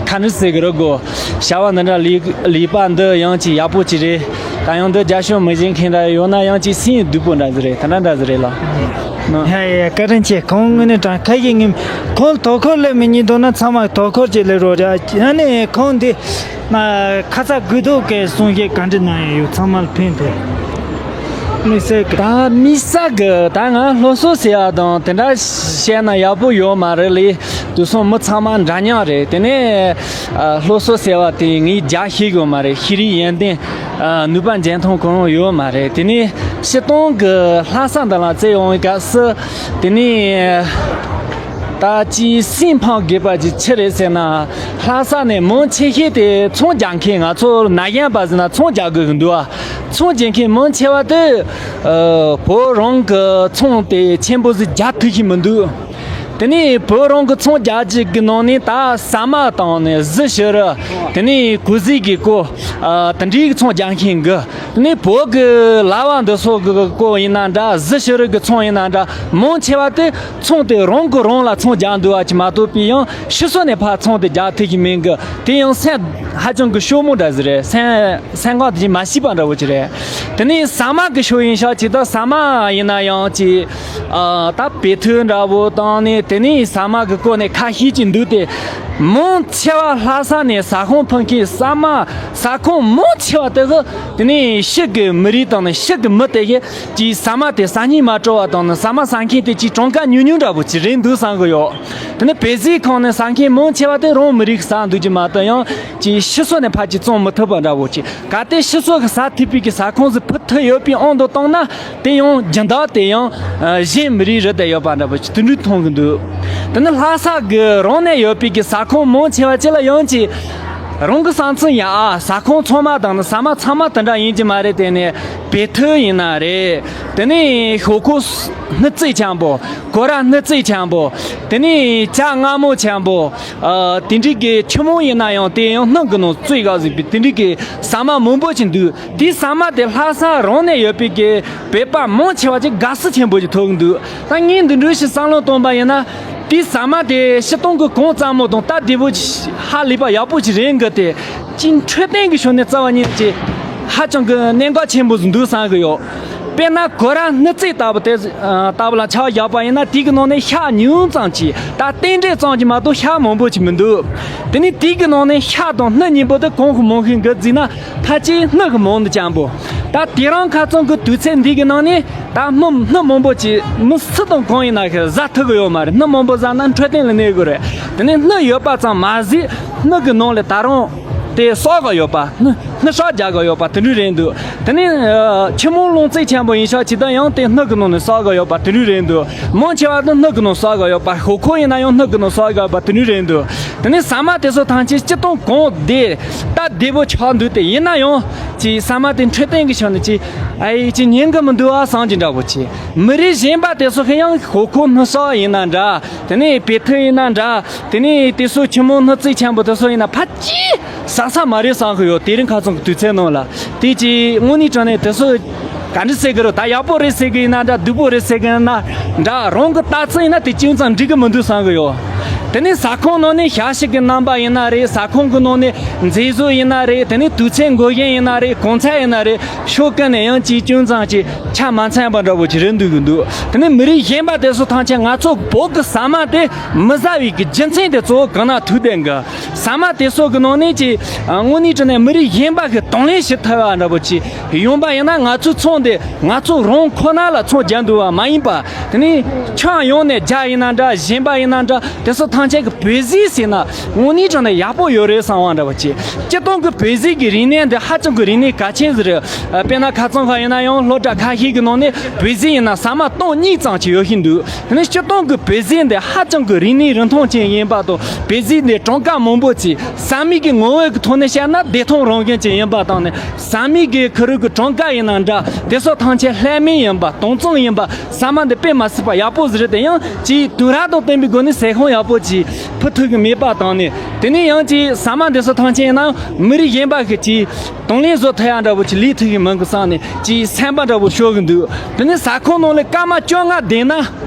ཁ་ནི་ཟེར་གི་རེད་གོ། བྱ་བ་འདི་འདྲ་ལས་ལས་པ་འདི་ཡང་ཅིག་ཡག་པོ་ཅིག་རེད། ད་ཡང་འདི་རྒྱབ་སྐྱོར་མི་བྱེད་མཁན་འདྲ་ཡོད་ན་ཡང་ཅིག་སེམས་སྡུག་པོ་འདྲ་ཟིག་རེད། ད་འདྲ་འདྲ་ཟིག་རེད་ལ། ཡ་ཡ་ཡ། བཀའ་དྲིན་ཆེ། ཁོང་དངོས་གནས་དྲང་ཁ་ཡིན་ངེས། ཁོང་དོ་ཁུར་ལས་མི་ཉིད་དོ་ན་ཚང་མ་དོ་ཁུར་གྱི་ལས་རོགས་ར། ཡ་ནི་ཁོང་འདི་ན་ཁ་ཚ་དགོས་གཏུགས་ཀྱི་གསུང་བཤད་ག་འདྲ་གནང་ཡ་ཡོད། ཚང་མ་ལ་ཕན་ཐོགས། དམིགས་བསལ་གི། ད་དམིགས་བསལ་གི་ད་ང་སློབ་གསོ་ཟེར་བ་དང་དེ་འདྲ་བཤད་ན་ཡག་པོ་ཡོད་མ་རེད་ལེ། དུས་སང་མི་ཚང་མ་འདྲ་མཉམ་རེད། དེ་ནས་ཨ། སློབ་གསོ་ཟེར་བ་དེ་ངས་རྒྱག་ཤེས་གི་མ་རེད། ཤེས་རིག་ཡོན་ཏན་ཨ། ནུས་པ་འཇོན་ཐང་གང་རུང་ཡོད་མ་རེད། དེ་ནས་སྤྱིར་བཏང་གི་ལྷ་ས་འདི་ལ་བཙལ་ཡོང་བའི་སྐབས་སུ་དེ་ནས་ད་ཅིག་སེམས་ཕམ་དགོས་པ་ཅིག་ཆི་རེད་ཟེར་ན། ལྷ་ས་ནས་མང་ཆེ་ཤོས་དེ་ཚོང་རྒྱག་མཁན། ང་ཚོ་ན་གཞོན་པ་ཟེར་ན་ཚོང་རྒྱག་དགོས་ཀྱི་འདུག་ཨ། ཚོང་རྒྱག་མཁན་མང་ཆེ་བ་དེ་ཨ། བོད་རང་གི་ཚོང་དེ་ཆེན་པོ་ཟིག་རྒྱག་ཐུབ་ཀྱི་མི་འདུག་དེ་ནས་བོད་རང་གི་ཚོང་རྒྱག་རྒྱུ་གི་ནང་ནས་ད་ཟ་མ་དང་ནས་གཟི་བྱུ་རུ། དེ་ནས་གོས་གཟིག་གི་སྐོར། ཨ། དེ་འདྲའི་གི་ཚོང་རྒྱག་མཁན་གི། དེ་ནས་བོད་གི་ལྭ་བ་འདི་ཚོ་གི་སྐོར་ཡིན་ན་འདྲ། གཟི་བྱུ་རུ་གི་ཚོང་ཡིན་ན་འདྲ། མང་ཆེ་བ་དེ་ཚོང་དེ་རང་གི་རང་ལ་ཚོང་རྒྱག་འདུག་བ་ཅིག་མ་གཏོགས་པའི་ཡང་ཕྱི་སོ་ནས་ཕར་ཚོང་དེ་རྒྱག་ཐུབ་ཀྱི་མེད་གི། དེ་ཡང་སེམས་ཧ་ཅང་གི་སྐྱོ་མོ་འདྲ་ཟིག་རེད། སེམས་སེམས་ཁམས་དེ་མ་སྐྱིད་པ་འདྲ་བོ་ཅིག་རེད། དེ་ནས་ཟ་མ་གི་ཕྱོགས་ཡིན་ཤག་ཅིག་ད་ཟ་མ་ཡིན་ན་ཡང་ཅིག་ཨ། ད་བོད་ཐུག་འདྲ་བོ་བཏང་ནས་དེ་ནས་ཟ་མ་གི་སྐོར་ནས་ཁ་ཤས་ཅིག་འདུག་སྟེ། མང་ཆེ་བ་ལྷ་ས་ནས་ཟ་ཁང་ཕུད་མཁན་ཟ་མ་ ས་ཁོངས་མང་ཆེ་བ་དེ་གི་དེ་ནས་ཕྱི་གི་མི་རིགས་དང་ནི་ཕྱི་གི་མི་དེ་གི་ཀྱི་ཟ་མ་དེ་ཟ་སྙིང་མ་བྲོ་བ་དང་ནི་ཟ་མ་ཟ་མཁན་དེ་ཀྱི་གྲངས་ཀ་ཉུང་ཉུང་འདྲ་པོ་ཅིག་རེད་འདུག་བསམ་གི་ཡོད། དེ་ནས་བལ་ཟས་ཁང་ནས་ཟ་མཁན་མང་ཆེ་བ་དེ་རང་མི་རིགས་ཟ་འདུག་གི་མ་གཏོགས་ཡང་ཀྱི་ཕྱི་སོ་ནས་ཕར་ཅིག་བཙོང་མི་ཐུབ་པ་འདྲ་པོ་ཅིག་གལ་ཏེ་ཕྱི་སོ་གི་ཟ་ཐུབ་པའི་གི་ས་ཁོངས་སུ་ཕུད་ཐུབ་ཡོད་པའི་དབང་དུ་བཏང་ན། དེ་ཡང་སྦྱིན་བདག་དེ་ཡང་ཨ་གཞན་མི་རིགས་རེད་བསྡད་ཡོད་པ་འདྲ་པོ་ཅིག་དེ་འདྲ་མཐོང་གི་འདུག་དེ་ནི་ལྷ་ས་གི་རང་ནས་ཡོད་པའི་གི་ས་ཁོངས་མང་ཆེ་བ་ཅིག་ལ་ཡང་ཅིག་རང་གི་བསམ་ཚུལ་ཡང་ཨ་ས་ཁོངས་ཚང་མ་དང་ནི་ཟ་མ་ཚང་མ་དེ་འདྲ་ཡིན་གྱི་མ་རེད། དེ་ནས་བལ་ཐུ་ཡིན་ན་རེད། དེ་ནས་ཞོག་ཁོག་སྣུམ་བཙོས་ཆེན་པོ། གོ་ར་སྣུམ་བཙོས་ཆེན་པོ། དེ་ནས་ཇ་མངར་མོ་ཆེན་པོ། ཨ་དེ་འདྲའི་གི་ཆུ་མོ་ཡིན་ན་ཡང་དེ་ཡང་སྣུམ་གི་ནང་བཙོས་ག་ཟིག་པའི་དེ་འདྲའི་གི་ཟ་མ་མང་པོ་ཅིག་འདུག་དེའི་ཟ་མ་དེ་ལྷ་ས་རང་ནས་ཡོད་པའི་གི་བོད་པ་མང་ཆེ་བ་ཅིག་དགའ་བསུ་ཆེན་པོ་ཅིག་ཐོབ་ཀྱི་འདུག་ད་ངས་འདི་འདྲ་ཞིག་བསམ་བློ་བཏང་པ་ཡིན་ན། དེའི་ཟ་མ་དེ་སྤྱིར་བཏང་གི་གོང་ཙམ་མོ་དང་སྟབས་བདེ་པོ་ཅིག་ཧ་ལས་པ་ཡག་པོ་ཅིག་རེད་གི། དེ་ཅིག་འཕྲོད་བསྟེན་གི་ཕྱོགས་ནས་རྩ་བ་ཉིད་ཀྱི་ཧ་ཅང་གི་གནད་འགག་ཆེན་པོ་ཟིག་འདུག་བསམ་གི་ཡོད། དཔེར་ན་གོ་ར་སྣུམ་བཙོས་ལྟ་བུ་དེ་ལྟ་བུ་ལ་ཆ་བཞག་པ་ཡིན་ན། དེ་གི་ནང་ནས་ཤ་ཉུང་ཙམ་ཅིག་ད་རྟེན་འབྲེལ་ཙམ་གྱིས་མ་གཏོགས་ཤ་མང་པོ་ཅིག་མི་འདུག་དེ་ནས་དེ་གི་ནང་ནས་ཤ་དང་སྣུམ་གཉིས་པོ་དེ་གང་གི་མང་ཤོས་འགའ་བརྩིས་ན། ཕལ་ཆེར་སྣུམ་གི་མང་དུ་ཅན་པོ། ད་དེ་རིང་ཁ་སང་གི་དུས་ཚོད་འདི་གི་ནང་ནས་ད་སྣུམ་སྣུམ་མང་པོ་ཅིག་མི་སུ་དང་གང་ཡིན་ན་ཞིག་ཟ་ཐུབ་གི་ཡོད་མ་རེད། སྣུམ་མང་པོ་ཟ་ན་འཕྲོད་བསྟེན་ལ་གནོད་གི་རེད། དེ་ནས་སྣུམ་ཡོད་པ་ཙམ་མ་ཟད་སྣུམ་གི་ནང་ལ་ད་རུང་དེ་སོག་གི་ཡོད་པ། སྣུམ་སྣུམ་སྲེག་རྒྱག་གི་ཡོད་པ་དེ་འདྲ་རེད་འདུག་དེ་ནས་ཨ་ཆུ་མོ་རླུང་བཙོས་ཆེན་པོ་ཡིན་ཤག་ཅིག་ད་ཡང་དེ་སྣུམ་གི་ནང་ནས་སྲེག་གི་ཡོད་པ་དེ་འདྲ་རེད་འདུག་མང་ཆེ་བ་དེ་སྣུམ་གི་ནང་སྲེག་གི་ཡོད་པ། ཞོག་ཁོག་ཡིན་ན་ཡང་སྣུམ་གི་ནང་སྲེག་གི་ཡོད་པ་དེ་འདྲ་རེད་འདུག་དེ་ནས་ཟ་མ་དེ་ཚོ་ཐམས་ཅད་སྤྱིར་བཏང་གོང་བདེ་སྟབས་བདེ་པོ་ཆགས་འདུག་དེ་ཡིན་ན་ཡང་ཅིག་ཟ་མ་དེ་འཕྲོད་བསྟེན་གི་ཕྱོགས་ནས་ཅིག་ཨ་ཡེ་ཅིག་ཉན་གི་མི་འདུག་ཨ་བསམ་གྱི་འདྲ་པོ་ཅིག་མི་རིགས་གཞན་པ་དེ་ཚོ་གི་ཡང་ཞོག་ཁོག་སྣུམ་སྲེག་ཡིན་ན་འདྲ། དེ་ནས་བལ་ཐུ་ཡིན་ན་འདྲ། དེ་ནས་དེ་ཚོ་ཆུ་མོ་སྣུམ་བཙོས་ཆེན་པོ་དེ་ཚོ་ཡིན་ན་ཕལ་ཆེར་ཟ་ས་མ་རེད་བསམ་གི་ཡོད། དེ་རིང་ཁ་སང་གི་དུས་ཚོད་ནང་ལ་དེ་ཅིག་དངོས་གནས་དྲང་གནས་དེ་ཚོ་ག་འདྲ་ཟེར་གི་རེད། ད་ཡག་པོ་རེད་ཟེར་གི་ཡིན་ན་འདྲ། སྡུག་པོ་རེད་ཟེར་གི་ཡིན་ན་འདྲ། རང་གི་ལྟ་ཚུལ་ཡིན་ན་དེ་ཅུང་ཙམ་འགྲིག་གི་མི་འདུག་བསམ་གི་ཡོད། དེ་ནས་ཟ་ཁང་ནང་ནས་ཞབས་ཕྱི་གི་རྣམ་པ་ཡིན་ན་རེད། ཟ་ཁང་གི་ནང་ནས་མཛེས་བཟོ་ཡིན་ན་རེད། དེ་ནས་དུས་ཚོད་འགོར་མཁན་ཡིན་ན་རེད། གོང་ཚད་ཡིན་ན་རེད། ཕྱོགས་ཀུན་ནས་ཡང་ཅིག་ཅུང་ཙམ་ཅིག་ཆ་མ་ཚང་བ་འདྲ་པོ་ཅིག་རེད་འདུག་གི་འདུག་དེ་ནས་མི་རིགས་གཞན་པ་དེ་ཚོ་ཐམས་ཅད་ང་ཚོ་བོད་ཀྱི་ཟ་མ་དེ་མི་ཟ་བའི་གི་རྒྱུ་མཚན་དེ་གཙོ་བོ་གང་ན་ཐུག་བསྡད་གི། ཟ་མ་དེ་ཚོ་གི་ནང་ནས་ཀྱི་ཨ་དངོས་གནས་དྲང་གནས་མི་རིགས་གཞན་པ་གི་གདོང་ལེན་བྱེད་ཐུབ་པ་འདྲ་པོ་ཅིག་ཡོང་པ་ཡིན་ན། ང་ཚོའི་ཚོང་དེ་ང་ཚོ་རང་ཁོ་ན་ལ་ཚོང་རྒྱག་འདུག་པ་མ་ཡིན་པ། དེ་ནས་ཁྱོན་ཡོངས་ནས་རྒྱ་ཡིན་ན་འདྲ། གཞན་པ་ཡིན་ན་འདྲ། དེ་ཚོ་ཐམས་ཅད་ཀྱི་བོད་ཟས་ཟོས་ན་དངོས་གནས་དྲང་གནས་ཡག་པོ་ཡོད་རེད་བསམ་པ་འདྲ་པོ་ཅིག་སྤྱིར་བཏང་གི་བོད་ཟས་ཀྱི་རིག་གནས་འདི་ཧ་ཅང་གི་རིག་གནས་གལ་ཆེན་ཟིག་རེད། ཨ་དཔེར་ན་ཁ་རྩང་ཁ་ཡིན་ན་ཡང་སློབ་གྲྭ་ཁ་ཤས་ཀྱི་ནང་ནས་བོད་ཟས་ཡིན་ན་ཟ་མ་སྟོང་གཉིས་ཙམ་ཅིག་ཡོད་བཞིན་འདུག་དེ་ནས་སྤྱིར་བཏང་གི་བོད་ཟས་འདི་ཧ་ཅང་གི་རིག་གནས་རིན་ཐང་ཅན་ཡིན་པ་དང་། བོད་ཟས་འདི་གྲངས་ཀ་མང་པོ་ཅིག་ཟ་མའི་གི་ངོ་བོ་གི་ཐོག་ནས་བཤད་ན་བདེ་ཐང་རང་བཞིན་ཅན་ཡིན་པ་དང་ནི། ཟ་མའི་གི་ཁུ་རུ་གི་གྲངས་ཀ་ཡིན་ན་འདྲ། དེ་ཚོ་ཐམས་ཅད་ལྷད་མེད་ཡིན་པ། དྭངས་གཙང་ཡིན་པ། ཟ་མ་འདི་དཔེ་མ་སྲིད་པ་ཡག་པོ་ཟིག་རེད། དེ་ཡང་ཅིག་དུས་རབས་དང་བསྟུན་པའི་སྒོ་ནས་ཟས་ཁུངས་ཡག་པོ་ཅིག་ཕུལ་ཐུབ་གི་མེད་པ་དང་ནི། དེ་ནས་ཡང་ཅིག་ཟ་མ་འདི་ཚོ་ཐམས་ཅད་ཡིན་ན་མི་རིགས་གཞན་པ་གི་ཅིག་གདོང་ལེན་བཟོ་ཐུབ་ཡག་འདྲ་པོ་ཅིག་ལས་ཐུབ་གི་མིན་གི་བསམ་ནས་ཅིག་སེམས་པ་འདྲ་པོ་ཤོར་གི་འདུག་དེ་ནས་ཟ་ཁང་ནང་ལ་སྐར་མ་བཅོ་ལྔ་བསྡད་ན།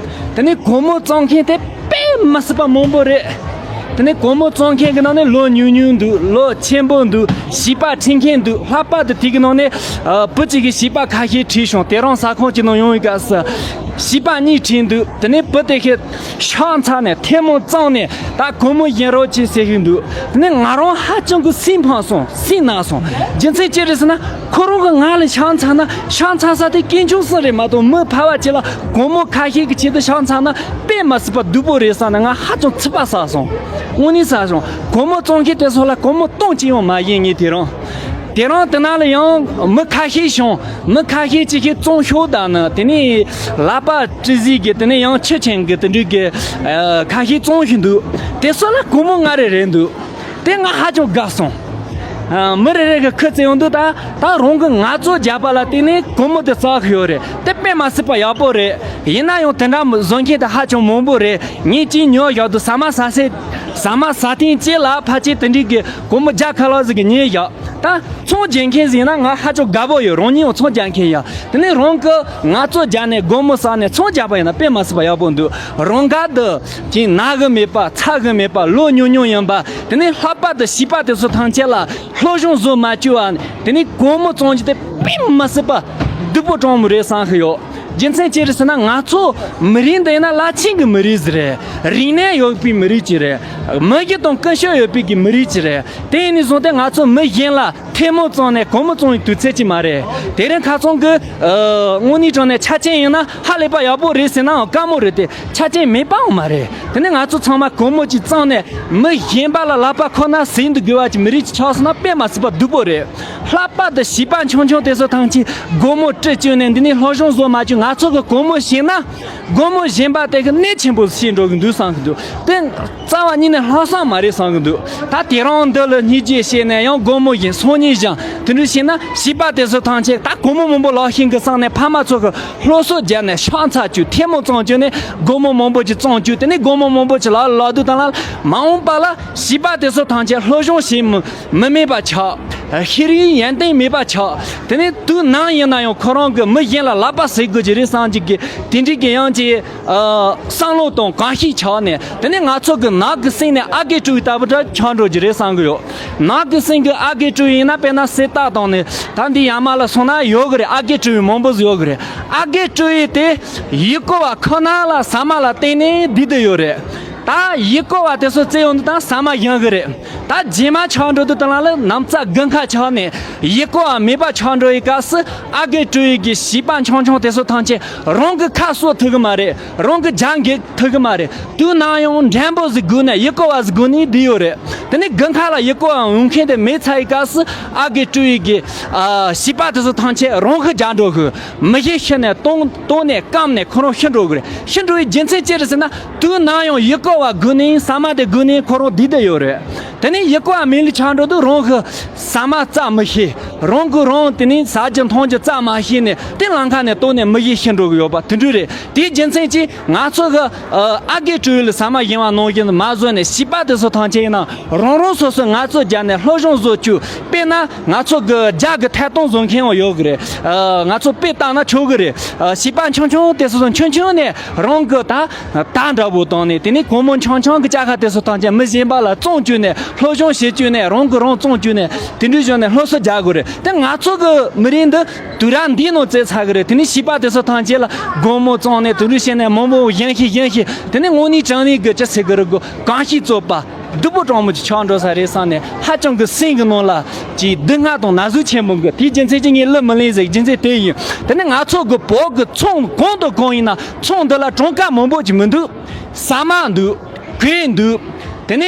དེ་ནས་སྒོར་མོ་བཙོང་མཁན་དེ་དཔེ་མི་སྲིད་པ་མང་པོ་རེད། དེ་ནས་སྒོར་མོ་བཙོང་མཁན་གྱི་ནང་ནས་ལོ་ཉུང་ཉུང་འདུག་ལོ་ཆེན་པོ་འདུག་བྱིས་པ་ཁྲིད་མཁན་འདུག་ལྷག་པར་དུ་དེ་གི་ནང་ནས་ཨ་བུ་གཅིག་གིས་བྱིས་པ་ཁ་ཤས་ཁྲིད་བྱུང་། དེ་རིང་ཟ་ཁང་གཅིག་ནང་ཡོང་བའི་སྐབས་སུ་བྱིས་པ་གཉིས་ཁྲིད་འདུག་དེ་ནས་བུ་དེ་ཤི་ཤ་ཚ་ནས་ཐལ་མོ་གཙང་ནས་ད་སྒོར་མོ་བྱིན་རོགས་གྱིས་ཟེར་གྱི་འདུག་དེ་ནས་ང་རང་ཧ་ཅང་གི་སེམས་ཕམ་སོང་། སེམས་ན་སོང་། རྒྱུ་མཚན་ཅི་རེད་ཟེར་ན། ཁོ་རང་གི་ང་ལ་ཤ་ཚ་ན། ཤ་ཚ་ས་དེ་དཀོན་མཆོག་གསུམ་རེད་མ་གཏོགས། མི་ཕལ་བ་ཅིག་ལ་སྒོར་མོ་ཁ་ཤས་ཀྱི་ཆེད་དུ་ཤ་ཚ་ན་དཔེ་མ་སྲིད་པ་སྡུག་པོ་རེད་བསམ་ནས་ང་ཧ་ཅང་ཚིག་པ་ཟ་སོང་། དངོས་གནས་ཟ་སོང་། སྒོར་མོ་བཙོང་མཁན་དེ་ཚོ་ལ་སྒོར་མོ་སྟོང་གཅིག་ཡང་མ་བྱིན། ངས་དེ་རིང་། དེ་རིང་དེ་ན་ལ་ཡང་མི་ཁ་ཤས་བྱུང་། མི་ཁ་ཤས་ཅིག་གིས་བཙོང་ཤོག་ད་ནི། དེ་ནས་ལག་པ་དཀྲི་ཟིག་གི། དེ་ནས་ཡང་ཆུ་ཆེན་གི་དེ་འདྲ་གི་ཨ་ཁ་ཤས་བཙོང་བཞིན་འདུག་དེ་ཚོ་ལ་སྒོར་མོ་ལྔ་རེ་རེད་འདུག་དེ་ང་ཧ་ཅང་དགའ་སོང་། ཨ་མི་རེ་རེ་གི་ཁུ་བཙན་ཡོང་དུས་ད་ད་རང་གི་ངལ་རྩོལ་རྒྱག་པ་ལ་བརྟེན་ནས་སྒོར་མོ་དེ་བཙལ་གི་ཡོད་རེད། དེ་དཔེ་མ་སྲིད་པ་ཡག་པོ་རེད། ཡིན་ན་ཡང་དེ་འདྲ་བཟོ་མཁན་དེ་ཧ་ཅང་མང་པོ་རེད། ངས་ཅིག་ཉོས་བཞག་དུས་ཟ་མ་ཟ་སའི་ཟ་མ་ཟ་ཐེངས་གཅིག་ལ་ཕལ་ཆེར་དེ་འདྲའི་གི་སྒོར་མོ་བརྒྱ་ཁ་ལྷག་ཟིག་གི་ཉོས་བཞག་ད་ཚོང་རྒྱག་མཁན་ཟིག་ཡིན་ན་ང་ཧ་ཅང་དགའ་པོ་ཡོད། རང་ཉིད་ཡང་ཚོང་རྒྱག་མཁན་ཡ། དེ་ནས་རང་གི་ངལ་རྩོལ་རྒྱག་ནས་སྒོར་མོ་བསགས་ནས་ཚོང་རྒྱག་པ་ཡིན་ན་དཔེ་མ་སྲིད་པ་ཡག་པོ་འདུག་རང་དགར་དུ་ཅིག་ན་གི་མེད་པ། ཚ་གི་མེད་པ། ལོ་ཉུང་ཉུང་ཡིན་པ། དེ་ནས་ལྷག་པར་དུ་བྱིས་པ་དེ་ཚོ་ཐམས་ཅད་ལ་སློབ་སྦྱོང་བཟོ་མ་བཅུག་པ། དེ་ནས་སྒོར་མོ་བཙོང་རྒྱུ་དེ་དཔེ་མ་སྲིད་པ་སྡུག་པོ་དྲང་མོ་རེད་བསམ་གི་ཡོད། རྒྱུ་མཚན་ཅི་རེད་ཟེར་ན། ང་ཚོ་མི་རིགས་འདི་ཡིན་ན་རླབས་ཆེན་གྱི་མི་རིགས་ཟིག་རེད། རིག་གནས་ཡོད་པའི་མི་རིགས་ཅིག་རེད། མི་གཞི་དང་ཀུན་སྤྱོད་ཡོད་པའི་གི་མི་རིགས་ཅིག་རེད། དེ་ཡིན་ནས་བཟུང་སྟེ་ང་ཚོ་མི་གཞན་ལ་ཐལ་མོ་བཙུགས་ནས་གོར་མོ་བཙུགས་པའི་དུས་ཚོད་ཅིག་མ་རེད། དེ་རིང་ཁ་སང་གི་ཨ་དངོས་གནས་དྲང་གནས་ཆ་རྐྱེན་ཡིན་ན་ཧ་ལས་པ་ཡག་པོ་རེད་ཟེར་ནའང་དཀའ་མོ་རེད་དེ། ཆ་རྐྱེན་མེད་པའང་མ་རེད། དེ་ནས་ང་ཚོ་ཚང་མ་གོར་མོ་ཅིག་བཙུགས་ནས་མི་གཞན་པ་ལ་ལག་པ་ཁོ་ན་ཟེར་འདུག་དགོས་པ་ཅིག་མི་རིགས་ཅིག་ཆགས་སོང་ན་དཔེ་མ་སྲིད་པ་སྡུག་པོ་རེད། ལྷག་པར་དུ་བྱིས་པ་ཆུང་ཆུང་དེ་ཚོ་ཐམས་ཅད་སྒོར་མོ་སྤྲད་བཅུག་ནས། འདི་ནས་སློབ་སྦྱོང་བཟོ་མ་བཅུག་ང་ཚོ་གི་སྒོར་མོ་བྱིན་ན། སྒོར་མོ་གཞན་པ་དེ་གི་གནོད་ཆེན་པོ་བྱེད་འགྲོ་གི་འདུག་བསམ་གི་འདུག་དེ་རྩ་བ་ཉིད་ནས་ལྷག་བསམ་མ་རེད་བསམ་གི་འདུག་ད་དེ་རིང་འདི་ལ་སྙིང་རྗེ་བྱས་ནས་ཡང་སྒོར་མོ་བྱིན། སང་ཉིན་བྱིན། དེ་འདྲ་བྱས་ན་བྱིས་པ་དེ་ཚོ་ཐམས་ཅད་ད་སྒོར་མོ་མང་པོ་ལག་ཤེས་གི་བསམ་ནས་ཕ་མ་ཚོ་གི་སློབ་གསོ་བརྒྱབ་ནས་ཤ་ཚ་བཅུག་ཐལ་མོ་བཙུགས་བཅུག་ནས་སྒོར་མོ་མང་པོ་ཅིག་བཙུགས་བཅུག་དེ་ནས་སྒོར་མོ་མང་པོ་ཅིག་ལག་ལག་དུས་དང་ལ་མ་འོངས་པ་ལ་བྱིས་པ་དེ་ཚོ་ཐམས་ཅད་སློབ་སྦྱོང་བྱེད་མི་མི་མེད་པ་ཆགས། ཤེས་རིག་ཡོན་ཏན་མེད་པ་ཆགས། དེ་ནས་དུས་ནམ་ཡིན་ན་ཡང་ཁོ་རང་གི་མི་གཞན་ལ་ལག་པ་ཟེར་དགོས་ཀྱི་རེད་བསམ་གྱི་གི་དེ་འདྲའི་གི་ཡང་གི་ཨ་བསམ་བློ་དང་གོམས་གཤིས་ཆགས་ནས། དེ་ནས་ང་ཚོ་གི་ནགས་ཀྱི་སེང་ནས་ཨ་རྒས་སྤྲུལ་ཡུལ་ལྟ་བུ་འདྲ་ཆགས་འགྲོ་གི་རེད་བསམ་གི་ཡོད། ནགས་ཀྱི་སེང་གི་ཨ་རྒས་སྤྲུལ་ཡུལ་ཡིན་ན། དཔེར་ན་གསེར་རྟ་བཏང་ནས་ད་འདི་ཡར་མར་ལ་སོང་ན་ཡོད་གི་རེད། ཨ་རྒས་སྤྲུལ་ཡུལ་མང་པོ་ཟིག་ཡོད་གི་རེད། ཨ་རྒས་སྤྲུལ་ཡུལ་དེ་ཡུལ་སྐོར་བ་ཁོ་ན་ལ་ཟ་མ་ལ་བརྟེན་ནས་བསྡད་དེ་ཡོད་རེད། ད་ཡུལ་སྐོར་བ་དེ་ཚོ་བཙལ་ཡོང་དུས་དང་ཟ་མ་ཡོང་གི་རེད། ད་རྗེས་མ་ཆགས་འགྲོ་དུས་དང་ལ་ལ་ནམ་ཚ་དགུན་ཁ་ཆགས་ནས་ཡུལ་སྐོར་བ་མེད་པ་ཆགས་འགྲོ་ཡི་སྐབས་སུ། ཨ་རྒས་སྤྲུལ་ཡུལ་གྱི་བྱིས་པ་ཆུང་ཆུང་དེ་ཚོ་ཐམས་ཅད་རང་གི་ཁ་གསོ་ཐུབ་གི་མ་རེད། རང་གི་རྒྱགས་འགེལ་ཐུབ་གི་མ་རེད། དུས་ནམ་ཡང་འགྲན་པོ་ཟིག་སྒུག་ནས་ཡུལ་སྐོར་བ་ཟིག་སྒུག་ནས་བསྡད་ཡོད་རེད། དེ་ནས་དགུན་ཁ་ལ་ཡུལ་སྐོར་བ་འོང་མཁན་དེ་མེད་ཚར་ཡི་སྐབས་སུ་ཨ་རྒས་སྤྲུལ་ཡུལ་གྱི་ཨ་བྱིས་པ་དེ་ཚོ་ཐམས་ཅད་རང་གི་རྒྱགས་འགྲོ་གི། མི་གཞན་ཤི་ནས་བཏང་བཏང་ནས་སྐམ་ནས་ཁོ་རང་ཤི་འགྲོ་གི་རེད། ཤི་འགྲོ་བའི་རྒྱུ་མཚན་ཅི་རེད་ཟེར་ན། དུས་ནམ་ཡང་ཡུལ་སྐོར་བ་སྒུག་ནས་ཟ་མ་དེ་སྒུག་ནས་ཁོ་རང་བསྡད་དེ་ཡོད་རེད། དེ་ནས་ཡུལ་སྐོར་བ་མེད་ལ་ཆགས་འགྲོ་དུས་རང་གི་ཟ་མ་བཙལ་མི་ཤེས། རང་གི་རང་དེ་ནས་ཟ་རྒྱུ་འཐུང་རྒྱུ་བཙལ་མ་ཤེས་ནས་དེ་ལམ་ཁ་ནས་བཏང་ནས་མི་གཞན་ཤི་འགྲོ་གི་ཡོད་པ་དེ་འདྲ་རེད། དེའི་རྒྱུ་མཚན་གྱིས་ང་ཚོ་གི་ཨ་ཨ་རྒས་སྤྲུལ་ཡུལ་ལ་ཟ་མ་ཡིན་པ་ནང་བཞིན་མ་བཟོས་ནས། བྱིས་པ་དེ་ཚོ་ཐམས་ཅད་ཡིན་ན་རང་རང་སོ་སོས་ངལ་རྩོལ་བརྒྱབ་ནས་སློབ་སྦྱོང་བཟོ་བཅུག་དཔེར་ན་ང་ཚོ་གི་རྒྱ་གི་ཐད་གཏོང་བཟོ་མཁན་ཡང་ཡོད་གི་རེད། ཨ་ང་ཚོ་དཔེ་བལྟས་ན་ཆོག་གི་རེད། ཨ་བྱིས་པ་ཆུང་ཆུང་དེ་ཚོ་ཆུང་ཆུང་ནས་རང་གི་ད་རྟ་འདྲ་པོ་བཏང་ནས། དེ་ནས་སྒོར་མོ་ཆུང་ཆུང་གི་ཅ་ཁ་དེ་ཚོ་ཐམས་ཅད་མི་གཞན་པ་ལ་བཙོང་བཅུག་ནས། སློབ་སྦྱོང་བྱེད་བཅུག་ནས། རང་གི་རང་བཙོང་བཅུག་ནས། དེ་འདྲ་བྱས་ནས་སློབ་གསོ་རྒྱག་དགོས་རེད། དེ་ང་ཚོ་གི་མི་རིགས་འདི་དུས་རབས་འདིའི་ནང་བཙལ་ཚར་གི་རེད། དེ་ནས་བྱིས་པ་དེ་ཚོ་ཐམས་ཅད་ལ་སྒོར་མོ་བཙོང་ནས། དེ་འདྲ་བྱས་ནས་མང་པོ་བཞེངས་ཤིག་བཞེངས་ཤིག་དེ་ནས་དངོས་གནས་དྲང་གནས་གི་ཅི་ཟེར་གི་རེད་གོ། གོམས་གཤིས་བཙོག་པ། སྡུག་པོ་དྲང་མོ་ཅིག་ཆགས་འགྲོ་ས་རེད་བསམ་ནས། ཧ་ཅང་གི་སེམས་ཀྱི་ནང་ལ་ཅིག་སྡུག་བསྔལ་དང་ན་ཟུག་ཆེན་པོ་གི། དེའི་རྒྱུ་མཚན་གྱིས་ངས་གླུ་མི་ལེན་ཟེར་རྒྱུ་མཚན་དེ་ཡིན། དེ་ནས་ང་ཚོ་གི་བོད་གི་ཚོང་གང་དང་གང་ཡིན་ན། ཚོང་འདི་ལ་གྲངས་ཀ་མང་པོ་ཅིག་མི་འདུག་ཟ་མ་འདུག་གོས་འདུག་དེ་ནས་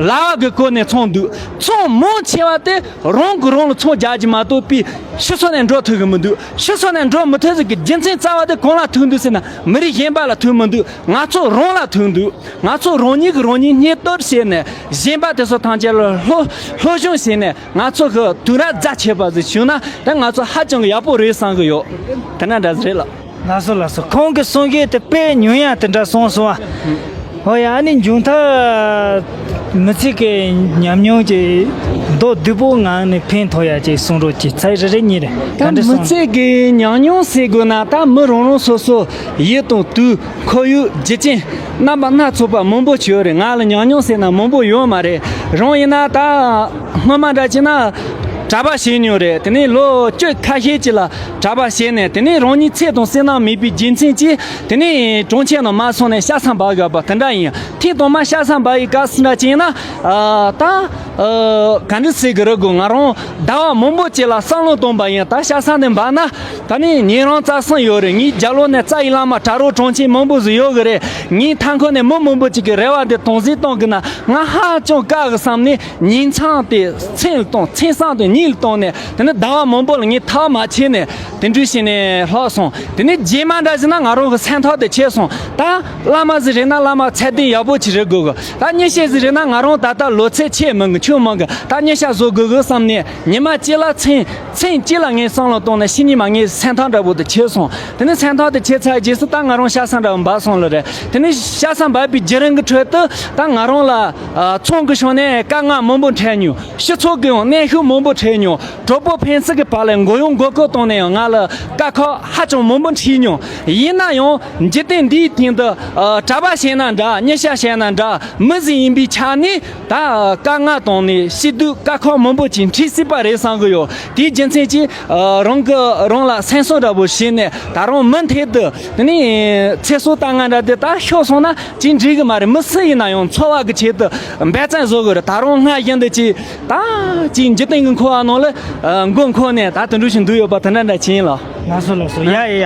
ལྭ་བ་གི་སྐོར་ནས་ཚོང་འདུག་ཚོང་མང་ཆེ་བ་དེ་རང་གིས་རང་ལ་ཚོང་རྒྱག་རྒྱུ་མ་གཏོགས་པའི་ཕྱི་ཕྱོགས་ནས་འགྲོ་ཐུབ་གི་མི་འདུག་ཕྱི་ཕྱོགས་ནས་འགྲོ་མི་ཐུབ་ཟེར་གི་རྒྱུ་མཚན་རྩ་བ་དེ་གང་ལ་ཐུག་འདུག་ཟེར་ན། མི་རིགས་གཞན་པ་ལ་ཐུག་མི་འདུག་ང་ཚོ་རང་ལ་ཐུག་འདུག་ང་ཚོ་རང་ཉིད་ཀྱིས་རང་ཉིད་སྙིང་སྟོབས་བྱས་ནས། གཞན་པ་དེ་ཚོ་ཐམས་ཅད་ལ་སློབ་སློབ་སྦྱོང་བྱས་ནས། ང་ཚོ་གི་དུས་རབས་རྒྱ་ཆེ་བ་ཟིག་བྱུང་ན། ད་ང་ཚོ་ཧ་ཅང་གི་ཡག་པོ་རེད་བསམ་གི་ཡོད། དེ་འདྲ་འདྲ་ཟིག་རེད་ལགས། ལགས་སོ་ལགས་སོ། ཁོང་གི་གསུང་བཤད་དེ་དཔེ་ཉུང་ཡང་དེ་འདྲ་གསུངས་སོང་ཨ། ཨོ་ཡ། ཨ་ནི་མཇུག་མཐར་མི་ཚེ་གི་ཉམས་མྱོང་གི་མདོར་བསྡུས་པོ་ངང་ནས་ཕན་ཐོགས་ཡ་ཅིག་གསུང་རོགས་གྱིས། ཚར་རེ་རེ་གཉིས་རེ། ད་ག་འདྲ་མི་གསུང་། ཚེ་གི་ཉམས་མྱོང་ཟེར་དགོས་ན། ད་མི་རང་རང་སོ་སོ་ཡུལ་དང་དུས། ཁོར་ཡུག། རྒྱུ་རྐྱེན་རྣམ་པ་སྣ་ཚོགས་པ་མང་པོ་ཅིག་ཡོད་རེད། ང་ལ་ཉམས་མྱོང་ཟེར་ན་མང་པོ་ཡོད་མ་རེད། རང་ཡིན་ན་ད་སྔོན་མ་འདྲ་བྱས་ན་གྲྭ་པ་བྱས་མྱོང་རེད། དེ་ནས་ལོ་བཅུ་ཁ་ཤས་ཅིག་ལ་གྲྭ་པ་བྱས་ནས། དེ་ནས་རང་ཉིད་ཚེ་དང་བསོད་ནམས་མེད་པའི་རྒྱུ་མཚན་གྱིས། དེ་ནས་གྲོང་ཁྱེར་ནང་མར་སོང་ནས་ཤ་ཟ་འབག་དགོས་པ་དེ་འདྲ་ཡིན། ཐེངས་དང་མ་ཤ་ཟ་འབག་ཡི་སྐབས་སུ་འདྲ་བྱས་ན། ཨ་ད་ཨ་ག་འདྲ་ཟེར་གི་རེད་གོ། ང་རང་ཟླ་བ་མང་པོ་ཅིག་ལ་བསམ་བློ་བཏང་པ་ཡིན། ད་ཤ་ཟ་ནས་འབག་ན། ད་ནི་ཉིན་རང་རྩྭ་ཟ་ཡོད་རེད། ངའི་རྒྱབ་ལོགས་ནས་རྩྭ་ཡི་ལ་མ་དྲ་གྲོགས་གྲོང་ཁྱེར་མང་པོ་ཟིག་ཡོད་གི་རེད། ངའི་མཐའ་འཁོར་ནས་མི་མང་པོ་ཅིག་གིས་རེ་བ་འདི་དམ་འཛིན་གཏོང་གི་ན། ང་ཧ་ཅང་དཀའ་གི་བསམ་ནས། ཉིན་མཚན་དེ་མཚན་ལ་གཏོང་། མཚན་སང་དེ་ཉིན་ལ་གཏོང་ནས། དེ་ནས་ཟླ་བ་མང་པོ་ལ་ངས་ཐག་མ་ཆད་ནས་དེ་འདྲ་བྱས་ནས་ལྷག་སོང་། དེ་ནས་རྗེས་མ་འདྲ་བྱས་ན་ང་རང་གི་སེམས་ཐག་དེ་ཆད་སོང་། ད་བླ་མ་ཟིག་རེད་ན་བླ་མ་ཚད་ལྡན་ཡག་པོ་ཅིག་རེད་དགོས་གི། ད་གཉེར་ཆེན་ཟིག་རེད་ན་ང་རང་ད་ལྟ་ལོ་ཚད་ཆེ་མིན་གི། ཆུང་མིན་གི། ད་གཉེར་ཆེན་བཟོ་དགོས་གི་བསམ་ནས། ཉི་མ་གཅིག་ལ་མཚན་མཚན་གཅིག་ལ་ངས་བསམ་བློ་བཏང་ནས། ཕྱི་ཉིན་མ་ངའི་སེམས་ཐག་འདྲ་པོ་དེ་ཆད་སོང་། དེ་ནས་སེམས་ཐག་དེ་ཆད་ཚར་རྗེས་སུ་ད་ང་རང་ཤ་ཟ་འདྲ་པོ་འབག་སོང་ལ་རེད། དེ་ནས་ཤ་ཟ་འབག་པའི་བརྒྱུད་རིམ་གི་ཁྲོད་དུ་ད་ང་རང་ལ་ཨ་ཚོང་གི་ཕྱོགས་ནས་དཀའ་ངལ་མང་པོ་འཕྲད་མྱོང་། སྤྱི་ཚོགས་ཀྱི་ཡང་གནོན་ཤུགས་མང་པོ་འཕྲད་མྱོང་། གྲོགས་པོ་ཕན་ཚུན་གྱི་བར་ལ་མགོ་གཡོག་མགོ་སྐོར་བཏང་ནས་ཡང་ང་ལ། དཀའ་ཁག་ཧ་ཅང་མང་པོ་འཕྲད་མྱོང་། ཡིན་ན་ཡང་འཇིག་རྟེན་འདིའི་སྟེང་དུ་ཨ་གྲྭ་པ་བྱས་ན་འདྲ། མྱི་སྐྱ་བྱས་ན་འདྲ། མི་ཟིག་ཡིན་པའི་ཆ་ནས་ད་དཀའ་ངལ་དང་ནི་སྐྱིད་སྡུག་དཀའ་ཁག་མང་པོ་ཅིག་འཕྲད་སྲིད་པ་རེད་བསམ་གི་ཡོད། དེའི་རྒྱུ་མཚན་གྱིས་ཨ་རང་གི་རང་ལ་སེམས་གསོ་འདྲ་པོ་བྱས་ནས། ད་རུང་མུ་མཐུད་དུ་དེ་ནས་ཚེ་སྲོག་ལྟ་ང་འདྲ་དེ་ད་ཤོར་སོང་ན་ཅིག་འགྲིག་གི་མ་རེད། མི་སུ་ཡིན་ན་ཡང་འཚོ་བ་གི་ཆེད་དུ་འབད་བརྩོན་བཟོ་གི་རེད། ད་རུང་སྔར་བཞིན་དུ་ཅིག་ད་ཅིག་འཇིག་རྟེན་གྱི་འཁོར་བ་ནང་ལ་ཨ་མགོ་འཁོར་ནས་ད་དེ་འདྲ་ཞིག་འདུག་ཡོད་པ་དེ་འདྲ་འདྲ་ཅིག་ཡིན་ལགས། ལགས་སོ་ལགས་སོ། ཡ་ཡ་ཡ།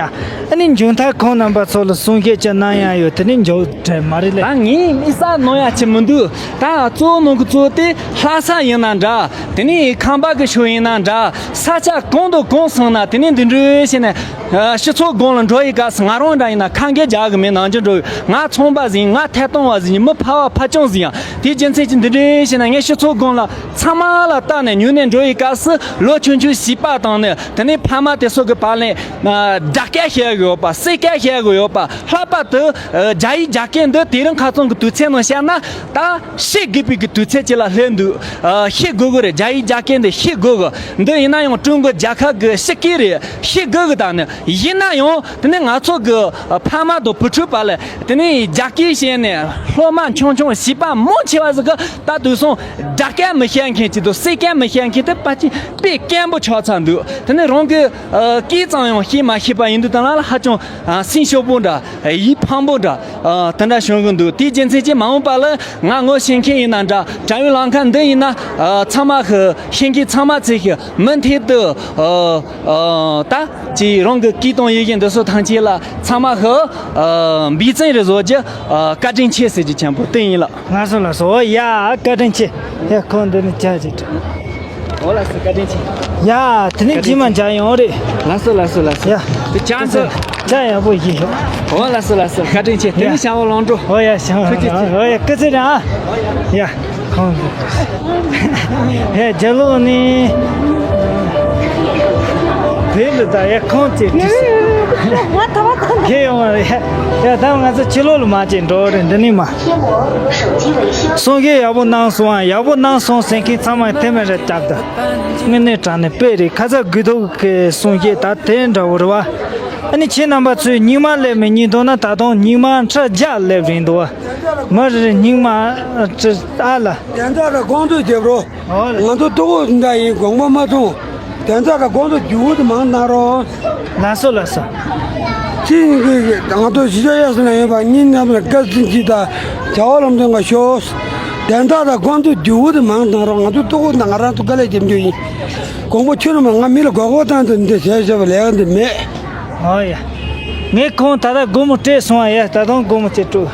ཨ་ནི་མཇུག་མཐར་ཁོང་རྣམ་པ་ཚོ་ལ་གསུང་བཤད་ཅིག་གནང་ཡ་ཡོད། དེ་ནི་མཇུག་བསྒྲིལ་མ་རེད་ལེ། ད་ངས་དམིགས་བསལ་གནང་ཡ་ཅིག་མི་འདུག། ད་གཙོ་བོ་ནང་གི་གཙོ་བོ་དེ་ལྷ་ས་ཡིན་ན་འདྲ། དེ་ནས་ཁམས་པ་གི་ཕྱོགས་ཡིན་ན་འདྲ། ས་ཆ་གང་དང་གང་སོང་ན་དེ་ནས་འདི་འདྲ་བྱས་ནས་ཨ་སྤྱི་ཚོགས་སྒང་ལ་འགྲོ་ཡི་སྐབས་སུ་ང་རང་འདྲ་ཡིན་ན་ཁ་འགེལ་རྒྱག་གི་མེད། ནང་ཆོས་འགྲོ་ཡི། ང་ཚོང་པ་ཟིག་ཡིན། ང་ཐད་གཏོང་བ་ཟིག་ཡིན། མི་ཕལ་བ་ཕལ་རྐྱང་ཟིག་ཡིན། དེའི་རྒྱུ་མཚན་གྱིས་འདི་འདྲ་བྱས་ན་ངས་སྤྱི་ཚོགས་སྒང་ལ་ཚང་མ་ལ་བལྟས་ནས་ཉུལ་ནས་འགྲོ་ཡི་སྐབས་སུ་ལོ་ཆུང་ཆུང་བྱིས་པ་དང་ནི་དེ་ནས་ཕ་མ་དེ་ཚོ་གི་བར་ལ་ཨ་སྦྲགས་སྐད་བཤད་གི་ཡོད་པ། བསྲེས་སྐད་བཤད་གི་ཡོད་པ། ལྷག་པར་དུ་ཨ་རྒྱ་ཡིག་རྒྱ་སྐད་འདི་དེ་རིང་ཁ་སང་གི་དུས་ཚོད་ནང་བཤད་ན་ད་ཤི་དགོས་པའི་གི་དུས་ཚོད་ཅིག་ལ་སླེབས་འདུག། ཨ་ཤེས་དགོས་གི་རེད། རྒྱ་ཡིག་རྒྱ་སྐད་འདི་ཤེས་དགོས་གི། འདི་ཡིན་ན་ཡང་ཀྲུང་གོ་རྒྱལ་ཁབ་གི་སྤྱི་སྐད་རེད། ཤེས་དགོས་གི། ད་ནི་ཡིན་ན་ཡང་དེ་ནི་ང་ཚོ་གི་ཨ་ཕ་མ་དང་བུ་ཕྲུག་བར་ལ་དེ་ནི་རྒྱ་སྐད་བཤད་ནས་སློབ་མ་ཆུང་ཆུང་བྱིས་པ་མང་ཆེ་བ་ཟིག་གི་ད་དུས་སང་སྦྲགས་སྐད་མི་བཤད་མཁན་ཅིག་དང་བསྲེས་སྐད་མི་བཤད་མཁན་དེ་ཕལ་ཆེར་དཔེ་དཀོན་པོ་ཆགས་ཚར་འདུག། དེ་ནི་རང་གི་ཨ་སྐད་ཙམ་ཡང་བཤད་མ་ཤེས་པ་ཡིན་དུས་ད་ང་ལ་ཧ་ཅང་ཨ་སེམས་སྐྱོ་པོ་འདྲ། ཡིད་ཕངས་པོ་འདྲ། ཨ་དེ་འདྲ་བྱུང་གི་འདུག། དེའི་རྒྱུ་མཚན་གྱིས་མ་འོངས་པ་ལ་ང་ངོ་ཤེས་མཁན་ཡིན་ན་འདྲ། དྲ་བའི་ལམ་ཁ་འདི་ཡིན་ན་ཨ་ཚང་མ་གི་ཤེས་མཁན་ཚང་མ་ཚོས་གི་མུ་མཐུད་དུ་ཨ་ཨ་ད་ཅིག་རང་གི་སྐད་དང་ཡི་གེ་འདི་ཚོ་ཐམས་ཅད་ལ་ཚང་མ་གི་ཨ་འབད་བརྩོན་རེ་བཟོ་རྒྱུ་ཨ་བཀའ་དྲིན་ཆེ་ཟེར་རྒྱུ་ཆེན་པོ་དེ་ཡིན་ལགས། ལགས་སོ་ལགས་སོ། ཨོ་ཡ་བཀའ་དྲིན་ཆེ། ཡ་ཁོང་འདི་ནས་བྱ་ཅིག། ཨོ་ལགས་སོ། བཀའ་དྲིན་ཆེ། ཡ་དེ་ནས་རྗེས་མ་མཇལ་ཡོང་རེད། ལགས་སོ་ལགས་སོ་ལགས་སོ། ཡ་དེ་ཅང་སོ། ཅང་ཡག་པོ་ཡིན་ཤོག། ཨོ་ལགས་སོ་ལགས་སོ། བཀའ་དྲིན་ཆེ། དེ་ནས་ཡ་ཞང་བོ་ལོང་འགྲོ། ཨོ་ཡ་ཞང་བོ་ལོང་འགྲོ། ཨོ་ཡ་སྐུ་ཚེ་རིང་ཨ། ཡ་ཁོང་། ཡ་རྒྱལ་ལོ་ནི། བོད་ལ་ད་ཡ་ཁོང་ཚེ་དྲིས། ང་ཐ་མ་ཐ་མ། ཁྱེད་ཡོང་བ་རེད། ཡ་ད་ང་ཚོ་ཕྱི་ལོགས་ལ་མ་བྱེད་འགྲོ་རེད། འདི་ནས་མ། གསུང་བཤད་ཡག་པོ་གནང་སོང་ཨ། ཡག་པོ་གནང་སོང་ཟེར་མཁན་ཚང་མ་ཐེ་མེ་རེ་བཏབ་ད། དངོས་གནས་དྲང་གནས་དཔེ་རེད། ཁ་ཚ་དགོས་གཏུགས་ཀྱི་གསུང་བཤད་ད་དེ་འདྲ་བོ་རེད་བ། ཨ་ནི་ཁྱེད་རྣམ་པ་ཚོས་རྙིང་མ་སླེབས་མི་རྙེད་འདུག་ན་ད་དུང་རྙིང་མ་ཁྲི་བརྒྱ་སླེབས་རན་འདུག་བ། མི་རེ་རེ་རྙིང་མ་ཁྲི་ཨ་ལ། དན་རྩ་ར་ཀོང་ཏུ་རྒྱབ་རོགས། ཨོ་ལ། ང་ཚོ་ལྟོ་གོས་འདྲ་ཡིན། དགོངས་པ་མ་ཚོམས། དན་རྩ་དང་གོང་དུ་རྒྱུ་བོ་དེ་མང་གནང་རོགས། ལགས་སོ་ལགས་སོ། ཅི་ཡིན་གྱི་ང་ཚོ་གཞིས་ཆགས་གཡས་གཡོན་ན་ཡོད་པ་གཉིས་རྣམས་ལ་དགའ་བསུ་ཅིག་དང་བྱ་བ་ལམ་སྟོན་ག་ཤོག། དན་རྩ་དང་གོང་དུ་རྒྱུ་བོ་དེ་མང་གནང་རོགས། ང་ཚོ་ལྟོ་གོས་དང་ང་རང་ཚོ་དཀའ་ལས་རྒྱབ་རྒྱུ་ཡིན། དགོངས་པ་ཁྱོད་རང་མ་ང་མི་ལ་མགོ་སྐོར་བཏང་དུ་འདི་བྱས་བྱས་པ་ལས་ཀ་འདི་མེད། ཨོ་ཡ། ངས་ཁོང་ད་ལྟ་སྒོར་མོ་སྤྲད་སོང་ཨ། ཡ་ད་དུང་སྒོར་མོ་ཅིག་སྤྲོད།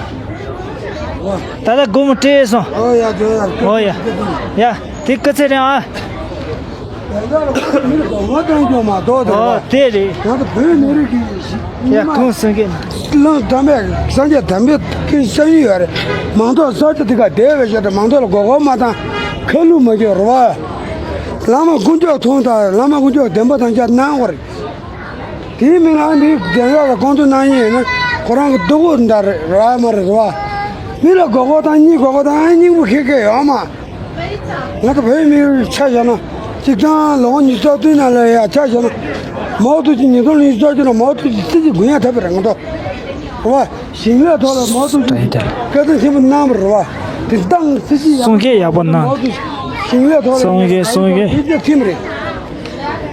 ད་ལྟ་སྒོར་མོ་སྤྲད་སོང་། ཨོ་ཡ་ཨོ་ཡ། ཡ་དེ་སྐུ་ཚེ་རིང་ཨ། དེ་འདྲ་ལ་ཁོ་མི་ལ་དགོངས་པ་གཏོང་རྒྱུ་མ་གཏོགས་དེ་ཨོ་རེད་བ། དེ་རེད། ང་ཚོ་བོད་མི་རིགས་ཀྱི་ཡ་ཁོང་སེང་གེ་ན། བློན་དམ་པས་སངས་རྒྱས་དམ་པའི་ཀུན་བཤད་ཡུལ་ཡོད་རེད། མང་ཚོགས་ས་ཆ་དེ་ག་བསྡད་པའི་ཆེད་དུ་མང་ཚོགས་ལ་མགོ་སྐོར་མ་བཏང་། ཁ་ལུད་མ་རྒྱག་རེད་བ། བླ་མ་དཀོན་མཆོག་མཐོང་དང་བླ་མ་དཀོན་མཆོག་བདེན་པ་དང་ཆ་གནང་བ་རེད། དེའི་མིང་ལ་འདི་བདེན་ར་ལ་དགོངས་དོན་གནང་ཡིན་ན་ཁོ་རང་གི་སྡུག་པོ་འདྲ་རེད་ར་མ་རེད་བ། མི་ལ་མགོ་སྐོར་དང་གཉིས་མགོ་སྐོར་དང་ཨ་སྙིང་པོ་ཁེ་ཁེ་ཡོད་མ། ང་ཚོ་བོད་མིའི་ཆ་བཞག་ན་གཅིག་ཐང་ལོ་ངོ་ཉི་ཤུ་རྩ་བདུན་ནང་ལ་ཡ་ཆ་བཞག་ན་མའོ་ཀྲུའུ་ཞི་ཉིས་སྟོང་ཉི་ཤུ་རྩ་བདུན་ལ་མའོ་ཀྲུའུ་ཞི་སྲིད་ཀྱི་དགུན་ཡ་ཐབས་པ་རེད་ང་ཚོ། རེད་བ། ཞིང་ལས་ཐོག་ལ་མའོ་ཀྲུའུ་ཞི་བཀའ་དྲིན་ཆེན་པོ་གནང་བ་རེད་བ། དེ་ཏང་སྲིད་སྤྱི་ཡག་གསུང་སྐད་ཡག་པོ་གནང་། མའོ་ཀྲུའུ་ཞི་ཞིང་ལས་ཐོག་ལ་གསུང་སྐད་གསུང་སྐད། དེ་ཚོ་ཁྲིམས་རེད།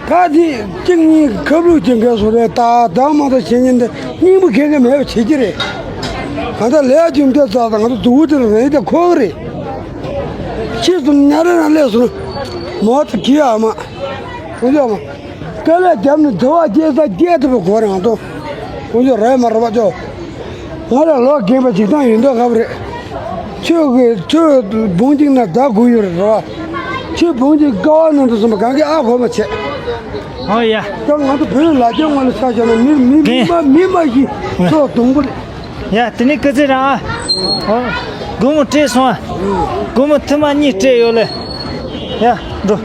ད་དེ་གཅིག་གཉིས་ཁབ་ལུགས་ཀྱི་འགན་སོང་རེད། ད་ད་མ་ད་བྱེད་ཉན་དེ་སྙིང་པོ་ཁེ་ཁེ་མེད་པ་བྱེད་ཀྱི་རེད། གང་ལྟར་ལས་རྒྱུ་འབྲས་རྩ་དང་ང་ཚོ་སྡུག་པོ་དེ་ལ་རེད་དེ་ཁོ་གི་རེད། ཕྱིས་སུ་ཉ་རེ་ན་སླེབས་སོང་ན་མོ་ད་གི་ཨ་མ། ཁོང་ཚོ་ཨ་མ། དཀའ་ལས་བརྒྱབ་ནས་འཚོ་བ་སྐྱེལ་ས་སྐྱེལ་ཐུབ་པའི་གོ་རེ་ང་ཚོ། ཁོང་ཚོ་རེད་མ་རེད་པ་ཅོ། ང་ལ་ལོ་རྒན་པ་ཅིག་ཐང་ཡོད་མདོག་ཁ་པོ་རེད། ཁྱོད་ཀྱི་ཁྱོད་བུང་གཅིག་ན་ཟླ་དགུ་ཡོད་རེད་རེད་བ། ཁྱོད་བུང་གཅིག་ཀ་བ་ནང་དུ་སོང་བ་གང་གི་ཨ་གོ་མ་བྱེད། ཨོ་ཡ། ད་ང་ཚོ་བོད་ལ་རྒྱ་ང་ལ་ཆ་བཞག་ན་མི་མི་མི་མ་མི་མ་ཞིག་ཚོ་དུང་པོ་རེད། ཡ་དེ་ནི་སྐུ་ཚེ་རིང་ཨ། ཨོ། སྒོར་མོ་སྤྲད་སོང་ཨ། སྒོར་མོ་ཐུར་མ་གཉིས་སྤྲད་ཡོད་ལེ། ཡ་འགྲོ།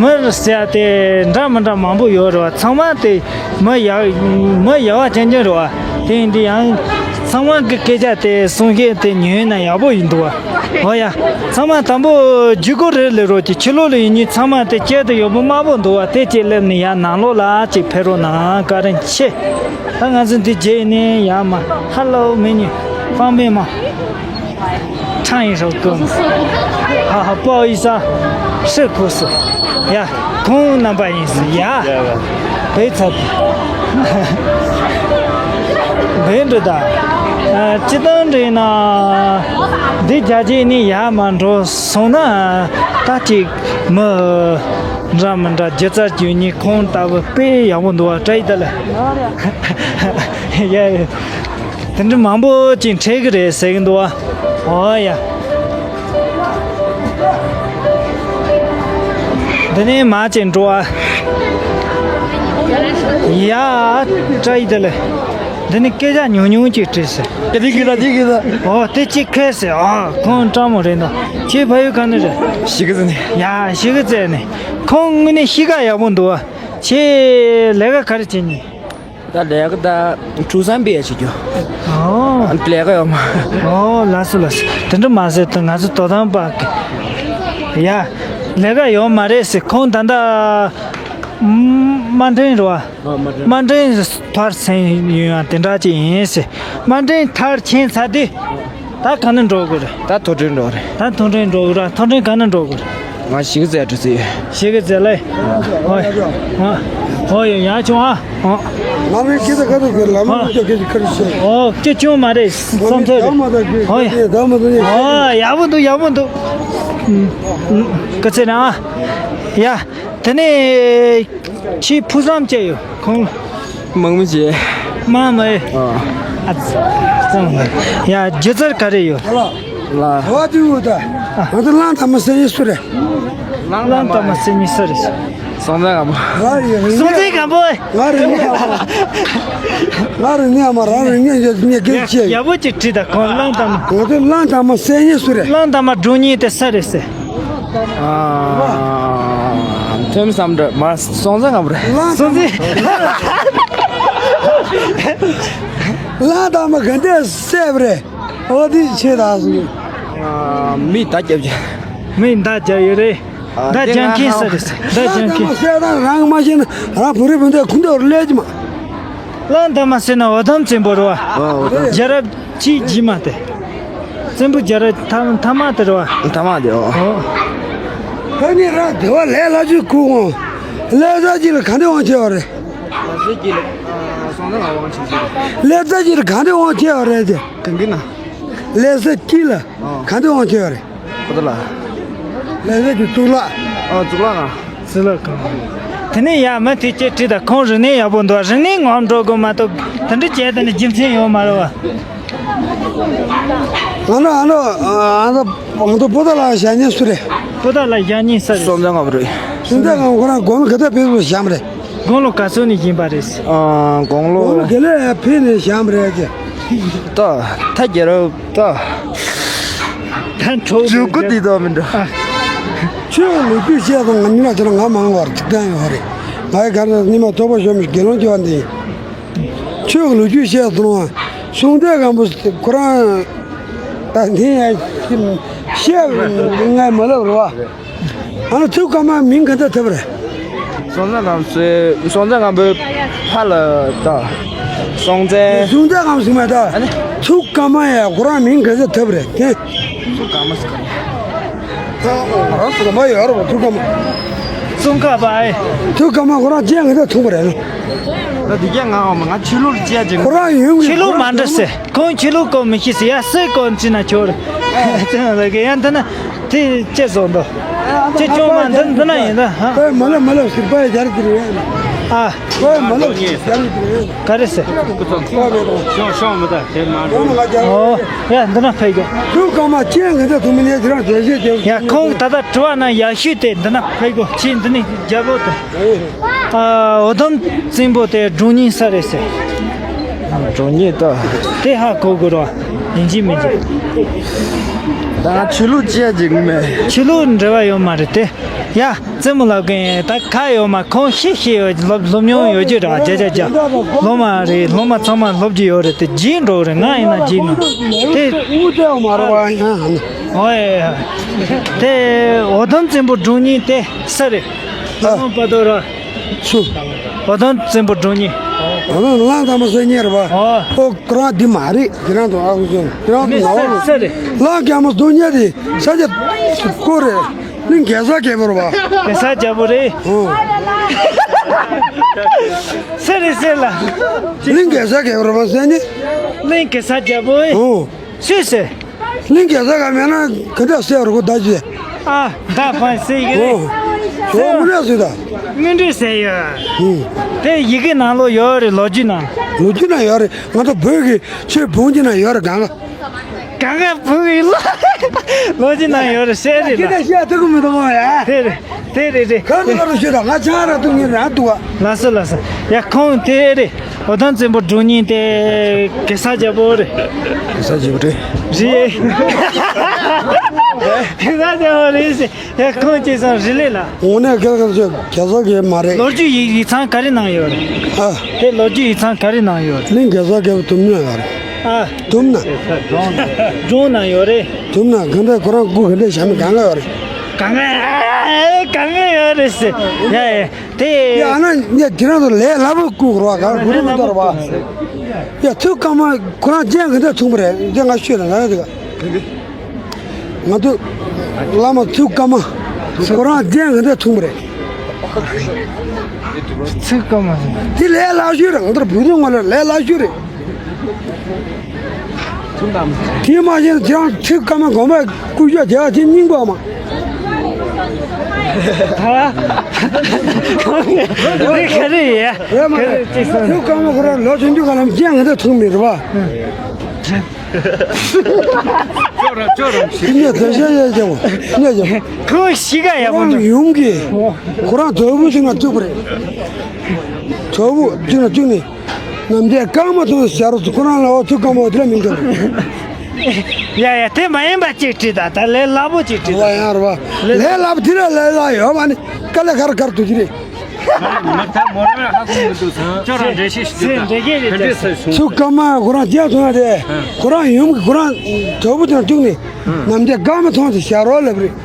མི་རེད་ཟེར་ཡ་དེ་འདྲ་མི་འདྲ་མང་པོ་ཡོད་རེད་བ། ཚང་མ་དེ་མི་ཡག་མི་ཡག་པ་ཅན་ཅན་རེད་བ། དེ་ཡིན་དུས་ཡང་ ཚང་མ་གི་སྐད་ཆ་དེ་གསུང་བཤད་དེ་ཉན་ན་ཡག་པོ་ཡིན་འདུག་བ། ཨོ་ཡ། ཚང་མ་དང་པོ་བརྒྱུད་སྐུར་རེ་ལས་རོགས་ཀྱི་ཕྱི་ལོགས་ལ་ཡིན་ཉིན་ཚང་མ་དེ་སྐྱེལ་དུ་ཡོད་པོ་དམར་པོ་འདུག་བ། དེ་གཅིག་སླེབས་ནས་ཡར་ནང་ལོགས་ལ་གཅིག་ཕེབས་རོགས་གནང་། བཀའ་དྲིན་ཆེ། ད་ང་ཚོ་འདི་རྗེས་ནས་ཡར་མར། ཧ་ལོ། མེ་ནི། ཧྥང་པེ་མ། 唱一首歌吗？好好，不好意思啊，是不是？ཡ། ཁོང་རྣམ་པ་ཡིན་ཟེར་ཡ། བོད་ཚབ། བོད་འགྲོ་ད། ཨ། སྤྱི་བཏང་འདྲ་ཡིན་ན། འདི་རྒྱ་ཆེ་ནས་ཡར་མར་འགྲོ་སོང་ན། ད་ཅིག་མི་འདྲ་མི་འདྲ་སྒྱུ་རྩལ་སྒྱུ་ནི་ཁོང་ལྟ་བུ་དཔེ་ཡག་པོ་འདུག་བ། བཀྲ་ཤིས་བདེ་ལེགས། ཡ་ཡ། དེ་འདྲ་མང་པོ་ཅིག་འཕྲད་གི་རེད་ཟེར་གི་འདུག་བ། ཨོ་ཡ། འདི་ནས་མར་ཅིག་འགྲོ་ཨ། ཡ། བཀྲ་ཤིས་བདེ་ལེགས། འདི་ནས་སྐད་ཆ་ཉུང་ཉུང་ཅིག་དྲིས་ཟེར། ཀྱི་ཀྱི་ད་ཀྱི་ཀྱི་ད། ཨོ། དེ་གཅིག་ཁེལ་ཟེར། ཨོ། ཁོང་སྤྲང་མོ་རེད་འདུག་ཁྱེད་ཕ་ཡུལ་ག་ནས་རེད། གཞིས་ཀ་རྩེ་ནས། ཡ། གཞིས་ཀ་རྩེ་ནས། ཁོང་དངོས་གནས་གཤིས་ཀ་ཡག་པོ་འདུག་བ། ཁྱེད་ལས་ཀ་ག་རེ་བྱེད་ནི། ད་ལས་ཀ་ད་ཀྲུའུ་ཧྲན་པེ་ཡ་བྱེད་རྒྱུ། ཨོ། ལས་ཀ་ཡོད་མ། ཨོ། ལགས་སོ་ལགས་སོ། དེ་འདྲ་མ་ཟེར་ད། ང་ཚོ་དོ་དམ་པ་གི། ཡ། ལས་ཀ་ཡོད་མ་རེད་ཟེར། ཁོང་ད་ལྟ་དམའ་འབྲིང་རེད་བ། དམའ་འབྲིང་མཐར་ཕྱིན་ཡོད་ཡ་དེ་འདྲ་ཅིག་ཡིན་ཟེར། དམའ་འབྲིང་མཐར་ཕྱིན་ཚར་དུས། ད་ག་ནས་འགྲོ་དགོས་རེད། ད་མཐོ་འབྲིང་འགྲོ་རེད། ད་མཐོ་འབྲིང་འགྲོ་དགོས་རེད། མཐོ་འབྲིང་ག་ནས་འགྲོ་དགོས་རེད། ང་གཞིས་ཀ་རྩེ་འགྲོ་རྩིས་ཡོད། གཞིས་ཀ་རྩེ་ལ། ཨོ་ཡ། ཨོ་ཡ། ཡག་བྱུང་ཨ། ཨོ། ང་མི་སྐད་ཆ་ཁ་ཐུག་གི་ལ་མ་ཨོ། ཀྱོ་སྐད་ཆ་ཁ་རུ་བཤད། ཨོ། སྐྱོ་བྱུང་མ་རེད། བསམ་ཚོད་རེད། ཨོ་ཡ། ཨོ། ཡག་པོ་འདུག་ཡག་པོ་འདུག་ཀ་ཚེ་ན་ཨ། ཡ། དེ་ནས་ཁྱི་ཕུགས་བསམ་བཅས་ཡོད་ཁོང་། མང་མི་བྱེད། མ་མ་ཨེ། ཨ། ཨ་ཙི། ཙམ་མ། ཡ། སྒྱུ་རྩལ་ག་རེ་ཡོད། ལ། ལ། བ་དུ་བུ་ད། ང་ཚོ་གླང་དར་མ་ཟེར་ཡིན་སུ་རེད། གླང་དར་མ་ཟེར་ཡིན་སུ་རེད། སྲོང་བཙན་སྒམ་པོ། ང་རེད། རིག་གནས། སྲོང་བཙན་སྒམ་པོ་ཨེ། ང་རིག་གནས། ང་རིག་གནས་མ། རང་རིག་གནས་ཡོད་ངས་སྐད་ཆ་བཤད། ཡག་པོ་ཅིག་དྲིས་ད་ཁོང་། གླང་དར་མ། ང་ཚོ་གླང་དར་མ་ཟེར་ཡིན་སུ་རེད། གླང་དར་མ་སྒྲུང་ཉིད་དེ་སུ་རེད་ཟེར། ཨ། ཐོན་བསམ་འདྲ་མ། སྲོང་བཙན་སྒམ་པོ་རེད། སྲོང་བཙན། གླང་དར་མ་ག་འདྲ་བསད་པ་རེད། ཨོ་དེ་ཆེ་ད་སོང་། ཨ། མི་མདའ་རྒྱབ་ཀྱི། མི་མདའ་རྒྱབ་ཡོད་རེད། ཨ། མདའ་རྒྱབ་མཁན་སུ་རེད་ཟེར། མདའ་རྒྱབ་མཁན། གླང་དར་མ་བསད་ད་རང་མ་ཤེས་ན་རང་བོད་རིགས་བོད་འདི་ཁུངས་འདུག་ལས་ཀྱི་མ། གླང་དར་མ་ཟེར་ན་འོ་དམ་བཙན་པོ་རེད་བ། ཨོ། འོ་དམ། རྒྱལ་རབས་གཅིག་རྗེས་མ་དེ། བཙན་པོ་རྒྱལ་རབས་ཐ་ཐ་མ་དེ་རེད་བ། ཐ་མ་དེ། ཨོ། ཨོ། ད་ནི་ར་དེ་བ་ལས་ལ་ཅིག་ཁུག་འོང་། ལས་ས་ཅིག་ལ་ག་འདྲ་དབང་ཆེ་བ་རེད། ལས་ས་ཅིག་ལ། ཨ། སྲོང་བཙན་ལ་དབང་ཆེ་ཟེར། ལས་ས་ཅིག་ལ་ག་འདྲ་དབང་ཆེ་བ་རེད་ཅེ། གང་གི་ན། ལས་ས་ཅིག་ལ་ཨོ། ག་འདྲ་དབང་ཆེ་བ་རེད། ཁོ་ཐག་ལ། ལས་ས་ཅིག་གཙུག་ལག་ཨོ། གཙུག་ལག་ཁང་། གཙུག་ལག་ཁང་། དེ་ནས་ཡ་མི་དེ་སྐད་དྲིས་ད། ཁོང་རིག་གནས་ཡག་པོ་འདུག་རིག་གནས་ངོམ་འགྲོ་དགོས་མ་གཏོགས་དེ་འདྲ་བྱས་དེ་ནི་རྒྱུ་མཚན་ཡོད་མ་རེད་བ། ང་ནི་ཨ་ནི་ཨ་ནི་ང་ཚོ་པོ་ཏ་ལ་བཞག་མཁན་སུ་རེད། པོ་ཏ་ལ་བཞག་མཁན་སུ་རེད། སྲོང་བཙན་སྒམ་པོ་རེད། སྲོང་བཙན་སྒམ་པོ་ཁོ་རང་དགུང་ལོ་ག་ཚོད་ཕེབས་སུ་བཞག་མ་རེད། དགུང་ལོ་ག་ཚོད་ནས་བཞེངས་པ་རེད། ཨ། དགུང་ལོ། དགུང་ལོ་ག་ལེ་ཕེབས་ནས་བཞེངས་པ་རེད་ཅེ། ད་ད་རྒྱལ་རབས་ད། ད་འཕྲོ་འཇུག་སྒོ་འདི་དག་མི་འདྲ། ཨ། ཆོས་ལོ་རྒྱུས་བཤད་དང་ང་གཉིས་ལ་ཅི་ལ་ང་མང་བར་ཅིག་ཀྱང་ཡོད་རེད། ང་ཡི་ག་རེ་ཉི་མ་ཐོག་པ་ཞོ་མི་དགེ་སློང་ཅི་བ་འདི། ཆོས་ལོ་རྒྱུས་བཤད་དང་སྲོང་བཙན་སྒམ་པོ་ཁོ་རང་ད་འདི་ཡ་བཤད་ང་མ་ལབ་རེད་བ། ཨ་ནི་ཐུའུ་བཀའ་མ་མིང་ག་འདྲ་ཐུབ་རེད། སྲོང་བཙན་སྒམ་པོ། སྲོང་བཙན་སྒམ་པོའི་ཕ་ལ་ད། སྲོང་བཙན། སྲོང་བཙན་སྒམ་པོ་ཟེར་མ་ད། ཨ་ནི། ཐུའུ་བཀའ་མ་ཡ་ཁོ་རང་མིང་ག་འདྲ་ཐུབ་རེད་དེ། ཐུའུ་བཀའ་མ་ཟེར་ག་རེད། ང་རང་ཚོ་ལ་མ་ཡོད་རེད་བ། ཐུའུ་བཀའ་མ། ཙོང་ཁ་པ་ཨེ། ཐུའུ་བཀའ་མ་ཁོ་རང་སྤྱན་ག་འདྲ་ཐུང་པ་རེད་ན། ད་འདི་ག་ང་འོ་མ་ང་ཆོས་ལུགས་ཅི་ཡ་ཅིག་ཁོ་རང་ཡོང་གི། ཆོས་ལུགས་མ་འདྲ་ཟེར། ཁོང་ཆོས་ལུགས་སྐོར་མི་ཤེས་ཟེར་ཡ། སུའི་སྐོར་ཅི་ན་ཆོག་རེད། ཙང་ལ་གི་ཡང་ད་ན། དེ་ཅི་བཟོ་འདུག་ཅི་ཅུང་མ་འདི་འདི་ན་ཡིན་ད། ཧ། ཨེ་མ་ལབ་མ་ལབ་ཟེར་པ་ཡ་རྒྱ་རི་དེ་རེད། ཨ། ཨེ་མ་ལབ་ཟེར་རྒྱ་རི་དེ་རེད། ག་རེ་ཟེར། ཤོང་ཤོང་མི་ད་དེ་མ་འགྲོ། ཨོ་ཡ་འདི་ན་ཕེབས་དགོས། ཐུའུ་བཀའ་མ་སྤྱན་ག་འདྲ་ཐུང་མིན་ནས་དེ་རང་དེ་བཞིན་དེ། ཡ་ཁོང་ད་ལྟ་དྲི་བ་ན་ཡག་ཤོས་དེ་འདི་ན་ཕེབས་དགོས། ཁྱེད་འདི་ནས་རྒྱལ་པོ་དེ། ཨ། འོ་དམ་བཙན་པོ་དེ་སྒྲུང་རྙིང་ས་རེད་ཟེར། འགྲོ་ཉེས་ད། དེ་ཧ་གོ་དགོས་རོ། ཡིན་གཅིག་མིན་གཅིག་ད་ང་ཆོས་ལུགས་ཅི་ཡ་ཅིག་མེད། ཆོས་ལུགས་འབྲེལ་བ་ཡོད་མ་རེད་དེ། ཡ། རྩེད་མོ་ལབ་མཁན་ད་ཁ་ཡོད་མ། ཁོང་ཤེས་ཤེས་ཡོད། སློབ་སློབ་མྱོང་ཡོད་རྒྱུ་ར། བརྒྱ་ཆ་བརྒྱ། སློབ་མ་རེད། སློབ་མ་ཚང་མ་སློབ་རྒྱུ་ཡོད་རེད་དེ། བརྗེད་འགྲོ་རེད། ང་ཡིན་ན་བརྗེད་ནི་དེ། ཨུ་ཏེ་མ་རེད་བ། ཡང་ཨོ་ཡ་ཡ། དེ་འོ་དོམ་བཙན་པོ་སྒྲུང་རྙིང་དེ་ས་རེད། ཨ། ལམ་པ་དོ་ར། སུ། འོ་དོམ་བཙན་པོ་སྒྲུང་རྙིང་། འོ་དོམ་གླང་དར་མ་ཟེར་མཁན་རེད་བ། ཨོ། ཨོ་ཁོ་རང་འདི་མ་རེད། དེ་རང་དུ་ཨ་ཁུ་ཚོ་དེ་རང་དུ་མི་ང་བ་ས་རེད། གླང་དར་མ་སྒྲུང་རྙིང་དེ་ས་ཆ་ཀོ་རེད། གླིང་གེ་སར་རྒྱལ་པོ་རེད་བ། གེ་སར་རྒྱལ་པོ་རེད། ཨོ། ས་རེད་ས་ལ། གླིང་གེ་སར་རྒྱལ་པོ་རེད་བ་ཟེར་ནི། གླིང་གེ་སར་རྒྱལ་པོ་ཨེ། ཨོ། སུས་ཟེར། གླིང་གེ་སར་ག་མེད་ན་ག་འདྲ་ཟེར་རུ་གོ་ད་ཅི། ཨ། ད་ཕན་ཟེར་ཡི་གེ་རེད། ཨོ། ཨོ་དངོས་གནས་ཟེར་ད། དངོས་འབྲེལ་ཟེར་ཡོད། ཨུ། དེ་ཡི་གེ་ནང་ལོགས་ཡོད་རེད། ལོ་རྒྱུས་ནང་། ལོ་རྒྱུས་ནང་ཡོད་རེད། ང་ཚོ་བོད་ཀྱི་ཆོས་བོན་གྱི་ནང་ཡོད་རེད། གང་ག་གང་ག་བོད་ཀྱི་ལོ་ལོ་རྒྱུས་ནང་ཡོད་རེད་ཟེར་རེད་ལ། ཁྱེད་ཀྱིས་བཤད་ཐུབ་ཀྱི་མི་འདུག་ཨ། དེ་རེད། དེ་རེད་རེད། ག་རེ་ག་རེ་ཤོད་ད། ང་ཆང་རག་འཐུང་མཁན་རང་འདུག་ཨ། ལགས་སོ་ལགས་སོ། ཡ་ཁོང་དེ་རེད། འོ་དོམ་བཙན་པོ་སྒྲུང་རྙིང་དེ་གེ་སར་རྒྱལ་པོ་རེད། གེ་སར་རྒྱལ་པོ་རེད། རེད། གེ་སར་རྒྱལ་པོ་རེད་ཟེར། ཡ་ཁོང་ཅི་སོང་རི་ལི་ལ། དངོས་གནས་གེ་སར་གེ་སར་གེ་སར་གེ་མ་རེད། ལོ་རྒྱུས་ཡིག་ཡིག་ཚང་ག་རེ་ནང་ཡོད་རེད། ཨ། དེ་ལོ་རྒྱུས་ཡིག་ཚང་ག་རེ་ནང་ཡོད་རེད། གླིང་གེ་སར་རྒྱལ་པོ་དུམ་ནང་ཡོད་རེད། ཨ། དུམ་ན། སྒྲུང་ནང་ཡོད་རེད། དུམ་ན་ག་འདྲ་ཁོ་རང་སྐུ་ག་འདྲ་བཞག་མི་གང་ག་ཡོད་རེད། གང་ག་གང་ག་ཡོད་རེད་ཟེར། ཡ་ཡ། དེ། ཡ་ཨ་ན་ངས་དེ་རང་དུ་ལས་སླ་པོ་བསྐུར་རོགས། ག་རེ་བསྐུར་མི་འདུག་ར་བ། ཡ་ཐུགས་དཀའ་མ་ཁོ་རང་སྤྱན་ག་འདྲ་མཚུངས་པ་རེད། འདི་ང་ཤོད་ན་ང་ཡ་དེ་ག་ང་ཚོ་བླ་མ་ཐུགས་དཀའ་མ་ཁོ་རང་སྤྱན་ག་འདྲ་མཚུངས་པ་རེད། ཐུགས་དཀའ་མ་ཟེར། དེ་ལས་སླ་ཤོས་རེད། ང་ཚོར་བོད་དོན་ངོ་ལ་ལས་སླ་ཤོས་རེད། དེ་མ་གཞི་ཁྱེད་རང་ཚིག་སྐར་མ་དགོན་པའི་སྐུ་ཞབས་དེ་དེ་སྙིང་པོ་མ། ག་རེ་ཡ། རེད་མ་རེད། ཚིག་སྐར་མ་ཁོ་རང་ལོ་ཆུང་ཆུང་ག་ལམ་སྤྱན་ག་འདྲ་མཚུངས་མེད་རེད་བ། ཅོ་ར་ཅོ་ར་ཞིག་ཉེ་དེ་ཤེས་ཡ་ཅེ་བོ་ཉེ་ཅེ་བོ། ཁོ་ཞིག་ག་ཡ་བོ་ཁོ་རང་ཡུམ་གྱི་ཁོ་རང་དོལ་པོ་ཞིག་ན་བཙུགས་པ་རེད། དོལ་པོ་ཞིག་ན་བཙུགས་ནས། ནམ་མཁའི་སྐར་མ་མཐོང་ཟེར་རོ། ཁོ་རང་ལ་འོ་ཐུགས་དཀའ་མོ་དེ་ལ་མིང་དོན། ཡ་ཡ་དེ་མ་ཡིན་པ་ཅིག་བྲིས་དང་། ད་ལས་སླ་པོ་ཅིག་བྲིས་ལ་དང་། ཡང་རེད་བ། ལས་སླ་པོ་དེ་ལ་ལས་སླ་ཡོད་མ་ནི་དཀའ་ལས་ཁག་ཁག་ཏུ་ཅི་རེད། མ་ཐ་མོ་ར་ཧ་གོ་མི་འདུག་ཚང་ཅོ་རང་འདྲེ་ཤེས་ཤིག་ཚེ་འདྲེ་གེ་རེད་དེ། ཐུགས་དཀའ་མ་ཁོ་རང་རྒྱ་ཐོན་ཏེ་ཁོ་རང་ཡུམ་གྱི་ཁོ་རང་དོལ་པོ་དང་བཅུག་ནས་ནམ་མཁའི་སྐར་མ་མཐོང་དེ་ཞར་རོ་ལབ་རེད།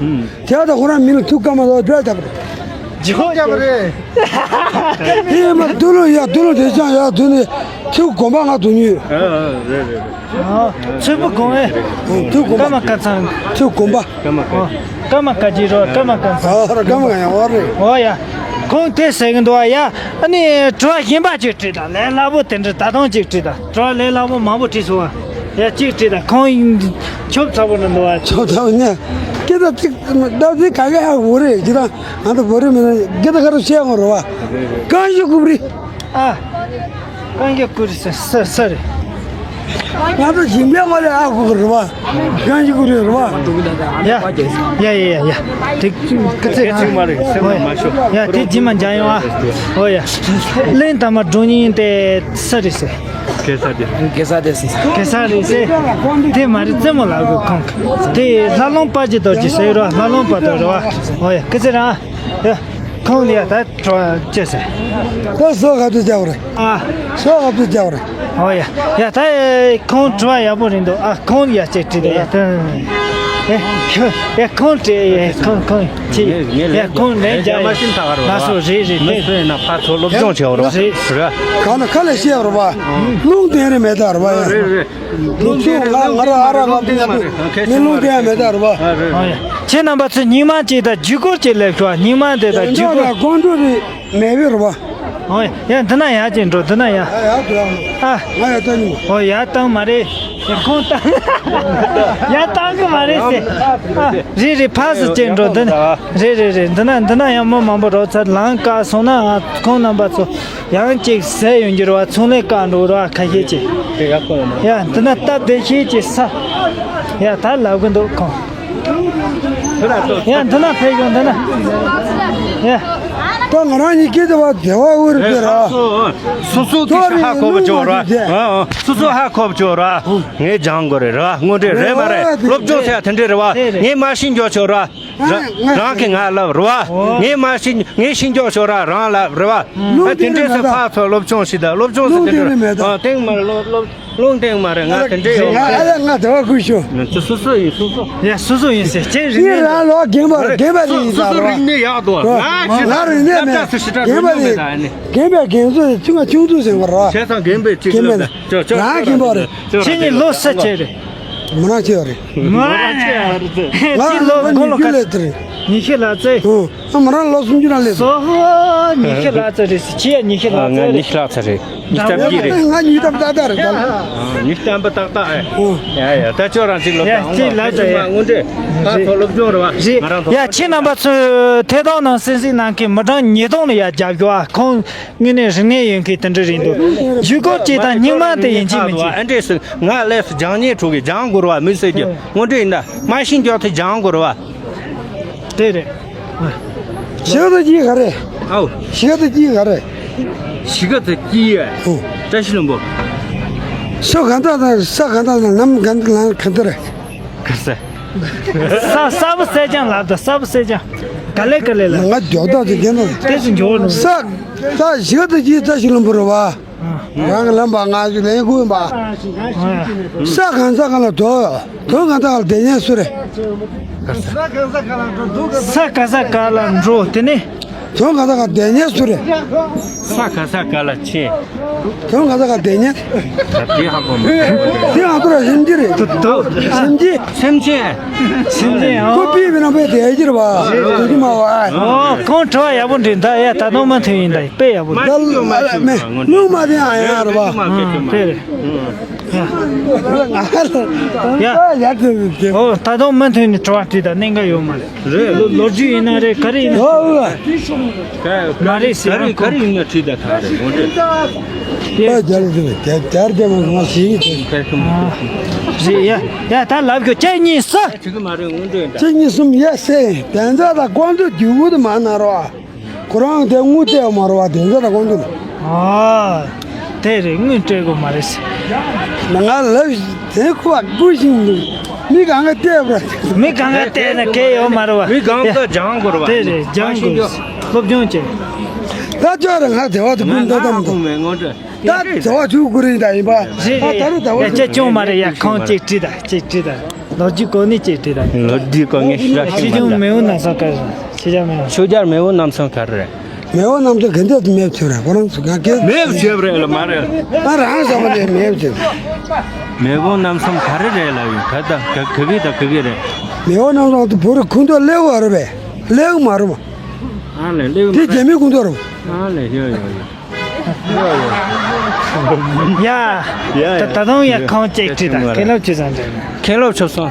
དེ་ལྟ་ཁོ་རང་མིང་ལ་ཐུགས་དཀའ་མ་ལ་སྒྲ་བརྒྱབ་རེད། ཇོ་རྒྱབ་རེད། དེ་མ་དུ་ལོ་ཡ་དུ་ལོ་དེ་ཅང་ཡ་དུ་ནི་ཐུགས་དགོངས་པ་ང་དུ་ཉུལ། ཨ་ཨ་རེད་རེད་རེད། ཨ་ཚོད་པོ་དགོངས་ཨེ། ཨ་ཐུགས་དགོངས་པ། ཀརྨ་ཀ་ཚང་། ཐུགས་དགོངས་པ། ཀརྨ་ཀ། ཨོ། ཀརྨ་ཀ་ཇི་རོ་ཀརྨ་ཀ་ཚང་། ཨ་ར་ཀརྨ་ཀ་ཡང་བ་རེད། ཨོ་ཡ། ཁོང་དེ་ཟེར་གི་འདུག་ཨ། ཡ་ཨ་ནི་དྲི་བ་གཞན་པ་ཅིག་དྲིས་དང་། ལས་སླ་པོ་དེ་འདྲ་ད་དུང་ཅིག་དྲིས་དང་། དྲི་བ་ལས་སླ་པོ་མང་པོ་དྲིས་སོང་ཨ། ཡ་གཅིག་བྲིས་དང་། ཁོང་ཆོབ་ཚ་པོ་ནི་འདུག་བ། ཆོབ་ཚ་པོ་ནི་སྐད་ཆ་གཅིག་ད་ཚིག་ག་གེ་ཧ་གོ་རེད། ཇི་ལྟར་ང་ཚོ་བོད་རིགས་མི་ནི་སྐད་ཆ་ག་རེ་བཤད་ཡོང་རེད་བ། རྐང་བཞི་རྐུབ་རི། ཨ། རྐང་བཞི་རྐུབ་རི་ཟེར་ས་ས་རེད། ང་ཚོ་ཞིང་པའི་ངོ་ལ་ཨ་གོ་གི་རེད་བ། རྐང་བཞི་རྐུབ་རི་རེད་བ། ཡ་ཡ་ཡ་ཡ་ཡ། དེ་སྐད་ཆ་ཚིག་མ་རེད། སེམས་ལ་མ་ཤོག་ཡ་དེ་རྗེས་མ་མཇལ་ཡོང་ཨ། ཨོ་ཡ། གླིང་དར་མ་སྒྲུང་རྙིང་དེ་ས་རེད་ཟེར། གེ་སར་རེད། གེ་སར་རེད་ཟེར། གེ་སར་རེད་ཟེར། དེ་མ་རེད། རྩེད་མོ་ལབ་དགོས་ཁོང་གི། དེ་ལྷ་ལུང་དཔལ་གྱི་རྡོ་རྗེ་ཟེར་རོ། ལྷ་ལུང་དཔལ་རྡོ་རེད་བ། ཨོ་ཡ་སྐད་ཆ་རང་། ཡ། ཁོང་ལ་ཡ་ད་གྲོགས་བཅས་ཟེར། ད་སོ་ག་དུ་རྒྱག་རེད། ཨ། སོ་ག་དུ་རྒྱག་རེད། ཨོ་ཡ། ཡ་ད་ཁོང་དྲི་བ་ཡག་པོ་རེད་འདུག་ཨ་ཁོང་ཡ་ཅེ་དྲིས་ཏེ་ཡ་ད། ཡ་ཁོང་དྲིས། ཡ་ཁོང་ཁོང་ཅི། ཡ་ཁོང་ལས་རྒྱ་མ་ཤིན་ཐག་རེད་བ། ལགས་སོ་རེད་རེད་མི་རེད། སུ་ཡིན་ན་ཕར་ཚུར་སློབ་སྦྱོང་བྱེད་རེད་བ། རེད། ག་ན་ཁ་ལས་བཤད་རེད་བ། རླུང་བསྟན་རེད་མེད་ད་རེད་བ་ཡ། རེད་རེད། ལུང་ཁྱོད་ང་ང་ར་ཨ་ར་ང་མི་ཉམས་མི་ལུང་བསྟན་མེད་ད་རེད་བ། ཨ་ཡ། ཁྱེད་རྣམ་པ་ཚོས་སྙིང་མ་གཅིག་དང་བརྒྱུད་སྐུར་གཅིག་སླེབས་ཤོག་སྙིང་མ་དེ་དང་བརྒྱུད་སྐུར། དགོང་དྲོ་རེད་མེད་པའི་རེད་བ། ཨོ་ཡ། ཡ་འདི་ན་ཡ་གཅིག་འགྲོ། འདི་ན་ཡ། ཡ་ཡ་འགྲོ་ཡ། ཨ། ང་ཡ་བཏང་ཉིན། ཨོ་ཡ་བཏང་མ་རེད། ཡ་ཁོང་བཏང་། ཡ་བཏང་གི་མ་རེད་ཟེར། ཨ། རེད་རེད། ཕར་ཚུར་གཅིག་འགྲོ། འདི་ན། རེད་རེད་རེད། འདི་ན་འདི་ན་ཡང་མི་མང་པོ་རོགས་ཚར་ལམ་བཀག་སོང་ན་ཁོང་རྣམ་པ་ཚོ། ཡང་གཅིག་ཟས་ཡོང་རྒྱུ་རེད་བ། ཚོང་ལས་བཀག་འགྲོ་རེད་བ། ཁ་ཤས་ཀྱིས། དེ་ག་ཁོ་ཡོད་མ། ཡ་འདི་ན་སྟབས་བདེ་ཤོས་ཀྱི་ས། ཡ་ད་ལབ་གི་འདུག་ཁོང་། ཡ་འདི་ན་ཕེབས་ཡོང་། འདི་ན། ཡ། ད་ང་རང་གཉིས་ཀྱི་དེ་བ་དེ་བ་འུར་དེ་ར། སོ་སོ་སོ་སོ་གི་ཧ་གོ་བ་ཅོག་ར། སོ་སོ་ཧ་གོ་བ་ཅོག་ར། ངས་སྦྱང་དགོས་རེད་ར། དངོས་འབྲེལ་རེད་མ་རེད། སློབ་སྦྱོང་ཟེར་དེ་འདྲས་རེད་བ། ངས་མ་ཤེས་མགྱོགས་ཤོག་ར། རང་གིས་ང་ལབ་རེད་བ། ངས་མ་ཤེས་ངས་ཤེས་མགྱོགས་ཤོག་ར་རང་ལབ་རེད་བ། ཨ་དེ་འདྲས་སུ་ཕར་ཚུར་སློབ་སྦྱོང་ཞིག་དང་སློབ་སྦྱོང་ཟེར་དེ་འདྲས་རེད། ཨ་སྟེང་མ་རེད། སློབ་སློབ། རླུང་སྟེང་མ་རེད། ང་དེ་འདྲས་ཡོང་། ང་ཨ་ལ་ང་དེ་བ་ཁུལ་ཤོ། ང་ཚོ་སོ་སོ་ཡིན། སོ་སོ། ཡ་སོ་སོ་ཡིན་ཟེར། ཁྱེད་རིག་གནས། ངས་རང་ལོ་རྒན་པ་རེད། རྒན་པ་རེད། ཡིན་ས་རེད། རིག་གནས་ཡག་འདུག་ང་ཞིག་ང་རིག་གནས་མེད། རྒན་པ་རེད། རྒན་པའི་རྒན་ཚོ་ཆུང་ང་ཆུང་དུས་ཟེར་བ་རེད། བྱས་ཙང་རྒན་པའི་ཅིག་རྒན་པ་ལ་རེད། ཅོ་ཅོ་རང་རྒན་པ་རེད། ཁྱེད་གཉིས་ལོ་ས་ཆེ་རེད། མི་རང་ཆེ་བ་རེད། མི་རང་ཆེ་བ་རེད། ཁྱེད་ལོ་ང་དགུ་ལོ་ཉི་ཤུ་ལ་ཚེ། ཨོ། ཨ་མོ་རང་ལོ་སུམ་ཅུ་རང་སླེབས་སོང་། ཉི་ཤུ་ལྷག་ཙམ་རེད་ཟེར། ཁྱེད་ཉི་ཤུ་ལྷག་ཙམ་རེད། ང་ཉི་ཤུ་ལྷག་ཙམ་རེད། ཉི་ཤུ་རྩ་བརྒྱད་རེད། ང་ཉི་ཤུ་རྩ་བརྒྱད་རེད་ད། ཨ་ཉི་ཤུ་རྩ་བརྒྱད་ཏག་ཏག་ཨེ། ཨོ། ཡ་ཡ་ད་ཁྱོད་རང་ཅིག་ལོ། ཡ་ད་ཅིག་ལབ་ད་ཡ། དངོས་འབྲེལ་ད་ཚོ་སློབ་སྦྱོང་རེད་བ། རེད། ང་རང་ཚོ། ཡ་ཁྱེད་རྣམ་པ་ཚོས་ཐད་གཏོང་ནང་གསན་གཟིགས་གནང་མཁན་མི་གྲངས་ཉིས་སྟོང་ལ་ཡ་རྒྱབ་སྐྱོར་ཨ། ཁོང་དངོས་གནས་རིག་གནས་ཡོད་མཁན་དེ་འདྲ་རེད་འདུག་གཞུག་གུ་ཅིག་དང་སྙིང་མ་དེ་ཡིན་གཅིག་མིན་གཅིག་ཨ་འདྲས་སུ་ང་ལས་སུ་སྦྱང་ཉེས་འགྲོ་གི། སྦྱང་དགོས་རེད་བ། མི་ཟེར་གྱི་དངོས་འབྲེལ་ཡིན་ད། མ་ཤེས་མགྱོགས་དེ་སྦྱང་དགོས་རེད་བ། དེ་རེད། གཞིས་ཀ་རྩེ་གཅིག་ག་རེ། ཨའོ། གཞིས་ཀ་རྩེ་གཅིག་ག་རེ། གཞིས་ཀ་རྩེ་གཅིག་ཡ། ཨོ། བཀྲ་ཤིས་ལྷུན་པོ། ས་ག་འདྲ་དང་ས་ག་འདྲ་དང་ལམ་ག་འདྲ་ལམ་ག་འདྲ་རེད། ག་ས། ས་ས་བོ་གསལ་རྐྱང་ལབ་དང་ས་བོ་གསལ་རྐྱང་། ག་ལེ་ག་ལེ་ལ། ང་མགྱོགས་དག་ཅིག་རྒན་དང་། དེ་ཚོ་མགྱོགས་ནོ། ས་ས་གཞིས་ཀ་རྩེ་གཅིག་བཀྲ་ཤིས་ལྷུན་པོ་རེད་བ། རང་གི་ལམ་པ་ང་ཚོ་ལེན་དགོས་ཡིན་པ། ས་གང་ས་གང་ལ་དོ། དོ་གང་ས་གང་ལ་བསྡད་ཉན་སུ་རེད། ས་ག་ས་ག་ལ་འགྲོ་དེ་ནི། དོ་གང་ས་གང་བསྡད་ཉན་སུ་རེད། ས་ག་ས་ག་ལ་ཆེ། དོ་གང་ས་གང་བསྡད་ཉན། ད་དེ་ཧ་གོ་མ། དེ་ང་ཚོ་ལ་སེམས་ཅན་རེད། དོ་དོ། སེམས་ཅན། སེམས་ཅན། སེམས་ཅན་ཨོ། ཁོ་པི་བི་ན་པའི་དེ་ཡ་ཅིར་བ། དུ་ཅི་མ་བ། ཨོ་ཁོང་དྲི་བ་ཡག་པོ་འདྲི་ད་ཡ། ད་དུང་མ་ཐོན་ཡིན་ད་དཔེ་ཡག་པོ་འདྲི། ད་ལ་མེ་ལུང་མ་དེ་ཨ་ཡ་ར་བ། དེ་རེད། ཡ། ཨོ་ད་དུང་མ་ཐོན་ནས་དྲི་བ་དྲིས་ད་གནད་འགག་ཡོད་མ་རེད། རེད། ལོ་ལོ་རྒྱུས་ཡིན་ན་རེད། ག་རེ་ཡིན་ན། ཨོ་ཨོ། མ་རེད་ཟེར་ག་རེ་ག་རེ་ཡིན་ན་དྲིས་ད་ད་རེད་འོ་འདྲ། ད་རྒྱལ་དེ་རྒྱལ་རྒྱལ་དེ་མ་ང་ཞིག་དེ། རེད་ཡ། ཡ་ད་ལབ་གོ་གཅིག་གཉིས་གསུམ། གཅིག་མ་རེད་འོ་འདྲ་ཡིན་ད། གཅིག་གཉིས་གསུམ་ཡ་སེ། དན་ཚ་ད་ཀོང་ཏུ་རྒྱུ་གུ་དུ་མ་ན་རོ། ཁོ་རང་དེ་དངུལ་སྤྲད་མ་རོ་བ། དན་ཚ་ད་ཀོང་ཏུ། ཨ་དེ་རེད། དངུལ་སྤྲད་དགོས་མ་རེད་ཟེར། ང་ལབ་དེ་ཁོ་བ་དགུ་ཞིང་འདུག་མི་གང་ག་བལྟས་པ། མི་གང་ག་བལྟས་ན་གལ་ཡོད་མ་རེད་བ། མི་གང་ག་སྦྱང་དགོས་རེད་བ། དེ་རེད། སྦྱང་དགོས། སློབ་སྦྱོང་བྱེད། ད་ཅོག་རེ་ང་དེ་བ་དུ་ཀུན་ད་དམ་དུ། ད་དེ་བ་ཆུ་ཀུ་རིང་ད་ཡིན་པ། རེད་ཨ་ད་རེད། རེད་ད་བ་ཡ་ཅེ་ཅུང་མ་རེད་ཡ། ཁོང་ཅིག་བྲིས་ད་ཅིག་བྲིས་ད། ལོ་རྒྱུས་གོ་ནི་ཅིག་བྲིས་ད། ལོ་རྒྱུས་གོ་ངས་ཤེས་ར་ཤེས་མ་ཆོས་ད། སྐྱོང་མེས་པོ་རྣམ་གསུམ་ག་རེ་རེད། ཆོས་རྒྱལ་མེས་པོ་རྣམ་གསུམ་ག་རེ་རེད། མེས་པོ་རྣམ་གསུམ་ག་འདྲ་དུ་མེད་ཚོད་རེད། ཁོ་རང་ཚོ་ག་གེ། མེད་ཚོད་རེད་ལ་མ་རེད། ང་རང་བསམ་པ་ནས་མེད་ཚོད། མེས་པོ་རྣམ་གསུམ་ག་རེ་རེད་ལ་ཡོད་ག་ད་ག་ག་གི་ད་ག་གི་རེད། མེས་པོ་རྣམ་གསུམ་དུ་བོད་རིགས་ཁུངས་གཏོགས་སླེབས་པ་རེད་པས། སླེབས་མ་རེད་པ། ཨ་ལས་སླེབས་མ་རེད། དེ་རྒྱ་མི་ཁུངས་གཏོགས་རེད་པ། ཨ་ལས་ཡོད་ཡོད་ཡོད། ཡ། ཡ་ད་ད་དུང་ཡ་ཁོང་ཅིག་བྲིས་ད། མཁན་སློབ་ཆོས་བཟང་འདྲ། མཁན་སློབ་ཆོས་བཟང་།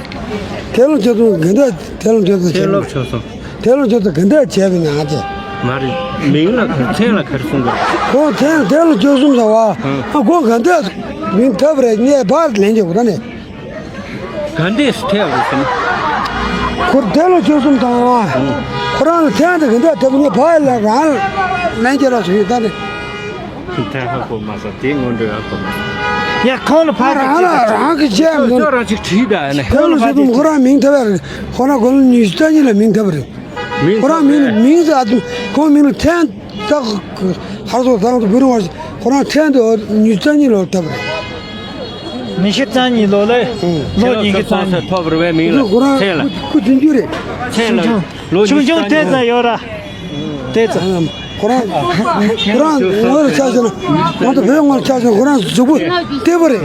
མཁན་སློབ་ཆོས་བཟང་ག་འདྲ། མཁན་སློབ་ཆོས་བཟང་མཁན་སློབ་ཆོས་བཟང་། མཁན་སློབ་ཆོས་བཟང་ག་འདྲ་བྱས་པའི་ནང་ཅི། མ་རེད། མིང་ལ་ག་མཚན་ལ་ག་རེ་གསུང་དགོས། ཁོང་མཚན་མཁན་སློབ་ཆོས་གསུམ་ཟེར་བ། ཨ་ཁོང་ག་འདྲ་མིང་ཐོབ་རེད། ངས་ཕར་ལན་རྒྱག་དགོས་ད་ནི། ག་འདྲས་སུ་ཐེབས་རེད་ཟེར་ན། ཁོ་མཁན་སློབ་ཆོས་གསུམ་དང་། ཁོ་རང་ལ་མཚན་དེ་ག་འདྲ་ཐོབ། ངས་ཕར་ལ་རང་ལན་རྒྱག་རོགས་ཞུ་ཡིན་ད་ནི། མཚན་ཧ་གོ་མ་སོང་། དེ་དངོས་འབྲེལ་ཧ་གོ་མ་སོང་། ཡ་ཁོང་ལ་ཕར་རང་ལ་རང་གི་ཆས་མི་འདུག་ཁྱོད་རང་ཅིག་བྲིས་ད་ནི། མཁན་སློབ་ཆོས་གསུམ་ཁོ་རང་མིང་ཐོབ་ཡ་རེད། ཁོ་རང་དགུང་ལོ་ཉི་ཤུ་རྩ་གཉིས་ལ་མིང་ཐོབ་རེད། མིང་ཁོ་རང་མིང་ལ་མིང་ཟེར་ཨ་ཁོང་མིང་ལ་མཚན་ད་ཧར་སོ་དང་དུ་བུ་རུང་བ་ཁོ་རང་མཚན་དུ་ཉི་ཤུ་རྩ་གཉིས་ལོར་ཐོབ་རེད། ཉི་ཤུ་རྩ་གཉིས་ལོ་ལ་ལོ་ཉི་ཤུ་རྩ་གཉིས་ཐོབ་རེད་པས། མིང་ལ་ཁོ་རང་མཚན་ལ་ཁུ་ཁུ་བདུན་ཅུ་རེད། མཚན་ལ་ཆུང་ཆུང་ལོ་ཆུང་ཉི་ཤུ་ཆུང་རྩ་གཉིས་དེ་ཙམ་ཡོད་ར། དེ་ཙམ། ཁོ་རང་ཁོ་རང་ངོ་ལ་ཆ་བཞག་ན་ང་ཚོ་བོད་ངོ་ལ་ཆ་བཞག་ན་ཁོ་རང་གཟུགས་པོ་བདེ་པོ་རེད།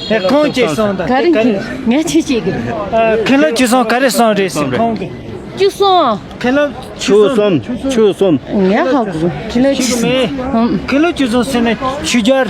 དེ་ཁོང་ཅིག་སོང་ད། ག་རེ་ག་རེ། ངས་ཆེ་ཆེ་གི། ཨ་མཁན་སློབ་ཆོས་གསུམ་ག་རེ་གསུངས་རེད་ཟེར་ཁོང་གིས། ཆོས་གསུམ། མཁན་སློབ་ཆོས་གསུམ། ཆོས་གསུམ། ངས་ཧ་གོ། མཁན་སློབ་ཆོས་གསུམ། མཁན་སློབ་ཆོས་གསུམ་ཟེར་ན་ཆོས་རྒྱལ།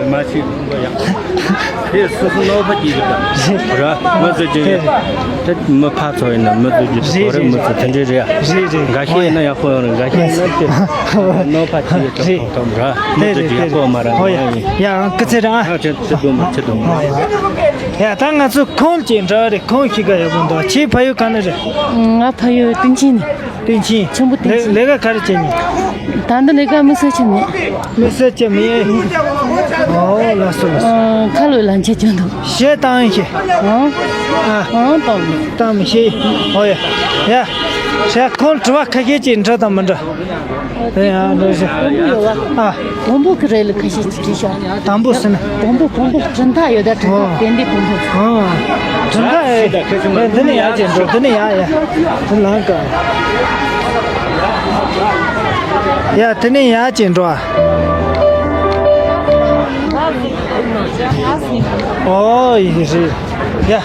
མ་ཤེས་ཁོང་པ་ཡག་དེ་སོ་སོ་ནོར་བ་གྱིས་རེད་ར། མི་ཚོ་ཅི་ཡོད་དེ་མི་ཕར་ཚོ་ཡིན་ན་མི་ཚོ་ཅི་ཚོ་རེད། མི་ཚོ་དེ་འདྲས་རེད་ཡ། རེད་རེད། འགའ་ཤས་ཡིན་ན་ཡག་པོ་ཡོང་རེད། འགའ་ཤས་ཡིན་ན་དེ་ནོར་བ་གྱིས་ཡོད་ཐོབ་ཐོབ་ར། མི་ཚོ་ཅི་ཡག་པོ་མ་ར། ཡ་ཡ། ཨང་། སྐུ་ཚེ་རིང་ཨ། ཨ་ཅེ་ཚེ་དུང་མ་ཚེ་དུང་མ། ཡ་ད་ང་ཚོ་ཁོང་ཅིག་འདྲ་རེད། ཁོང་ཤི་ག་ཡག་པོ་འདུག་ཁྱེད་ཕ་ཡུལ་ག་ནས་རེད། ང་ཕ་ཡུལ་སྟེང་ཆེན་ནས། སྟེང་ཆེན། ཆེན་པོ་སྟེང་ལས་ཆེན། ལས་ཀ་ག་རེ་བྱེད་ནི། ད་འདི་ལས་ཀ་དམིགས་བསལ་བྱེད་མེད། དམིགས་བསལ་བྱེད་མེད། ཨོ་ལགས་སོ་ལགས་སོ། ཨ། ཁ་ལོ་ལ་འཆད་ཅན་དུ། གཞས་བཏང་ཡིན་ཤེས། ཨང་། ཨ། ཨང་། བཏང་མི། བཏང་མི་ཤེས། ཨོ་ཡ། ཡ། ཤ་ཁོང་དྲི་བ་ཁ་ཤས་ཅིག་འདྲི་དང་མི་འདྲི། ཨེ་ཡ་འདྲི་ཤེས། ཨ། བོན་པོ་གི་རེད་ལ་ཁ་ཤས་ཅིག་དྲིས་ཤོག་དང་པོ་ཟེར་ན། བོན་པོ། བོན་པོ་གྲུབ་མཐའ་ཡོད་ད། གྲུབ་མཐའ། ཨོ། དཔལ་ལྡན་བོན་པོ། ཨོ། གྲུབ་མཐའ་ཨེ། ཨེ་འདི་ནས་ཡར་ཅིག་འགྲོ། འདི་ནས་ཡར་ཡ། འདི་ལང་ཀ། ཡ་འདི་ནས་ཡར་ཅིག་འགྲོ་ཨ། ཨོ་ཡིན་རེད་ཡ། ཨ།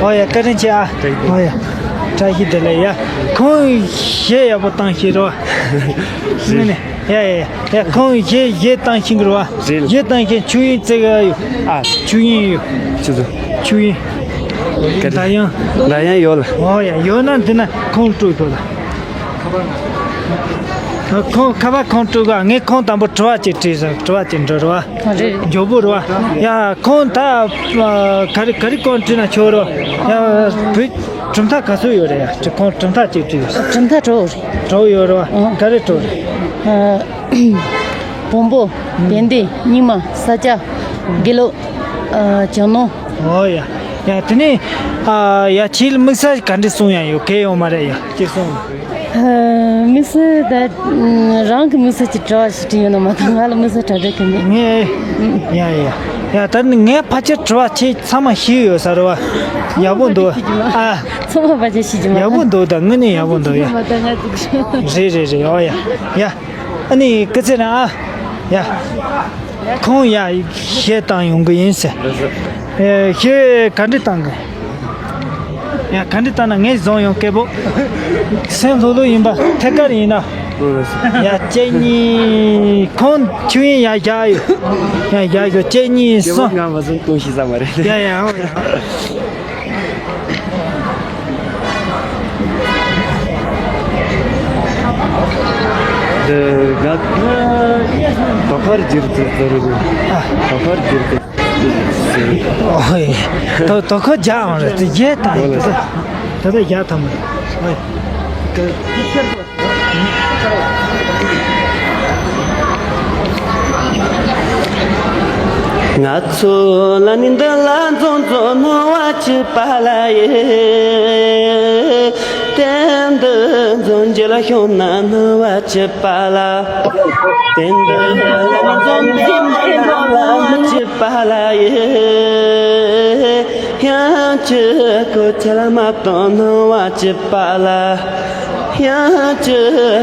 ཨོ་ཡ། བཀའ་དྲིན་ཆེ་ཨ། ཨོ་ཡ། བཀྲ་ཤིས་བདེ་ལེགས་ཡ། ཁོང་གཞས་ཡག་པོ་བཏང་ཤེས་རོ། ངས་ནས། ཡ་ཡ་ཡ། ཡ་ཁོང་གཞས་གཞས་བཏང་ཤེས་གི་རོ། རེད། གཞས་བཏང་ཤེས། ཆོས་དབྱིངས་བརྩེགས་ཡོད། ཨ། ཆོས་དབྱིངས་ཡོད། ཆུ་ཚོད། ཆོས་དབྱིངས། ག་རེ། ད་ཡང་། ད་ཡང་ཡོད་ལ། ཨོ་ཡ། ཡོད་ན་འདི་ན་ཁོང་སྤྲོད་དགོས་ལ། ཁོང་ཁ་པར་ཁོང་སྤྲོད་དགོས། ངས་ཁོང་དང་པོ་དྲི་བ་ཅིག་དྲིས་སོང་། དྲི་བ་ཅིག་འདྲི་རོ། ཨ། རེད། མགྱོགས་པོ་རོ། ཡ་ཁོང་ད་ག་རེ་ག་རེ་སྐོར་དྲིས་ན་ཆོག་རོ། ཡ་བོད། གྲུབ་མཐའ་ག་ཚོད་ཡོད་རེད་ཡ། ཁོང་གྲུབ་མཐའ་གཅིག་བྲིས་ཡོད། གྲུབ་མཐའ་དྲུག་རེད། དྲུག་ཡོད་རེད་བ། ཨང་། ག་རེ་དྲུག་རེད། ཨ། བོན་པོ། བན་དེ། རྙིང་མ། ས་སྐྱ། དགེ་ལུགས། ཨ། ཇོ་ནང་། ཨོ་ཡ། ཡ་དེ་ནས། ཨ། ཡ་ཁྱེད་དམིགས་བསལ་ག་འདྲ་གསུང་ཡ་ཡོད། གལ་ཡོད་མ་རེད་ཡ། ཁྱེད་གསུང་། ཨ། དམིགས་བསལ་ད་རང་གི་དམིགས་བསལ་གྱི་དྲི་བ་ཞིག་དྲིས་ཡོད་ན་མ་གཏོགས། ང་ལ་དམིགས་བསལ་གྲ་སྒྲིག་གི་མེད། ངས། ཡ་ཡ། ཡ་ད་ནི་ངས་ཕལ་ཆེར་དྲི་བ་ཁྱེད་ཚང་མ་ཤེས་ཡོད་ས་རེད་བ། ཡག་པོ་འདུག་ཨ། ཚང་མ་ཕལ་ཆེར་ཤེས་ཀྱི་མ། ཡག་པོ་འདུག་ད་དངོས་གནས་ཡག་པོ་འདུག་ཡ། མ་ད་ང་ཅིག་རེད་རེད་རེད། ཨོ་ཡ། ཡ། ཨ་ནི་སྐུ་ཚེ་རིང་ཨ། ཡ། ཁོང་ཡ་གཞས་བཏང་ཡོང་གི་ཡིན་ཟེར། ཨེ། གཞས་ག་འདྲ་བཏང་གི། ཡ་ག་འདྲ་བཏང་ན་ངས་བཟུང་ཡོང་། སྐད་པོ་སེམས་ལྷོད་ལྷོད་ཡིན་པ། ཐད་ཀར་ཡིན་ན། ཡ་གཅིག་གཉིས། ཁོང་ཆོས་དབྱིངས་ཡ་བཞག་ཡོད། ཡ་བཞག་ཡོད། གཅིག་གཉིས། སྐད་པོ་གསུམ། ང་མ་བཟུང་གཏོང་ཤེས་ས་མ་རེད། ཡ་ཡ། ཨོ་ཡ། དོ་ཁུར་སྒྱུར་དུ་ཟེར་རེད། ཨ། དོ་ཁུར་སྒྱུར་དུ་ཟེར། ཨོ་ཧེ། དོ་དོ་ཁུར་རྒྱག་འོང་རེད། དེ་རྒྱས་བཏང་ཡོད། དེ་དེ་རྒྱག་ཐུབ་མ་རེད། ཨོ་ཧེ། ང་ཚོ་ལ་ནི་འདི་ལ་འཛོམས་འཛོམས་སྣང་བ་སྐྱིད་པ་ལ་ཡེ། དེ་འདི་འཛོམས་རྗེས་ལ་ཤོང་ན་སྣང་བ་སྐྱིད་པ་ལ། དེ་འདི་ལ་ནི་འཛོམས་འཛོམས་སྣང་བ་སྐྱིད་པ་ལ་ཡེ། ཡང་ཅི་གོ་ཆ་ལ་མ་གཏོང་སྣང་བ་སྐྱིད་པ་ལ། ཡང་ཅི་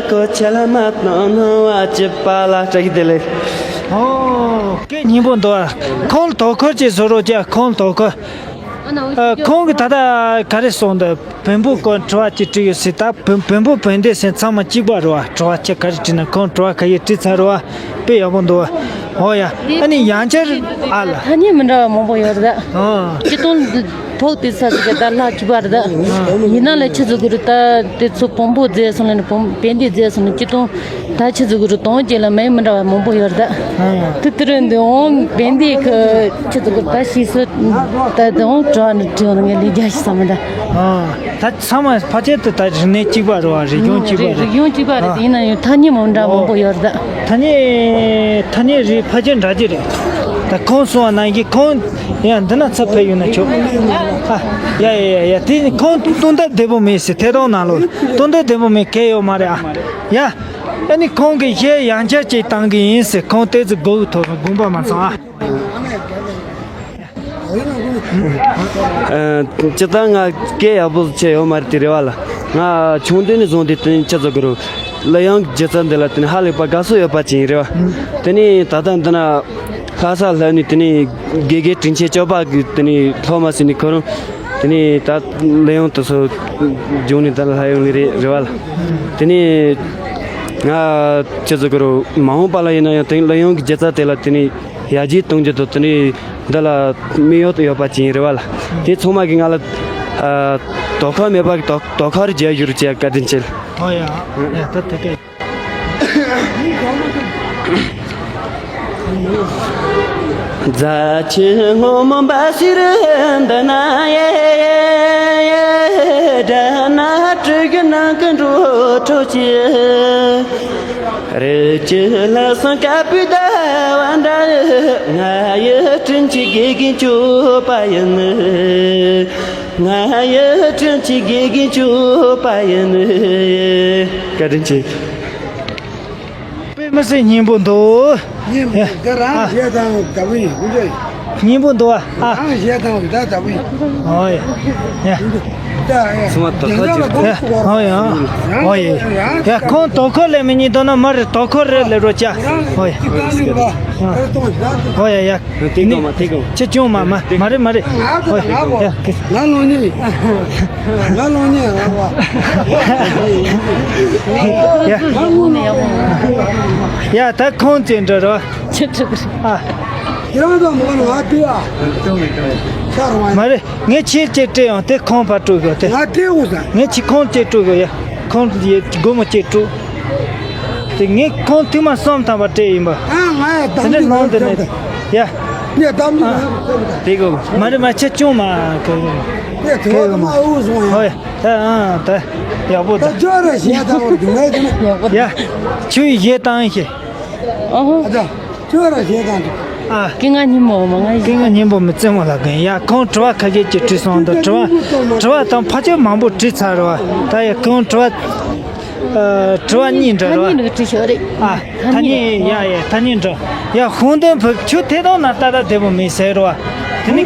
གོ་ཆ་ལ་མ་གཏོང་སྣང་བ་སྐྱིད་པ་ལ། བཀྲ་ཤིས་བདེ་ལེགས། ཨོ། སྐད་སྙན་པོ་འདུག་ཨ། ཁོང་ལ་དོ་ཁུར་ཅིག་བཟོ་རོགས་བྱས། ཁོང་ལ་དོ་ཁུར། ཨ། ཁོང་གིས་ད་ལྟ་ག་རེ་གསུངས་འདུག་བོན་པོ་སྐོར་དྲི་བ་ཅིག་དྲིས་ཡོད་ཟེར། ད་བོན་བོན་པོ་བན་དེ་ཟེར་ཚང་མ་གཅིག་པ་རེད་བ། དྲི་བ་ཅིག་ག་རེ་དྲིས་ན། ཁོང་དྲི་བ་ག་ཡེ་དྲིས་ཚར་རེད་བ། དཔེ་ཡག་པོ་འདུག་ཨོ་ཡ། ཨ་ནི་ཡང་བསྐྱར་ཨ་ལ། ཐ་སྙད་མི་འདྲ་བ་མང་པོ་ཡོད་རེད་ད། ཨ། སྤྱིར་བཏང་འདི་ཐོག་དེ་ས་ཟིག་ག་ད་ལྷག་གི་པ་རེད་ད། ཡིན་ན་ལ་ཆི་ཟིག་གི་རེད་ད། དེ་ཚོ་བོན་པོ་མཛད་སོང་ལ་ནི་བོན་བན་དེ་མཛད་སོང་ནི། སྤྱིར་བཏང་ད་ཆི་ཟིག་གི་རེད། དོན་གཅིག་ལ་མིང་མི་འདྲ་བ་མང་པོ་ཡོད་རེད་ད། དེ་དེ་རིང་འདི་འོང་བན་དེ་གི་ཆི་ཟིག་གི་ད་ཤེས་སོ། ད་འདི་འོང་དྲི་བ་ནི་དྲི་བ་ནི་ངས་ལས་རྒྱ་ཞིག་བསམ་མི་ད། ཨ། ད་ཚང་མ་ཕལ་ཆེར་དུ་ད་རིག་གནས་གཅིག་པ་རེད་བ། རིག་གཞུང་གཅིག་པ་རེད། རིག་གཞུང་གཅིག་པ་རེད། ཨ། དེ་ཡིན་ན་ཡང་ཐ་སྙད་མང་འདྲ་མང་པོ་ཡོད་རེད་ད། ཐ་སྙད། ཐ་སྙད་རིགས་ཕལ་ཆེར་འདྲ་གི་རེད། ཁོང་གསུང་བ་ནང་བཞིན་ཁོང་ཡང་འདི་ན་ཚུར་ཕེབས་ཡོང་ན་ཆོག་ཨ། ཡ་ཡ་ཡ་ཡ། དེ་ནི་ཁོང་སྟོན་སྟབས་བདེ་པོ་མེད་ཟེར། ཐད་གཏོང་ནང་ལོགས་སྟོན་སྟབས་བདེ་པོ་མེད། གལ་ཡོད་མ་རེད་ཨ། ཡ། ཨ་ནི་ཁོང་གིས་གཞས་ཡང་བསྐྱར་ཅིག་བཏང་གི་ཡིན་ཟེར། ཁོང་ཏོག་ཙམ་སྒུག་ཐུབ་རུང་དགོངས་པ་མ་ཚོམ་ཨ། ཨ། སྤྱིར་བཏང་ང་སྐད་ཡག་པོ་བྱས་ཡོད་མ་རེད་དེ་རེད་བ་ལ། ང་ཆུང་དུས་ནས་བཟུང་སྟེ་དེ་ནས་ཆི་ཟེར་དགོས་རེད། གླུ་དབྱངས་སྒྱུ་རྩལ་འདི་ལ་དེ་ནས་ཧ་ལས་པ་དགའ་ཚོར་ཡོད་པ་ཅིག་ཡིན་རེད་བ། དེ་ནས་ད་ལྟ་འདི་ན་ལྷ་ས་ལྷ་ནས་དེ་ནས་དགེ་རྒན་དྲིན་ཆེན་སྐྱོབ་པ་གི་དེ་ནས་སློབ་མ་ཟིན་ནས་ཁོ་རང་དེ་ནས་ད་གླུ་དབྱངས་དེ་ཚོ་སྦྱོང་ནས་ད་ལྷ་ཡོང་ནི་རེད་རེད་བ་ལ། དེ་ནས་ང་ཆི་ཟེར་དགོས་རེད། མ་འོངས་པ་ལ་ཡིན་ན་ཡང་དེ་གླུ་དབྱངས་ཀྱི་སྒྱུ་རྩལ་དེ་ལ་དེ་ནས་ཡར་རྒྱས་གཏོང་རྒྱུ་དང་དེ་ནས་འདི་ལ་དམིགས་ཡུལ་ཡོད་པ་ཅིག་ཡིན་རེད་བ་ལ། དེ་ཚང་མ་གིས་ང་ལ་ཨ། དོ་ཁུར་མེད་པ་གི་དོ་དོ་ཁུར་རྒྱག་རྒྱུ་རེད་ཅེས་བཀའ་དྲིན་ཆེ། ཨོ་ཡ། ཡ་ད་དེ་ག་རྫ་ཆུ་སྔོན་མོ་འབབ་སའི་རི་འདི་ན་ཡེ། སྦྲ་ནག་གྲུ་གུ་ནང་གི་འགྲོ་གྲོགས་ཀྱི། རི་སྐྱེས་ལ་སོང་དཀར་པོའི་ཟླ་བ་འདྲ། ང་ཡི་དྲིན་ཆེན་དགེ་རྒན་སྐྱོབ་པ་ཡིན། ང་ཡི་དྲིན་ཆེན་དགེ་རྒན་སྐྱོབ་པ་ཡིན། བཀའ་དྲིན་ཆེ། དཔེ་མི་སྲིད་སྙན་པོ་འདུག་སྙན་པོ་འདི་རང་གཞས་དང་འདྲ་པོ་ཡིན། སྙན་པོ་འདུག་ཨ། རང་གཞས་དང་འདྲ་འདྲ་པོ་ཡིན། ཨོ་ཡ། ཡ། ད་ཡ། སུ་མ་དོ་ཁ་ཅིག་ཨོ་ཡ། ཨོ་ཡ། ཡ་ཁོང་དོ་ཁུར་ལས་མི་ཉན་དོ་ན་མ་རེད། དོ་ཁུར་རེད་ལས་རོགས་བྱ། ཨོ་ཡ། ཨོ་ཡ་ཡ། ཨོ་ཡ་ཡ། ཁྱེད་ཅུང་མ་མ་མ་རེད་མ་རེད། ཨོ་ཡ། ང་ལོ་ཉི། ང་ལོ་ཉི་ར་བ། ཡ། ཡ་ད་ཁོང་ཅི་འདྲ་རོ། ཁྱེད་ཚོ་གི། ཨ། ཁྱེད་རང་ཚོ་མོ་ལ་ང་སྤྲད་ཨ། ཤར་བ། མ་རེད། ངས་ཁྱེད་ཅེས་སྤྲད་ཡོང་དེ་ཁོང་ཕར་སྤྲོད་དགོས་དེ། ང་སྤྲད་འོང་ཟེར། ངས་ཁྱེད་ཁོང་ཅེས་སྤྲོད་དགོས་ཡ། ཁོང་ཡེ་སྒོ་མོ་ཅེས་སྤྲོད། དེ་ངས་ཁོང་ཐེངས་མ་གསུམ་ཐམ་པ་སྤྲད་ཡིན་པ། ཨ་ང་ཡ་དམ་དེ་འདྲ་ནང་དུ་ནས། ཡ། ངས་དམ་ནས། དེ་གོ། མ་རེད་མ་ཁྱེད་ཅུང་མ་གོ། ངས་དེ་གོ་མ་འུ་སོང་ཡ། ཧོ་ཡ། ད་ཨ་ད་ཡག་པོ་ད། ད་ཅོ་ར་ཞེ་ད་བར་དུ་ངས་དེ་ནས་ཡག་པོ། ཡ། ཆུ་ཡི་ཞེ་དང་ཞེ། ཨ་ཧོ། ཨ་ད། ཁྱོད་རང་བཞེས་དང་འདུག་ཨ། སྐད་ངག་སྙན་མོ་མ་ང་ཡིན། སྐད་ངག་སྙན་པོ་མི་རྩེ་མོ་ལ་གན་ཡ། ཁོང་དྲི་བ་ཁ་ཤས་ཅིག་དྲིས་སོང་། འདི་དྲི་བ་དྲི་བ་དང་ཕལ་ཆེར་མང་པོ་དྲིས་ཚར་རེད་བ། ད་ཡ་ཁོང་དྲི་བ་ཨ། དྲི་བ་གཉིས་འདྲ་རེད་བ། ཐ་སྙད་འདྲ་ག་རེ་ཞིག་རེད། ཨ། ཐ་སྙད་ཡ་ཡ་ཐ་སྙད་འདྲ། ཡ་ཧུང་ཏེན་བུ་ཁྱོད་ཐད་གཏོང་ན་ལྟ་ད་བདེ་པོ་མེད་ཟེར་རེད་བ། དེ་ནི།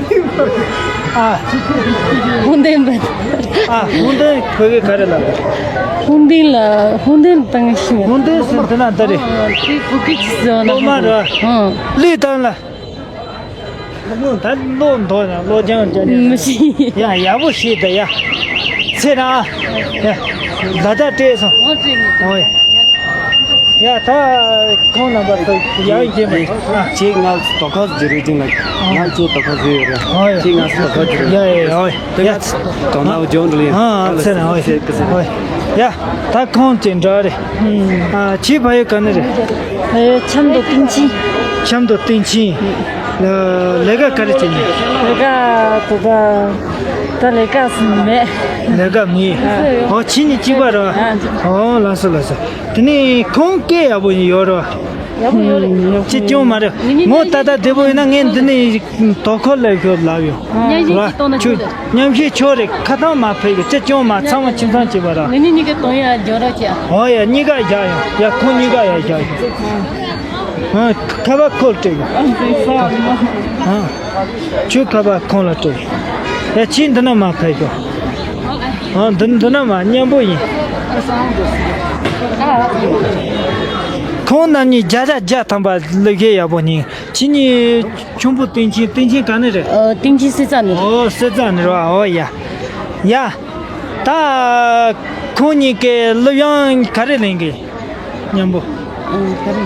ཨ། ཧུང་ཏེན་པ། ཨ། ཧུང་ཏེན་བོད་སྐད་ག་རེ་ལབ། ཧུང་ཏེན་ལ་ཧུང་ཏེན་བཏང་ཤི་མེད། ཧུང་ཏེན་ཟེར་འདི་ན་ད་རེད། ཨ། དེ་བོད་སྐད་ཅིག་ཟེར་བ་ན། གློག་དམར་རེད། ཨ། གླུད་བཏང་ལ། ད་གློག་མདོག་ན་གློག་ལྗང་ལྗང་ནས། མི་ཤེས། ཡ་ཡག་པོ་ཤེས་ད་ཡ། ཚེ་རང་། ཡ། ད་ལྟ་སྤྲད་སོང་། ཨོ་སྤྲད་མི་ཐུབ། ཨོ་ཡ། ཡ་ད་ཁོང་རྣམ་པ་ཚོ་ཡག་ཡིན་མ། ཨ། ཁྱེད་ང་དོ་ཁ་ཟེར་རེད་ཅིང་ལ། ང་ཁྱེད་དོ་ཁ་ཟེར་ཡོད་རེད། ཨོ་ཡ། ཁྱེད་ང་དོ་ཁ་ཟེར་རེད། ཡ་ཡ་ཡ། ཨོ་ཡ། དེ་ང་དོ་ན་འོ་ཇོན་རེད། ཨ་ཨ་ཚེ་རང་། ཨོ་ཡ། ཨོ་ཡ། ཡ་ད་ཁོང་ཅི་འདྲ་རེད། ཨ་ཁྱེད་ཕ་ཡུལ་ག་ནས་རེད། ཕ་ཡུལ་ཆབ་མདོ་སྟེང་ཆེན། ཆབ་མདོ་སྟེང་ཆེན། ལ་ལས་ཀ་ག་རེ་བྱེད་ནི། ལས་ཀ་དེ་ད་ད་ལས་ཀ་ཟིན་མེད། ལས་ཀ་མེད། ཨ། ཨོ་ཁྱེད་གཉིས་གཅིག་པ་རེད་བ། ཨ། ཨོ་ལགས་སོ་ལགས་སོ། དེ་ནས་ཁོང་སྐད་ཡག་པོ་ཡོད་རེད་བ། ཡག་པོ་ཡོད་རེད། ཅི་སྐྱོན་མ་རེད། ངོ་ད་ལྟ་བདེ་པོ་ཡིན་ན་ངས་འདི་ནས་དོ་ཁུར་ལས་ཤོར་ལབ་ཡོང་། མཉམ་ཞུགས་ཅིག་གཏོང་ན་ཆོག་ལ། མཉམ་ཞུགས་ཆོག་རེད། ཁ་ཐང་མ་ཕེབས་གི་ཅི་སྐྱོན་མ་ཚང་མ་ཁྱིམ་ཚང་བྱེད་པ་ར། ངེད་གཉིས་གཉིས་ཀ་གཏོང་ཡ་རྒྱག་རོགས་བྱས། ཨོ་ཡ་གཉིས་ཀ་བཞག་ཡོང་། ཡ་ཁོང་གཉིས་ཀ་ཡ་བཞག་ཡོང་། ཨ་ཁ་བ་ཁོལ་སྤྲད་ཡོང་། ཨ་ཟེར་ས་མ། ཨ་ཁྱོད་ཁ་བ་ཁོང་ལ་སྤྲད་ཡོང་། ཡ་ཁྱིམ་འདི་ན་མ་ཕེབས་ཤོག་ཨ་འདི་འདི་ན་མ་མཉམ་པོ་ཡིན། ཁོང་རྣམ་གཉིས་བརྒྱ་ཆ་བརྒྱ་ཐམ་པ་གླུ་གཞས་ཡག་པོ་ཉན། ཁྱེད་གཉིས་ཁྱུང་པོ་སྟེང་ཆེན། སྟེང་ཆེན་ག་ནས་རེད། ཨ། སྟེང་ཆེན་སེ་ཙ་ནས་རེད། ཨོ་སེ་ཙ་ནས་རེད་བ། ཨོ་ཡ། ཡ། ད་ཁོང་གཉིས་ཀས་གླུ་དབྱངས་ག་རེ་ལེན་གི། མཉམ་པོ། ཨ། ག་རེ།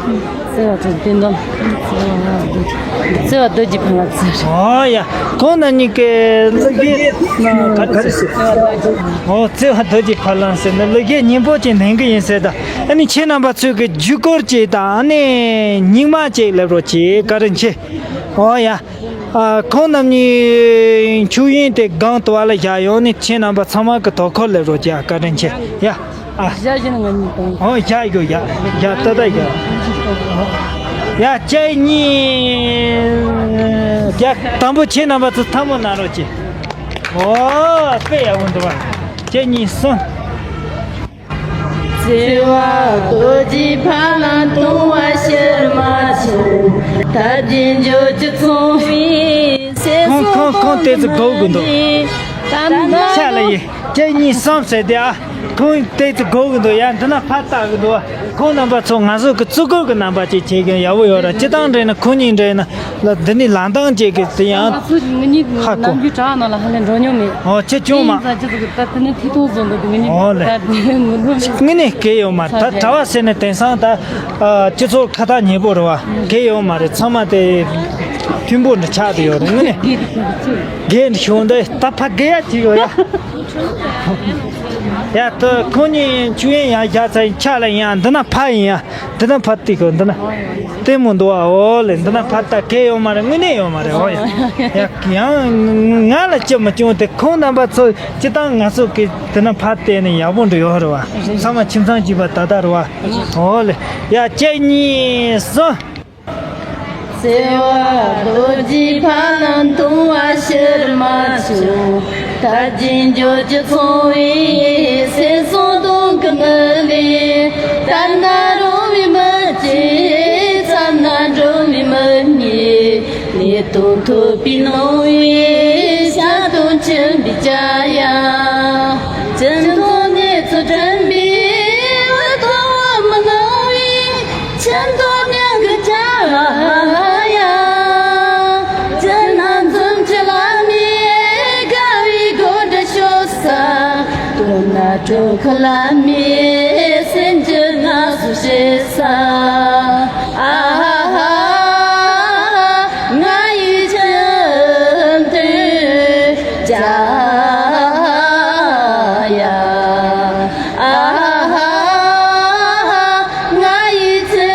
བརྩེ་བ་དང་བསྟུན་དང་། བརྩེ་བ་རྡོ་རྗེ་ཕ་ལ་ཟེར། ཨོ་ཡ། ཁོང་རྣམ་གཉིས་ཀས་གླུ་གཞས་ག་རེ་ཟེར། ཨོ་བརྩེ་བ་རྡོ་རྗེ་ཕ་ལ་ཟེར་ནས་གླུ་གཞས་སྙན་པོ་ཅིག་ལེན་གི་ཡིན་ཟེར་ད། ཨ་ནི་ཁྱེད་རྣམ་པ་ཚོས་ཀྱི་བརྒྱུད་སྐུར་ཅིག་དང་ཨ་ནི་རྙིང་མ་ཅིག་སླེབས་རོགས་གྱིས། བཀའ་དྲིན་ཆེ། ཨོ་ཡ། ཨ། ཁོང་རྣམ་གཉིས་མཆོད་ཡོན་དེ་སྒང་དུ་བ་ལ་བཞག་ཡོང་ནས་ཁྱེད་རྣམ་པ་ཚང་མ་གི་དོ་ཁུར་ལེན་རོགས་གྱིས། བཀའ་དྲིན་ཆེ། ཡ། ཨ། བཞག་བཞིན་ང་གཉིས་དང་། ཨོ་བཞག་ཡོད། ཡ་བཞག་ད་ད་བཞག་ཡ། གཅིག་གཉིས། ཡ། དང་པོ་ཁྱེད་རྣམ་པ་ཚོ་ཐལ་མོ་སྣ་རོགས་གྱིས། ཨོ། དཔེ་ཡག་པོ་འདུག་པ། གཅིག་གཉིས་གསུམ། བརྩེ་བ་རྡོ་རྗེ་ཕ་ལ་ལྟུང་བ་ཕྱིར་མ་ཆོད། ཐར་རྒྱུ་འགྱུར་གྱི་ཚོང་བའི་སེམས། ཁོང་ཁོང་ཁོང་དེ་ཚོ་དགོས་གི་འདུག། ཤ་ལ་ཡི་གཅིག་གཉིས་གསུམ་ཟེར་དེ་ཨ། ཁོང་དེ་ཚོ་དགོས་གི་འདུག། ཡ། འདི་ན་ཕར་ལྟ་གི་འདུག། ཁོང་རྣམ་པ་ཚོ་ང་ཚོ་གི་བརྩི་བཀུར་གི་རྣམ་པ་ཅིག་བྱེད་གི་ཡག་པོ་ཡོད་ར། སྤྱི་བཏང་འདྲ་ན་ཁོང་གཉིས་འདྲ་ན་ལ་འདི་ནས་ལངས་སྟངས་ཅིག་གི་དེ་ཡང་ང་ཚོ་ངེད་གཉིས་ཧ་གོ། ལམ་གྱི་བྲག་ནང་ལ་ཧ་ལས་འགྲོ་མྱོང་མེད། ཨོ། ཁྱེད་ཅུང་མ། ཡིན་ཙང་ཅི་ཟིག་གི་ད་དེ་ནས་ཐིག་ཐོག་བཟོ་འདུག་དེ་ངེད་གཉིས། ཨོ་ལེ། ད་དེ་མི་འདུག་མེད། དངོས་གནས་གལ་ཡོད་མ་རེད། ད་གྲྭ་བ་ཟེར་ནས་དེང་སང་ད་ཨ་སྤྱི་ཚོགས་ཁ་ཐག་ཉེ་པོ་རེད་པ། གལ་ཡོད་མ་རེད། ཚང་མ་དེ་མཐུན་པོ་འདྲ་ཆགས་བསྡད་ཡོད་རེད། དངོས་གནས་གལ་བྱུང་འདི་ད་ཕ་གི་ཡ་ཅིག་ཡོད་ཡ། ཡ། ད་ཁོང་གཉིས་ཆུ་ཡན་ཡང་བཞག་ཚར་ཡིན། ཆ་ལ་ཡིན་ཡ། འདི་ན་ཕ་ཡིན་ཡ། འདི་ན་ཕ་ཏི་ཁོ་འདི་ན་ལྟད་མོ་འདུག་པ། ཨོ་ལེ། འདི་ན་ཕ་ད་གལ་ཡོད་མ་རེད། དངོས་གནས་ཡོད་མ་རེད། ཨོ་ཡ། ཡ། ཡང་ང་ལ་ཅི་མི་བྱུང་། དེ་ཁོང་རྣམ་པ་ཚོ་སྤྱི་བཏང་ང་ཚོ་གི་འདི་ན་ཕ་བལྟས་ནས་ཡག་པོ་འདྲ་ཡོད་རེད་པ། ཚང་མ་ཁྱིམ་ཚང་གཅིག་པ་ད་ལྟ་རེད་པ། ཨོ་ལེ། ཡ། གཅིག་གཉིས་གསུམ། བརྩེ་བ་རྡོ་རྗེ་ཕ་ལ་ལྟུང་བ་ཕྱིར་མ་ཆོད། ཐར་རྒྱུ་འགྱུར་གྱི་ཚོང་བའི་སེམས་སོགས་གདོང་གི་མི་ལེན། ལྟ་ན་རུང་བའི་མི་གཅེས། ཚ་ན་འགྲོ་བའི་མི་ཉེས། ལས་དོན་ཐུབ་པའི་ནོར་བུའི་ཞལ་དུ་ཕྱིན་པའི་ཅ་ཡ། སྤྱི་མཐོང་གནས་ཚུལ་དྲན་པའི་བུ་དང་བུ་མོ་ནོར་བའི། ཁྱིམ་དང་མྱང་གི་ཅ་ཡ། སྤྱིར་ན་འཛུམ་གྱི་ལམ་ནས་དགའ་བའི་སྒོ་འདྲ་ཕྱོགས་ས། སྟོད་ན་དྲོད་ཁོལ་ལམ་ནས་སེམས་ཀྱི་ངལ་གསོ་བྱེད་ས། ཨ་ཧ་ཧ། ང་ཡི་ཁྱིམ་དུ་ཅ་ཡ། ཨ་ཧ་ཧ། ང་ཡི་ཚེ་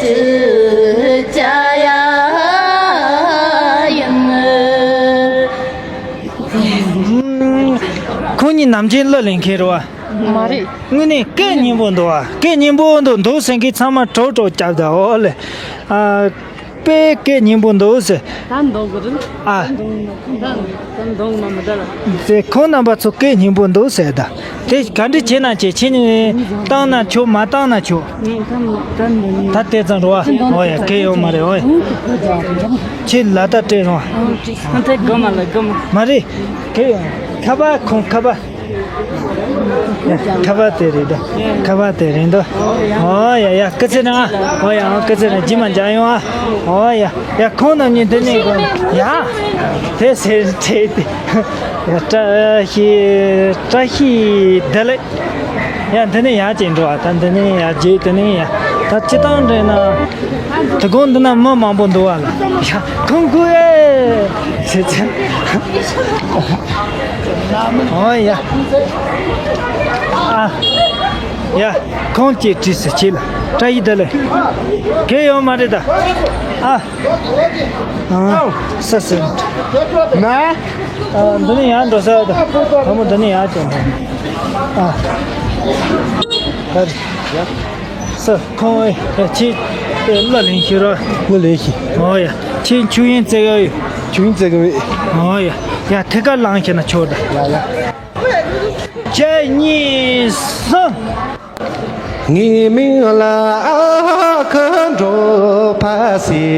གཅིག་ཅ་ཡ་ཡིན། ཁོང་གཉིས་ནམ་རྒྱུན་གླུ་ལེན་མཁན་རེད་པ། མ་རེད། དངོས་གནས་སྐད་སྙན་པོ་འདུག་པ། སྐད་སྙན་པོ་འདུག། འདུག་ཟེར་མཁན་ཚང་མ་གྲོགས་གྲོགས་རྒྱབ་དང་། ཨོ་ལེ། ཨ། དཔེ་སྐད་སྙན་པོ་འདུག་ཟེར། ད་འདང་གི་རེད། ཨ། ད་འདང་ད་འདང་མ་མི་འདྲ་ལ། དེ་ཁོང་རྣམ་པ་ཚོ་སྐད་སྙན་པོ་འདུག་ཟེར། ད་དེ་ག་འདྲ་བྱེད་ན་བྱེད། ཁྱེད་ནི་བཏང་ན་ཆོག། མ་བཏང་ན་ཆོག། ད་དེ་ཙམ་རེད་པ། ཨོ་ཡ། སྐད་ཡོད་མ་རེད། ཨོ་ཡ། ཁྱེད་ལ་ད་སྤྲད་རོགས། ཨ། དེ་དགོས་མ་ལ་དགོས་མ། མ་རེད། སྐད་ཡོད། ཁ་པར། ཁོང་ཁ་པར། ཁ་པར་དེ་རེད་དོ། ཁ་པར་དེ་རེད་དོ། ཨོ་ཡ་ཡ། སྐུ་ཚེ་རིང་། ཨོ་ཡ། ཨོ། སྐུ་ཚེ་རིང་། རྗེས་མ་མཇལ་ཡོང་ཨ། ཨོ་ཡ་ཡ། ཁོང་རྣམ་གཉིས་འདི་ནས་གོ་ཡ། དེ་ཟེར་དེ་དེ། ཡ། བཀྲ་ཤིས། བཀྲ་ཤིས་བདེ་ལེགས། ཡ། འདི་ནས་ཡར་ཅིག་འགྲོ་ཨ། ད་འདི་ནས་ཡར་རྗེས་དེ་ནས་ཡ། ད་སྤྱིར་བཏང་འདྲ་ན། དོ་དགོང་འདི་ན་མི་མང་པོ་འདུག་པ་ལ། ཡ། ཁོང་ཁོ་ཨེ་ཟེར་ཚེ། ཨོ་ཡ། ཨ། ཡ། ཁོང་ཅིག་དྲིས་སུ་ཆེ་ལ། བཀྲ་ཤིས་བདེ་ལེགས། གལ་ཡོད་མ་རེད་ད། ཨ། ཨ། ས་ས། ན། ཨ། འདི་ནས་ཡར་འགྲོ་ས་ད། བུ་མོ་འདི་ནས་ཡར་ཅིག་འགྲོ། ཨ། ད། ས། ཁོང་ཨེ་ཁྱེད་གླུ་ལེན་ཤེས་རོ། གླུ་ལེན་ཤེས། ཨོ་ཡ། ཁྱེད་ཆུ་ཡན་རྩེ་ག་ཡོད། ཆུ་ཡན་རྩེ་ག་ཡོད། ཨོ་ཡ། ཡ། ཐད་ཀར་ལངས་ཤེས་ན་ཆོག་ད། ཡ་ཡ། གཅིག་གཉིས་གསུམ། ངའི་མིང་ལ་ཨ་ཁུ་འགྲོ་ཕ་ཟེར།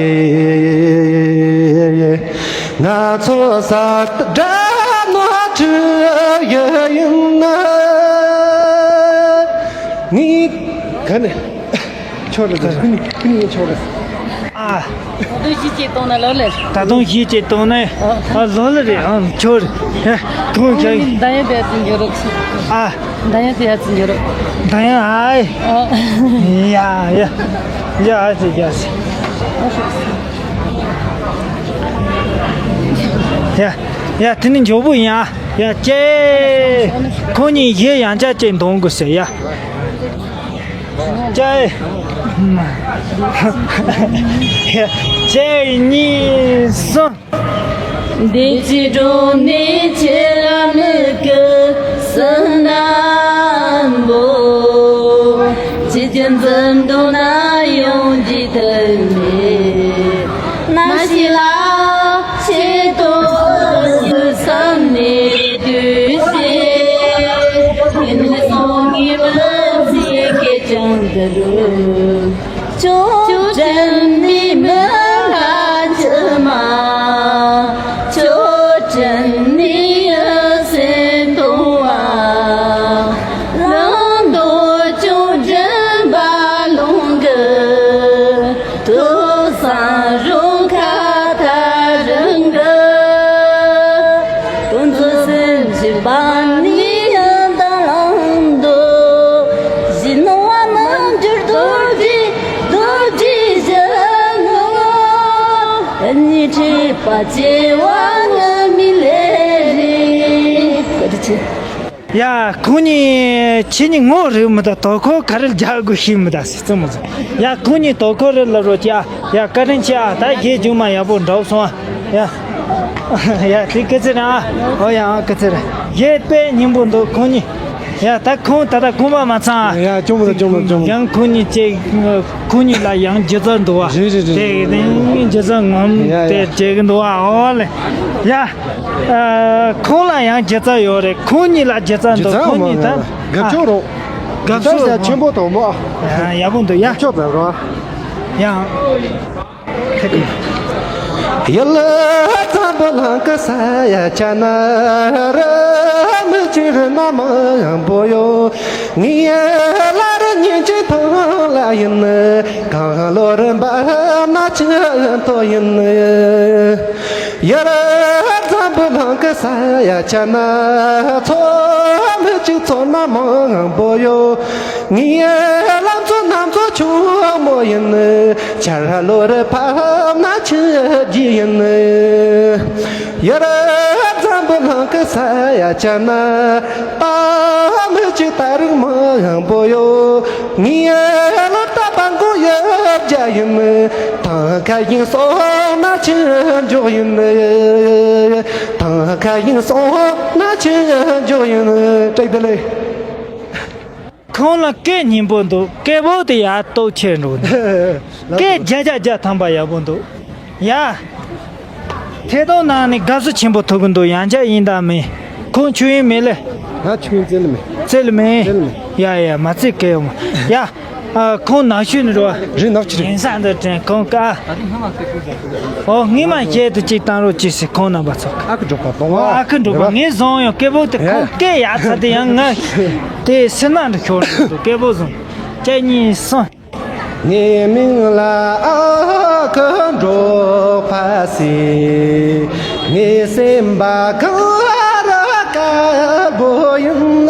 ང་ཚོ་ས་དགྲ་ནོར་འཁྲུལ་ཡིན་ན། ངའི་ག་ནས། ཆོག་རེད། ད་ཀུན་ཀུན་ཡིན་ཆོག་རེད། ཨ། ད་དུང་གཞས་གཅིག་གཏོང་ན་ལོ་ལེ། ད་དུང་གཞས་གཅིག་གཏོང་ན། ཨ། ཨ། ལོ་ལེ་རེད། ཨ། ཆོག་རེད། ཧེ། ཁོང་ཁྱེད། འདང་ཡ་དེ་ཡ་ཙི་འགྱུར་རོགས། ཨ། འདང་ཡ་དེ་ཡ་ཙི་འགྱུར་རོགས། འདང་ཡ་ཨ་ཡེ། ཨ། ཡ་ཡ། ཡ་ཨ་ཙི་ཡ་ཙི། ཡ་ཡ། དེ་ནི་མགྱོགས་པོ་ཡིན་ཨ། ཡ་ཅེ། ཁོང་གཉིས་གཞས་ཡང་བསྐྱར་གཅིག་འདོན་དགོས་ཟེར་ཡ། ཅེ། ཅེ་གཉིས་གསུམ། ཅོ་ཅོ་ཀྲེན་ནི་མི་ལ་ཅི་མ། ཅོ་ཀྲེན་ནི་ཡ་སེ་ཏོ་བ། ལང་དོ་ཅོ་ཀྲེན་བ་ལུང་གི། ཏུ་སང་རུང་ཁ་ཐ་རང་གི། ཏུང་ཙུ་སེམས་ཀྱི་བ་ནི་ཡང་དང་ལང་དོ། ཞི་ནོ་བ་མ་འགྱུར་རྡོ་རྗེ་རྡོ་རྗེ་བཞི་ནོ། ཉི་ཁྲི་པ་ཅེ་བ་ང་མི་ལེ་རེ། ཡ། ཁོང་གཉིས་ཁྱེད་གཉིས་ངོ་རིག་མི་འདུག་དོ་ཁོ་ག་རེ་རྒྱག་དགོས་ཤེས་མི་འདུག་ཟེར་ཙམ་མོ་ཟེར། ཡ། ཁོང་གཉིས་དོ་ཁོ་རེ་ལབ་རོགས་ཀྱི་ཨ། ཡ། བཀའ་དྲིན་ཆེ་ཨ། ད་གཞས་རྒྱུགས་མ་ཡག་པོ་འགྲོ་སོང་ཨ། ཡ། ཡ། དེ་སྐུ་ཚེ་རིང་ཨ། ཨོ་ཡ། ཨ། སྐུ་ཚེ་རིང་། གཞས་དཔེ་སྙན་པོ་འདུག་ཁོང་གཉིས། ཡ། ད་ཁོང་ད་ལྟ་གོམ་པ་མ་ཚང་ཨ། ཡ། ཅུང་མི་འདུག་ཅུང་མི་འདུག་ཅུང་མི་འདུག་ཡང་ཁོང་གཉིས་ཅིག་ཁོང་གཉིས་ལ་ཡང་སྒྱུ་རྩལ་འདུག་བ། རེད་རེད་རེད། དེ་ནི་སྒྱུ་རྩལ་ངོམ་ཡ་ཡ། དེ་བྱེད་ཀྱི་འདུག་བ། ཨོ་ལེ། ཡ། ཨ། ཁོང་ལ་ཡང་སྒྱུ་རྩལ་ཡོད་རེད། ཁོང་གཉིས་ལ་སྒྱུ་རྩལ་འདུག་སྒྱུ་རྩལ་ཁོང་གཉིས་ད། ཨོ་མ། དགའ་ཕྱོགས་རོགས། དགའ་ཕྱོགས་རོགས། ཆེན་པོ་དང་མོ། ཡ། ཡག་པོ་འདུག་ཡ། དགའ་ཕྱོགས་དང་རོགས། ཡ། ཡུལ་འཛམ་བུ་གླིང་གི་ས་ཡ་ཆ་ན་རི་མི་ཆེ་རི་ན་མང་པོ་ཡོད། ངའི་ལ་རི་ཉིན་གཅིག་ཐང་ལ་ཡིན། གང་ལོ་རི་འབབ་ན་ཆུ་མཐོ་ཡིན། ཡུལ་འཛམ་བུ་གླིང་གི་ས་ཡ་ཆ་ན་མཚོ་མི་གཅིག་མཚོ་ན་མང་པོ་ཡོད། ངའི་ལམ་མཚོ་ནམ་མཚོ་ཆུང་མོ་ཡིན། ཆར་ལོ་རི་ཕབ་ན་ཆུ་རྒྱུས་ཡིན། ཡུལ་འཛམ་བུ་གླིང་གི་ས་ཡ་ཆ་ན་རྟ་མི་གཅིག་རྟ་རིགས་མང་པོ་ཡོད། ངའི་ལོ་རྟ་པ་མགོ་ཡར་རྒྱ་ཡིན། ཐང་ཁ་ཡིན་སོང་ན་ཆུ་འཇོག་ཡིན། ཐང་ཁ་ཡིན་སོང་ན་ཆུ་འཇོག་ཡིན། བཀྲ་ཤིས་བདེ་ལེགས། ཁོང་ལ་སྐད་སྙན་པོ་འདུག་སྐད་པོ་དེ་ཡར་སྟོབས་ཆེ་འགྲོ་འདུག་སྐད་བརྒྱ་ཆ་བརྒྱ་ཐམ་པ་ཡག་པོ་འདུག་ཡ། ཐད་གཏོང་ནང་ནས་དགའ་བསུ་ཆེན་པོ་ཐོབ་གི་འདུག་ཡང་བསྐྱར་ཡིན་དང་མིན། ཁོང་ཆོས་ཡིན་མིན་ལེ། ང་ཆོས་ཡིན་རྩེ་ལེ་མིན། རྩེ་ལེ་མིན། རྩེ་ལེ་མིན། ཡ་ཡ། མ་རྩེ་གི་ཡོང་། ཡ། ཨ། ཁོང་ནག་ཆུ་ནས་རེད་བ། རེད། ནག་ཆུ་རེད། ཡིན་ས་འདི་དྲན་ཁོང་ཀ། ཨོ། ངས་མ་བཤད་དུ་གཅིག་བཏང་རོགས་གྱིས་ཟེར། ཁོང་རྣམ་པ་ཚོ། ཨ་ཁུ་འབྲོག་པ་སྤོང་བ། ཨ་ཁུ་འབྲོག་པ། རེད་བ། ངས་བཟུང་ཡོང་སྐད་པོ་དེ། ཡ། ཁོང་སྐད་ཡག་ཚ་དེ་ཡང་ང་དེ་སེམས་ནང་དུ་ཤོར་འདུག་སྐད་པོ་བཟུང་། གཅིག་གཉིས་གསུམ། ངའི་མིང་ལ་ཨ་ཁུ་འབྲོག་པ་ཟེར། ངའི་སེམས་པ་གངས་རི་དཀར་པོ་ཡིན།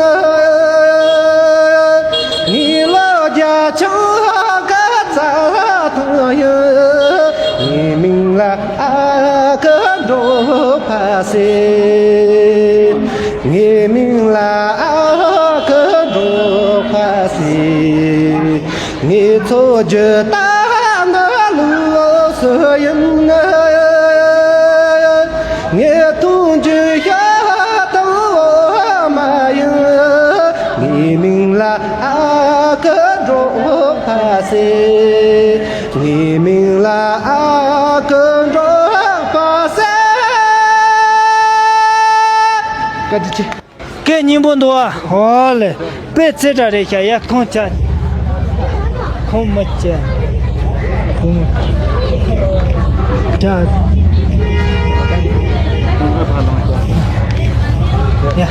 ངའི་ལོ་རྒྱ་ཆུང་གི་རྩྭ་ཐང་ཡིན། ངའི་མིང་ལ་ཨ་ཁུ་འབྲོག་པ་ཟེར། ངའི་མིང་ལ་ཨ་ཁུ་འབྲོག་པ་ཟེར། ངའི་འཚོ་རྒྱུ་ད་ནི་ལུགས་སྲོལ་ཡིན། ངའི་འཐུང་རྒྱུ་ཤ་དང་འོ་མ་ཡིན། ངའི་མིང་ལ་ཨ་ཁུ་འབྲོག་པ་ཟེར། ངའི་མིང་ལ་ཨ་ཁུ་འབྲོག་པ་ཟེར། བཀའ་དྲིན་ཆེ། སྐད་སྙན་པོ་འདུག་ཨ། ཧོ་ལེ། དཔེ་རྩེ་གྲ་རེད་ཤག་ཡ། ཁོང་ཅག་ཁོང་མི་ཅག་ཁོང་ཅག་ཡ།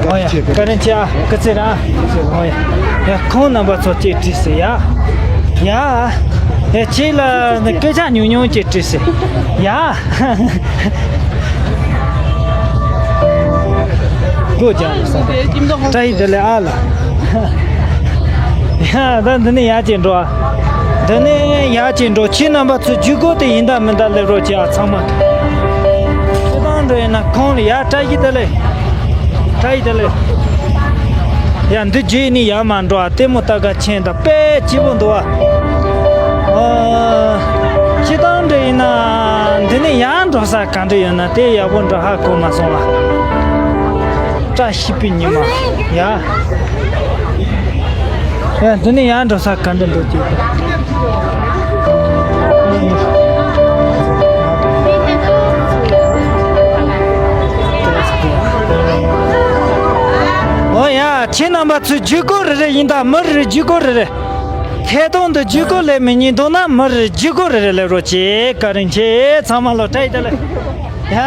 ཨོ་ཡ། བཀའ་དྲིན་ཆེ་ཨ། སྐུ་ཚེ་རིང་ཨ། ཨོ་ཡ། ཡ། ཁོང་རྣམ་པ་ཚོ་ཅིག་དྲིས་ཟེར་ཡ། ཡ། ཡ། ཁྱེད་ལ་ནི་སྐད་ཆ་ཉུང་ཉུང་ཅིག་དྲིས་ཟེར་ཡ། སྒོ་རྒྱབ་ནས་སོང་། བཀྲ་ཤིས་བདེ་ལེགས་ཨ་ལ། ཡ། ད་འདི་ནས་ཡར་ཅིག་འགྲོ་ཨ། འདི་ནས་ཡར་ཅིག་འགྲོ། ཁྱེད་རྣམ་པ་ཚོ་བརྒྱུད་སྐོར་དེ་ཡིན་ད་མིན་ད་སླེབས་རོགས་གྱིས་ཨ། ཚང་མ། སྤྱིར་བཏང་འགྲོ་ཡིན་ན་ཁོང་ལ་ཡ། བཀྲ་ཤིས་བདེ་ལེགས། བཀྲ་ཤིས་བདེ་ལེགས། ཡ། འདི་བརྒྱུད་ནས་ཡར་མར་འགྲོ་ཨ། ལྟད་མོ་ལྟ་ག་ཕྱིན་ད། དཔེ་སྐྱིད་པོ་འདུག་ཨ། ཨ། སྤྱིར་བཏང་འདྲ་ཡིན་ན་འདི་ནས་ཡར་འགྲོ་ས་ག་འདྲ་ཡོད་ན་དེ་ཡག་པོ་འདྲ་ཧ་གོ་མ་སོང་ཨ། བཀྲ་ཤིས་པའི་ཉི་མ། ཡ། ཡ། འདི་ནས་ཡར་འགྲོ་ས་ག་འདྲ་འདུག་ཅིག་ཨོ་ཡ། ཁྱེད་རྣམ་པ་ཚོའི་བརྒྱུད་སྐོར་རེ་རེ་ཡིན་ད། མི་རེ་རེ་བརྒྱུད་སྐོར་རེ་རེ། ཐད་གཏོང་དུ་བརྒྱུད་སྐུར་ལེན་མི་ཉན་འདུག་ན་མར་བརྒྱུད་སྐུར་རེ་རེ་ལེན་རོགས་གྱིས། བཀའ་དྲིན་ཆེ། ཚང་མ་ལོ་བཀྲ་ཤིས་བདེ་ལེགས། ཡ།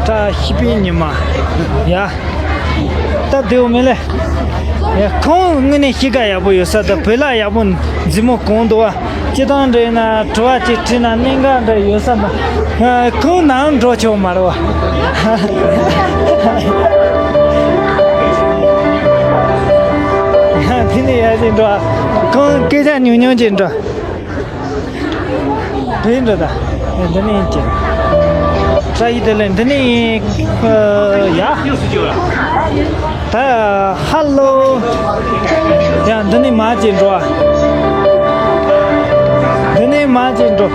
བཀྲ་ཤིས་པའི་ཉི་མ། ཡ། སྟབས་བདེ་བོ་མེད་ལེ། ཡ། ཁོང་དངོས་གནས་གཤིས་ཀ་ཡག་པོ་ཡོད་ས་དང་བོད་ལྭ་ཡག་པོ་མཛེས་མོ་གོན་འདུག་བ། སྤྱིར་བཏང་འདྲ་ཡིན་ན་དྲི་བ་ཅིག་དྲིས་ན་གནད་འགག་འདྲ་ཡོད་ས་མ། ཁོང་ནང་འགྲོ་ཆོག་མ་རེད་བ། དེ་ནས་ཡར་ཅིག་འགྲོ། ཁོང་སྐད་ཆ་ཉུང་ཉུང་ཅིག་འགྲོ། འདི་འདྲ་ད། འདི་ནས་ཡིན་གྱི། བཀྲ་ཤིས་བདེ་ལེགས། འདི་ནས་ཡིན། ཨ། ཡ། ད་ཧ་ལོ། ཡ། འདི་ནས་མར་ཅིག་འགྲོ་ཨ། འདི་ནས་མར་ཅིག་འགྲོ།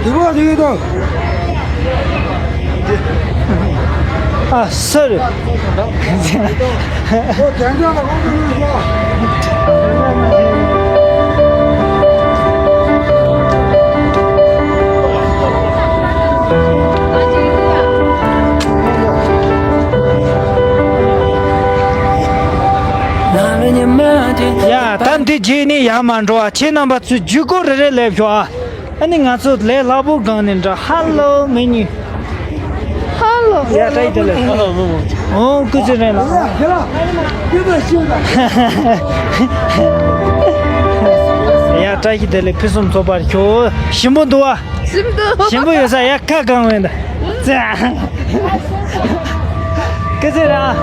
འདི་པར་འདི་དང་། ཨ། སོ་རི། ཡ། ད་འདི་རྗེས་ནས་ཡར་མར་འགྲོ་བ། ཁྱེད་རྣམ་པ་ཚོས་བརྒྱུད་སྐུར་རེ་རེ་ལེན་ཤོག་ཨ། ཨ་ནི་ང་ཚོ་ལས་སླ་པོ་སྒང་ནས་འདྲ། ཧ་ལོ་མི་ཉུང་། ཧ་ལོ། ཡ། བཀྲ་ཤིས་བདེ་ལེགས། ཧ་ལོ་མི་མང་། ཨོ། སྐུ་ཚེ་རིང་ལགས། ཡ། བཀྲ་ཤིས་བདེ་ལེགས། ཕུན་སུམ་ཚོགས་པར་ཤོག། ཞིམ་པོ་འདུག་བ། ཞིམ་འདུག། ཞིམ་པོ་ཡོད་ས། ཡ། ཁ་གང་བས་འདི། ཙི། སྐུ་ཚེ་རིང་།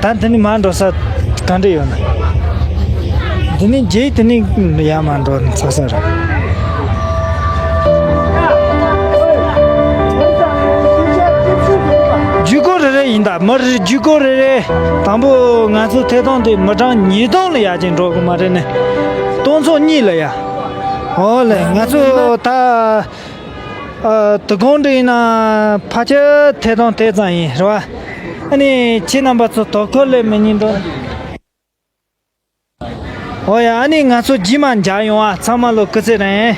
ད་འདི་ནས་མར་འགྲོ་ས་ག་འདྲ་ཡོད་ན། འདི་ནས་རྗེས་དེ་ནས་ཡར་མར་འགྲོ་ས་ས་རེད། བརྒྱུད་སྐུར་རེ་རེ་ཡིན་ད། མར་བརྒྱུད་སྐུར་རེ་རེ། དང་པོ་ང་ཚོ་ཐད་གཏོང་དེ་མི་གྲངས་ཉིས་སྟོང་ལ་ཡར་ཅིག་འགྲོ་གི་མ་རེད་ནས། སྟོང་ཚོ་གཉིས་ལ་ཡ། ཨོ་ལེ། ང་ཚོ་ད། ཨ། དོ་དགོང་འདྲ་ཡིན་ན་ཕལ་ཆེར་ཐད་གཏོང་དེ་ཙམ་ཡིན་རེད་བ། ཨ་ནི་ཁྱེད་རྣམ་པ་ཚོ་དོ་ཁུར་ལེན་མི་ཉན་འགྲོ། ཨོ་ཡ། ཨ་ནི་ང་ཚོ་རྗེས་མ་མཇལ་ཡོང་ཨ། ཚང་མ་ལོ་སྐུ་ཚེ་རིང་།